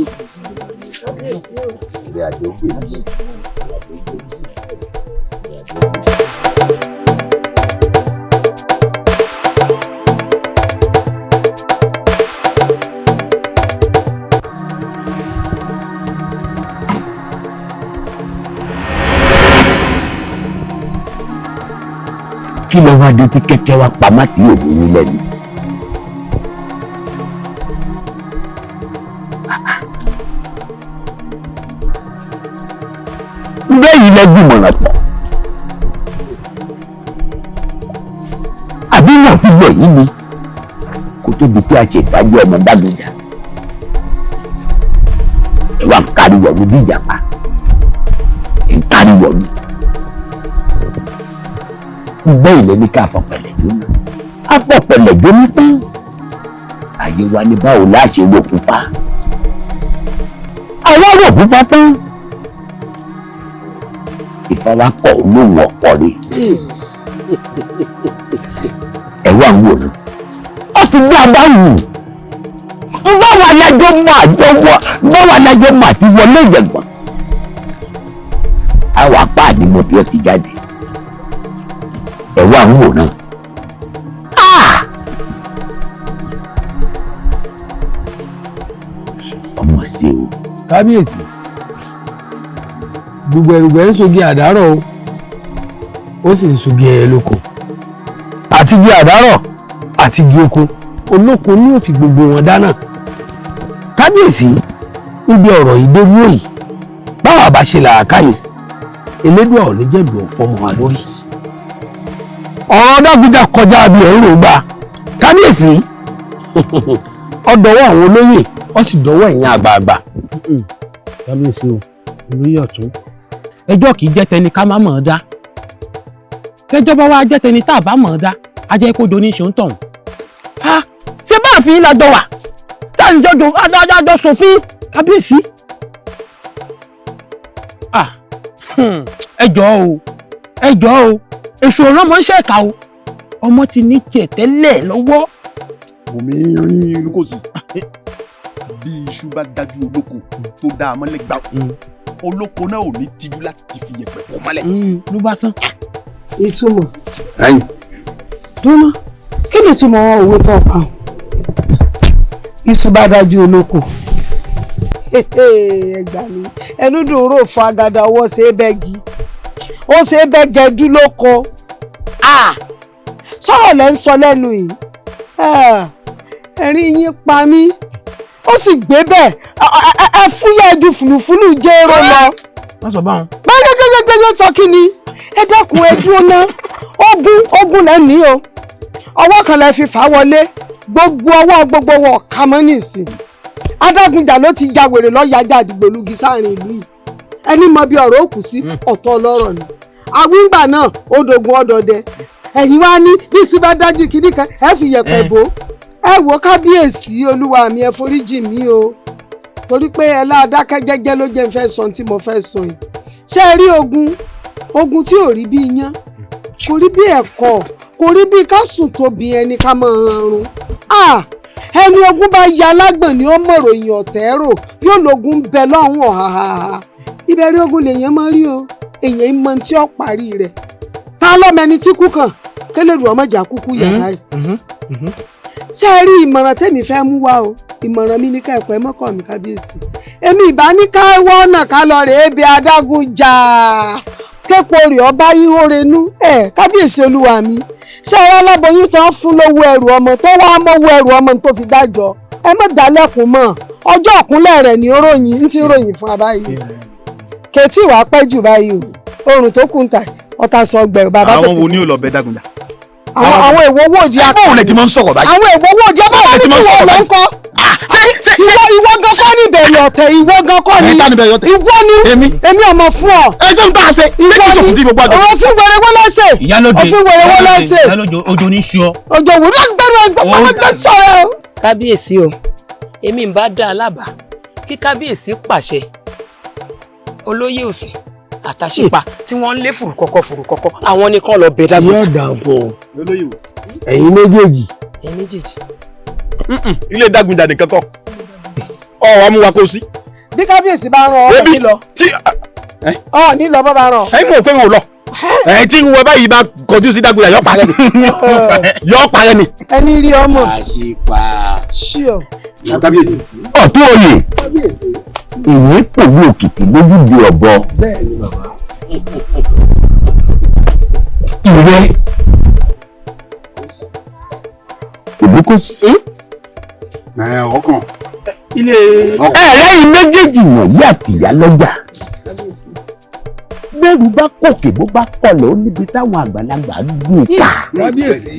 kábíyèsí o. Ìrìn àjò gbè mí. Kí ló wá dé tí kẹ́kẹ́ wá pa má tí yóò ní lẹ́nu? Bẹ́ẹ̀ yìí lẹ́gbìmọ̀ràn pọ̀. Àbí wọ́n fi bọ̀ yìí ni kó tó di pé a ṣe ìdájọ́ ọmọ Bágúnjà. Ẹ wá ń kárí wọ̀lú bí ìjàpá. Ẹ ń kárí wọ̀lú. Bẹ́ẹ̀ ilẹ̀ ní ká fọ̀pẹ̀lẹ̀ jóná. A fọ̀pẹ̀lẹ̀ jóná tán. Ayé wa ní báwo la ṣe wò fúnfá. Àwa wò fúnfá tán. Ìfọwọ́kọ̀ olóhùn ọ̀fọ̀ rí. Ẹ wá ń wò ná. Ó ti gbé abáwù. Báwa lájọ́ mọ̀ àjọ wọ, báwa lájọ́ mọ̀ àti wọlé ìjẹ̀gbọ́n. Àwọn apá àdìmọ̀ bí ó ti jáde. Ẹ wá ń wò náà. Ọmọ ṣe o. Kábíyèsí, gbùgbẹ̀rùgbẹ̀ ń sogi àdárọ̀ o, ó sì ń sogi ẹyẹ lóko. Àti igi àdárọ̀ àti igi oko, olóko ní ó fi gbogbo wọn dáná. Kábíyèsí, níbi ọ̀rọ̀ yìí dé dúró yìí, báwa bá ṣe làákàyè, Elédùà ò ní jẹ̀bi ọ̀fọ́ mọ́ wa lórí. Ọ̀rọ̀ Dágúnjà kọjá bí ẹ̀ ń rò gbà. Kábíyèsí, ó dọwọ́ àwọn olóyè, ó sì dọwọ́ ẹ̀yin àgbààgbà. Kábíyèsí o, olóyè ọ̀tún, ẹjọ́ kìí jẹ́ tẹni ká má mọ̀ ọ́ dá. Tẹ́jọ́ bá wá jẹ́ tẹni tá a bá mọ̀ ọ́ dá, a jẹ́ kó doni ṣe ń tọ̀hún. Ṣé bá àfin lájọ wà? Tá a sì jọ àjọ ṣòfin, kábíyèsí. Ẹ jọ̀ọ́ o, ẹ jọ̀ọ́ o, èṣù ọ̀ràn mọ̀ ń ṣẹ̀ka o, ọmọ ti ní tiẹ̀ tẹ́lẹ̀ lọ́wọ́. Omi rin kò sí. Bí iṣu bá dájú olóko tó dá a mọ́lẹ̀ gbà, olóko náà ò ní tijú láti fi yẹ̀pẹ̀ bò mọ́lẹ̀. Ló bá tán. Ìtumọ̀. Dúró, kí ni ìtumọ̀ òwe tó pa ọ́? Iṣu bá dájú olóko. Ẹ gbà mí, ẹnu dùn rò fún agada ọwọ́ ṣe é bẹ́gi. Ó ṣe é bẹ́ gẹdú lóko. Sọ̀rọ̀ lẹ́ ń sọ lẹ́nu yìí. Ẹ̀rín yín pa mí. Ó sì gbé bẹ́ẹ̀, ẹ fúyẹ́ ju fùlùfùlù jẹ́rọ lọ. Má sọ báwọn. Gbẹ́gbẹ́gbẹ́gbẹ́ sọ kí ni? Ẹ dákun ẹ dúró ná. Ogún ogún lẹ́ni o. Ọwọ́ kan lẹ fi fà wọlé. Gbogbo ọwọ́ gbogbo wọn kà mọ́ nísìn. Adágúnjà ló ti ya wèrè lọ́ọ́ àdìgbòlugi sáàrin ìlú yìí. Ẹni mọ bí ọ̀rọ̀ òkú sí ọ̀tọ̀ ọlọ́rọ̀ ni. Àwíǹgbà náà ó dogun ọdọdẹ. Ẹ̀yin wá ní bí sí bá dájú kinní kan ẹ fi yẹ̀pẹ̀ bò. Ẹ wo kábíyèsí olúwa mi, ẹ foríjì mí o. Torí pé ẹ láadákẹ́ jẹ́jẹ́ ló jẹ́ ń fẹ́ sọ tí mo fẹ́ sọ yìí. Ṣé ẹ rí ogun tí ò rí bí iyán, kò rí bí ẹ̀kọ́, kò rí bí ká sùn tóbi ẹni ká máa rún. Ẹni ogun bá ya lágbọ̀n ni ó mọ̀ròyìn ọ̀tẹ̀ rò, yóò lógun bẹ lọ́hùn ọ̀hàhàhà. Ìbẹ̀rẹ̀ ogun lèèyàn máa rí o, èèyàn mọ tí ó parí rẹ̀. Ta lọ́mọ ẹni tí kú kàn, kélédù ọmọjà kúkú yàrá yìí. Ṣé ẹ rí ìmọ̀ràn tèmi fẹ́ mú wá o? Ìmọ̀ràn mi ní ká ẹ̀kọ́ ẹ mọ́kàn mi kábíyèsí. Èmi ìbá ní ká wọ́nà ká lọ rèé bí adágúnjà. Képo rè ọba yíhó renú. Ẹ kábíyèsí olúwa mi. Ṣé ẹ aláboyún tó ń fún lówó ẹrù ọmọ tó wá mọ́wó ẹrù ọmọ tó fi dájọ́? Ẹ má dálẹ́kùn mọ́. Ọjọ́ ọ̀kúnlẹ̀ rẹ̀ ni ó ròyìn, ń ti ròyìn fún abáyé. Kètì wàá pẹ́ jù báyìí o. Oòrùn tó kù ń ta ọ̀tá sọ ọgbẹ̀ bàbá tètè. Àwọn wo ni ó lọ bẹ Dágúnjà? Àwọn èwo wo di akọ. Báwo lẹ ti máa ń sọ̀rọ̀ báyìí? Àwọn èwo wo di abáwọ̀ ní kí wọ́n lọ ń kọ́. Ìwọ gan kọ́ ní ìbẹ̀rẹ̀ ọ̀tẹ̀, ìwọ gan kọ́ ní. Ìwọ ni èmi ọmọ fún ọ. Ẹ ṣé n bá a ṣe, ṣé kí sòkùn tí mo gbàgbọ́. Òfin wèrè wọ́n lọ́sẹ̀. Òfin wèrè wọ́n lọ́sẹ̀. Ìyálóde ojo ní ṣọ. Ojo wò ló gbẹrù ẹgbẹ́. Kábíyèsí o, èmi ń bá dá a lábàá kí kábíyèsí pàṣẹ olóyè òsì àtàṣípa tí wọ́n ń lé fùrùkọ́kọ́ fùrùkọ́kọ́ àwọn nìkan lọ bẹ̀ Dágúnjà. Yóò dà fún ọ ẹ̀yin méjèèjì. Ẹ̀yin méjèèjì. Ilé Dágúnjà nìkan kọ́ ọ wàá mú wa kó sí. Bí kábíyèsí bá rán ọ ní lọ. Ọ ní lọ bá bá rán. Ẹ̀yin mọ̀ pé wọn ò lọ. Ẹ̀ tí wọ́n báyìí bá kọjú sí Dágúnjà yọ parẹ́ ni. Yọ parẹ́ ni. Ẹni rí ọmọ. Àṣìpa. Ṣíọ. Ọ̀tún oyè ìwé pòwú òkìtì lójú di ọ̀bọ. Ìrẹ́ ìbúkọ́sí. Ọkàn. Ilé. Ẹ̀rẹ́yìn méjèèjì wọ̀nyí àti ìyá lọ́jà. Bẹ́ẹ̀rù bá kòkè bó bá kọlẹ̀ ó níbi táwọn àgbàlagbà ń gùn ká. Kábíyèsí.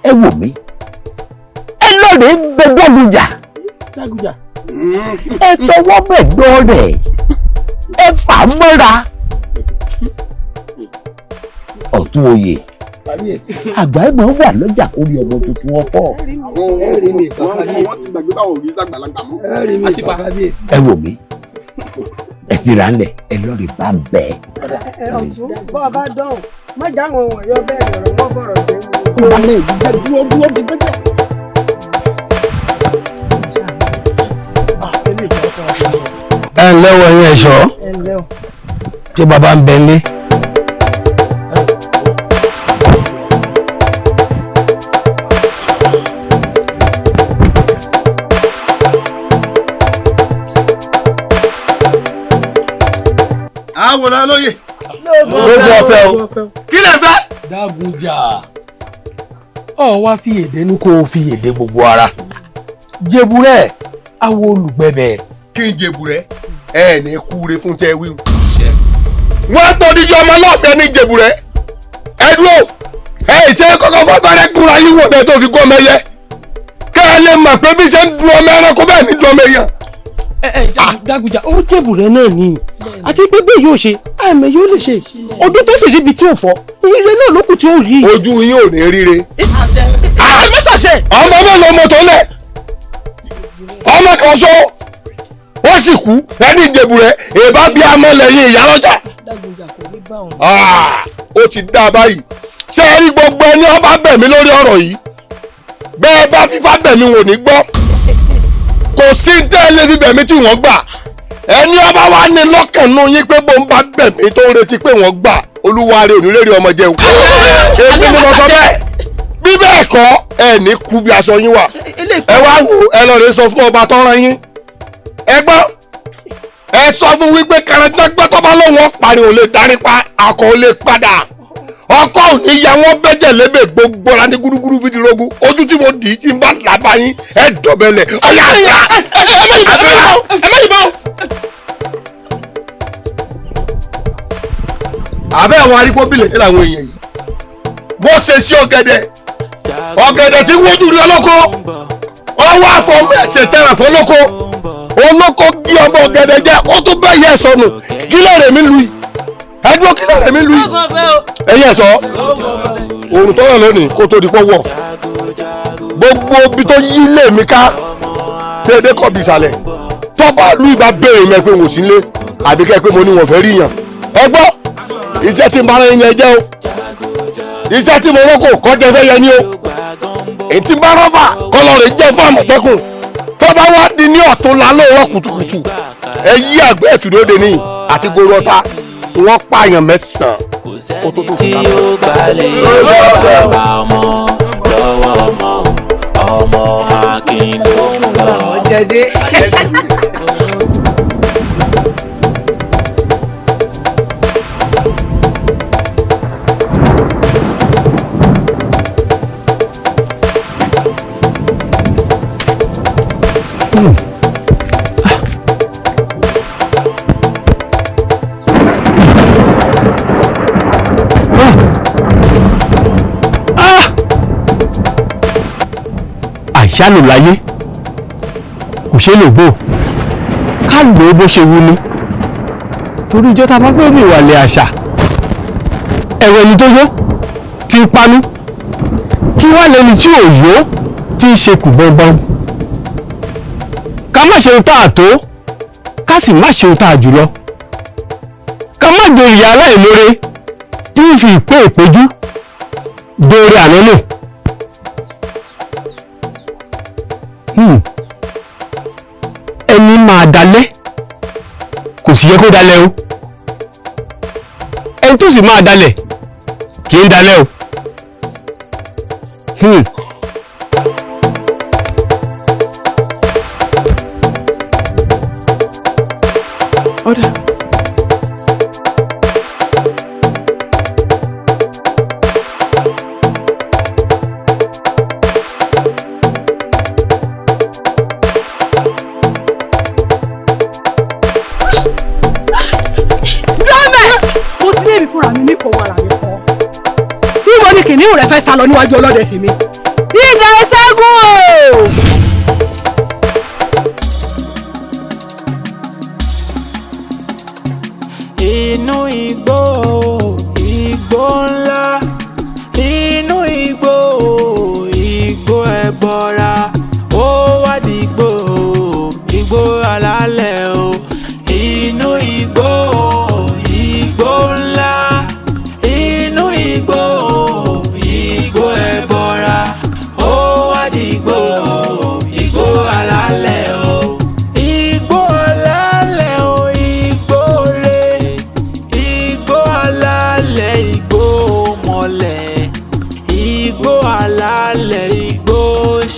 Ẹ wò mí. Ẹ lọ́ọ̀rẹ́ bẹ Dágúnjà. Dágúnjà. Ẹ tọwọ́ bẹ̀ gbọ́ rẹ̀. Ẹ fà á mọ́ra. Ọ̀tún oyè. Àgbà ìmọ̀ wà lọ́jà kórí ọmọ tuntun ọ̀fọ̀. Wọ́n ti gbàgbé báwọn òbí sàgbàlagbà mọ́. Ẹ wò mí. Ẹ ti rà ń lẹ̀, ẹ lọ́ọ̀rì bá ń bẹ̀. Ọ̀tún bọ́ ọ bá dọ̀hùn, má já àwọn wọ̀nyọ́ bẹ́ẹ̀ lọ̀rọ̀ wọ́n bọ̀rọ̀ jẹ́. Ẹ ǹlẹ́ wọ ẹ̀yin ẹ̀ṣọ́, ṣé bàbá ń bẹ nílé? Àwòrán lóye. Lójú ọ̀fẹ́ o. Kí lè fẹ́? Dágúnjà ọ wá fi èdè nú kó o fi èdè gbogbo ara. Jèbúrẹ́ awo olùgbẹ̀bẹ̀. Kí n jèbúrẹ́ ẹ ní kúre fún tẹ wíwù. Wọ́n tó díjọ́ ọmọ lọ́ọ̀fẹ́ ní jèbúrẹ́. Ẹ dúró ẹ ṣe kọ́kọ́ fọ́gbọ́rẹ́ kúra yín wò bẹ́ẹ̀ tó fi gọ́ ọmọ ẹyẹ. Kẹ́ ẹ lè mọ̀ pé bí ṣe ń du ọmọ ẹranko bẹ́ẹ̀ ní du ọmọ èèyàn. Dágúnjà ó jèbúrẹ́ náà ni àti pé bẹ́ẹ̀ yóò ṣe àmì yóò lè ṣe ọdún tó sì ríbi tí ò fọ́ ire náà ló kù tí ó rí. Ojú yín ò ní ríre. Ọmọ mélòó mọ tó lẹ̀? Ọmọ kan sọ ó sì kú ẹni ìjẹ̀bùrẹ́ èèbá bí amọ̀lẹ́yìn ìyálọ́jà. Ó ti dá a báyìí. Ṣé ẹ rí gbogbo ẹni ọba bẹ̀ mí lórí ọ̀rọ̀ yìí? Bẹ́ẹ̀ bá fífá bẹ̀ mí wò ní gbọ́. Kò sí tẹ́ ẹ lè fi bẹ̀ mí tí wọ́n gbà. Ẹni ọba wa ní lọ́kàn nù yín pé bó ń bá bẹ̀ mí tó ń retí pé wọ́n gbà olúwa rẹ̀ onírèrè ọmọ jẹun. Èmi ni mo sọ bẹ́ẹ̀. Bí bẹ́ẹ̀ kọ́ ẹ ní kú bí aṣọ yín wà. Ẹ wá wò ẹ lọ rè sọ fún ọba tó rán yín. Ẹ gbọ́ ẹ sọ fún wípé kẹrẹ̀dẹ́gbẹ́ tó bá lóun ọ̀parí ò lè darí pa akọ ò lè padà. Ọkọ ò ní ya wọ́n bẹ́jẹ̀ lébè gbogbo ra ní gúdúgúdú fìdírógún ojú tí mo dì í tí n bá làbá yín ẹ dọ̀bẹ̀lẹ̀ ọ̀yà àṣà ẹ má yìnbọn. Àbẹ́ àwọn arígbóbìlẹ̀ ní làwọn èèyàn yìí wọ́n ṣe sí ọ̀gẹ̀dẹ̀. Ọ̀gẹ̀dẹ̀ tí wójú rí ọlọ́kọ, ọwọ́ àfọmọ́ ẹ̀sẹ̀ tẹ̀rẹ̀ fọlọ́kọ. Olóko bí ọmọ ọ̀gẹ̀dẹ̀ jẹ́, ó tún bẹ́ẹ̀ yẹ sọnù. Kí lèrè mi lu yìí? Ẹdúró, kí lèrè mi lu yìí? Ẹ̀yẹ sọ, òrùn tọ́lọ̀ lónìí kó tó di pọ́ wọ̀. Gbogbo ibi tó yí lé mi ká, déédé kọ́ bí ìsàlẹ̀. Tọ́ba lu ìbá béèrè mi ẹ pé n ò sí nílé, àbí kẹ́ ẹ pé mo ní wọn fẹ́ rí yàn. Ẹ gbọ́, iṣẹ́ tí n bá rán yín ẹ jẹ́ o. Iṣẹ́ tí mo rán kò kọjá fẹ́ yẹ ni o. Èyí tí n bá rán fà kọ́lọ́ rẹ̀ jẹ́ fún Àmọ̀tẹ́kùn. Tọ́ba wá di ní ọ̀tún la lóòrọ̀ kùtùkùtù, ẹ yí àgbẹ̀ ẹ̀tùdóde ní àti goro ọ̀tá, wọ́n pààyàn 9 kó tó tó tí fún ó gbalẹ̀ bàbá ọmọ lọ́wọ́ ọmọ ọmọ Akin ló ń bọ̀. Jẹ̀dé. Àṣálò láyé kò ṣe lò gbò, ká lò ó bó ṣe wù ní, torí ìjọ tá a bá fẹ́ mi ìwàlẹ̀ àṣà, ẹ̀rọ ẹni tó yó ti ń panú, kí wá lẹni tí ò yó ti ń ṣe kù bọ́nbọ́n. Ká má ṣe ohun tá a tó, ká sì má ṣe ohun tá a jùlọ, ká má dorí aláìmoore tí ń fi ìpé ìpéjú dóore àná nù. Ẹni máa dalẹ̀ kò sì yẹ kó dalẹ̀ o, ẹni tó sì máa dalẹ̀ kì í dalẹ̀ o. Ọ̀dà. Dọ́mẹ̀! Mo ti lé mi fúnra mi ní ìfọwọ́ ara mi kọ́. Níbo ni kìnìún rẹ fẹ́ sá lọ níwájú ọlọ́dẹ tèmi? Ìjà ìṣẹ́gun o! Inú igbó, igbó ńlá, inú igbó, igbó ẹbọra, ó wá dìgbò, igbó alálẹ̀ o. Inú igbó, igbó ńlá, inú igbó, igbó ẹbọra, ó wá dìgbò, igbó alálẹ̀ o. Igbó alálẹ̀ o, igbó re, igbó alálẹ̀, igbó mọ̀lẹ̀, igbó alálẹ̀, igbó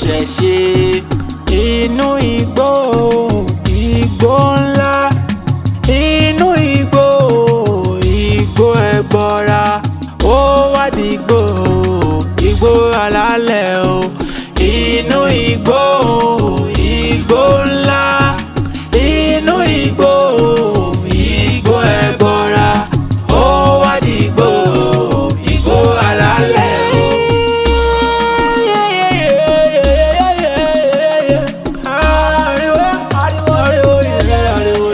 ṣẹ̀ṣe. Inú igbó, igbó ńlá, inú igbó, igbó ẹbọra, ó wá dìgbò, igbó alálẹ̀ o. Inú igbó, igbó ńlá, inú igbó, igbó ẹbọra, ó wá dìgbò, igbó alálẹ̀ o. Ariwo, ariwo, ariwo,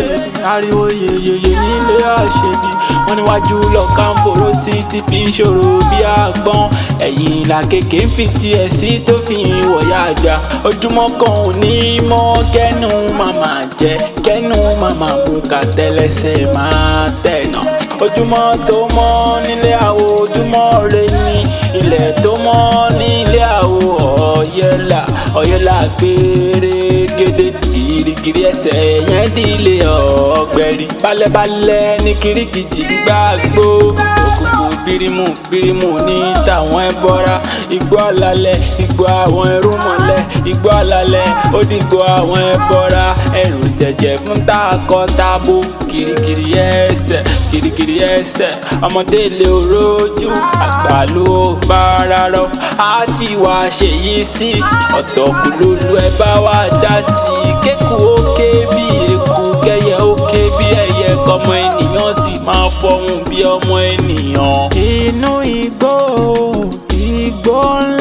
ariwo yeyeye nílé àṣebí. Wọ́n níwájú lọ́ka ń boró sí ti fi ń ṣòro bí àgbọn, ẹ̀yìn ìlà kéèké ń fi tiẹ̀ sí tó fi ń wọ̀yá àjà. Ojúmọ́ kan ò ní mọ́ kẹ́nu màmá jẹ, kẹ́nu màmá mú, kàtẹ́lẹsẹ̀ máa tẹ̀nà. Ojúmọ́ tó mọ́ nílé àwo, ojúmọ́ rẹ ní ilẹ̀ tó mọ́ nílé àwo. Ọ̀yẹ́là ọ̀yẹ́là gbèrègede, gírígírí ẹsẹ̀ yẹn dílé ọ̀gbẹ̀rì, balẹ̀balẹ̀ ní kirikiji gbàgbó, òkùnkùn bírímù bírímù ní tàwọn ẹbọra. Igbó alálẹ̀, igbó àwọn ẹrú mọ̀lẹ̀, igbó alálẹ̀ ó dìgbò àwọn ẹbọra, ẹrù jẹjẹ fún takọ-tabo, kirikiri ẹsẹ̀, kirikiri ẹsẹ̀, ọmọdé lè rojú, àgbà ló bára rọ, á ti wá ṣèyí sí ọ̀tọ̀kùlólú, ẹ bá wa dá sí i. Kéku ó ké bí eku, kẹyẹ ó ké bí ẹyẹ, kọmọ ènìyàn sì máa fọhùn bí ọmọ ènìyàn. Inú igbó, igbó ńlá.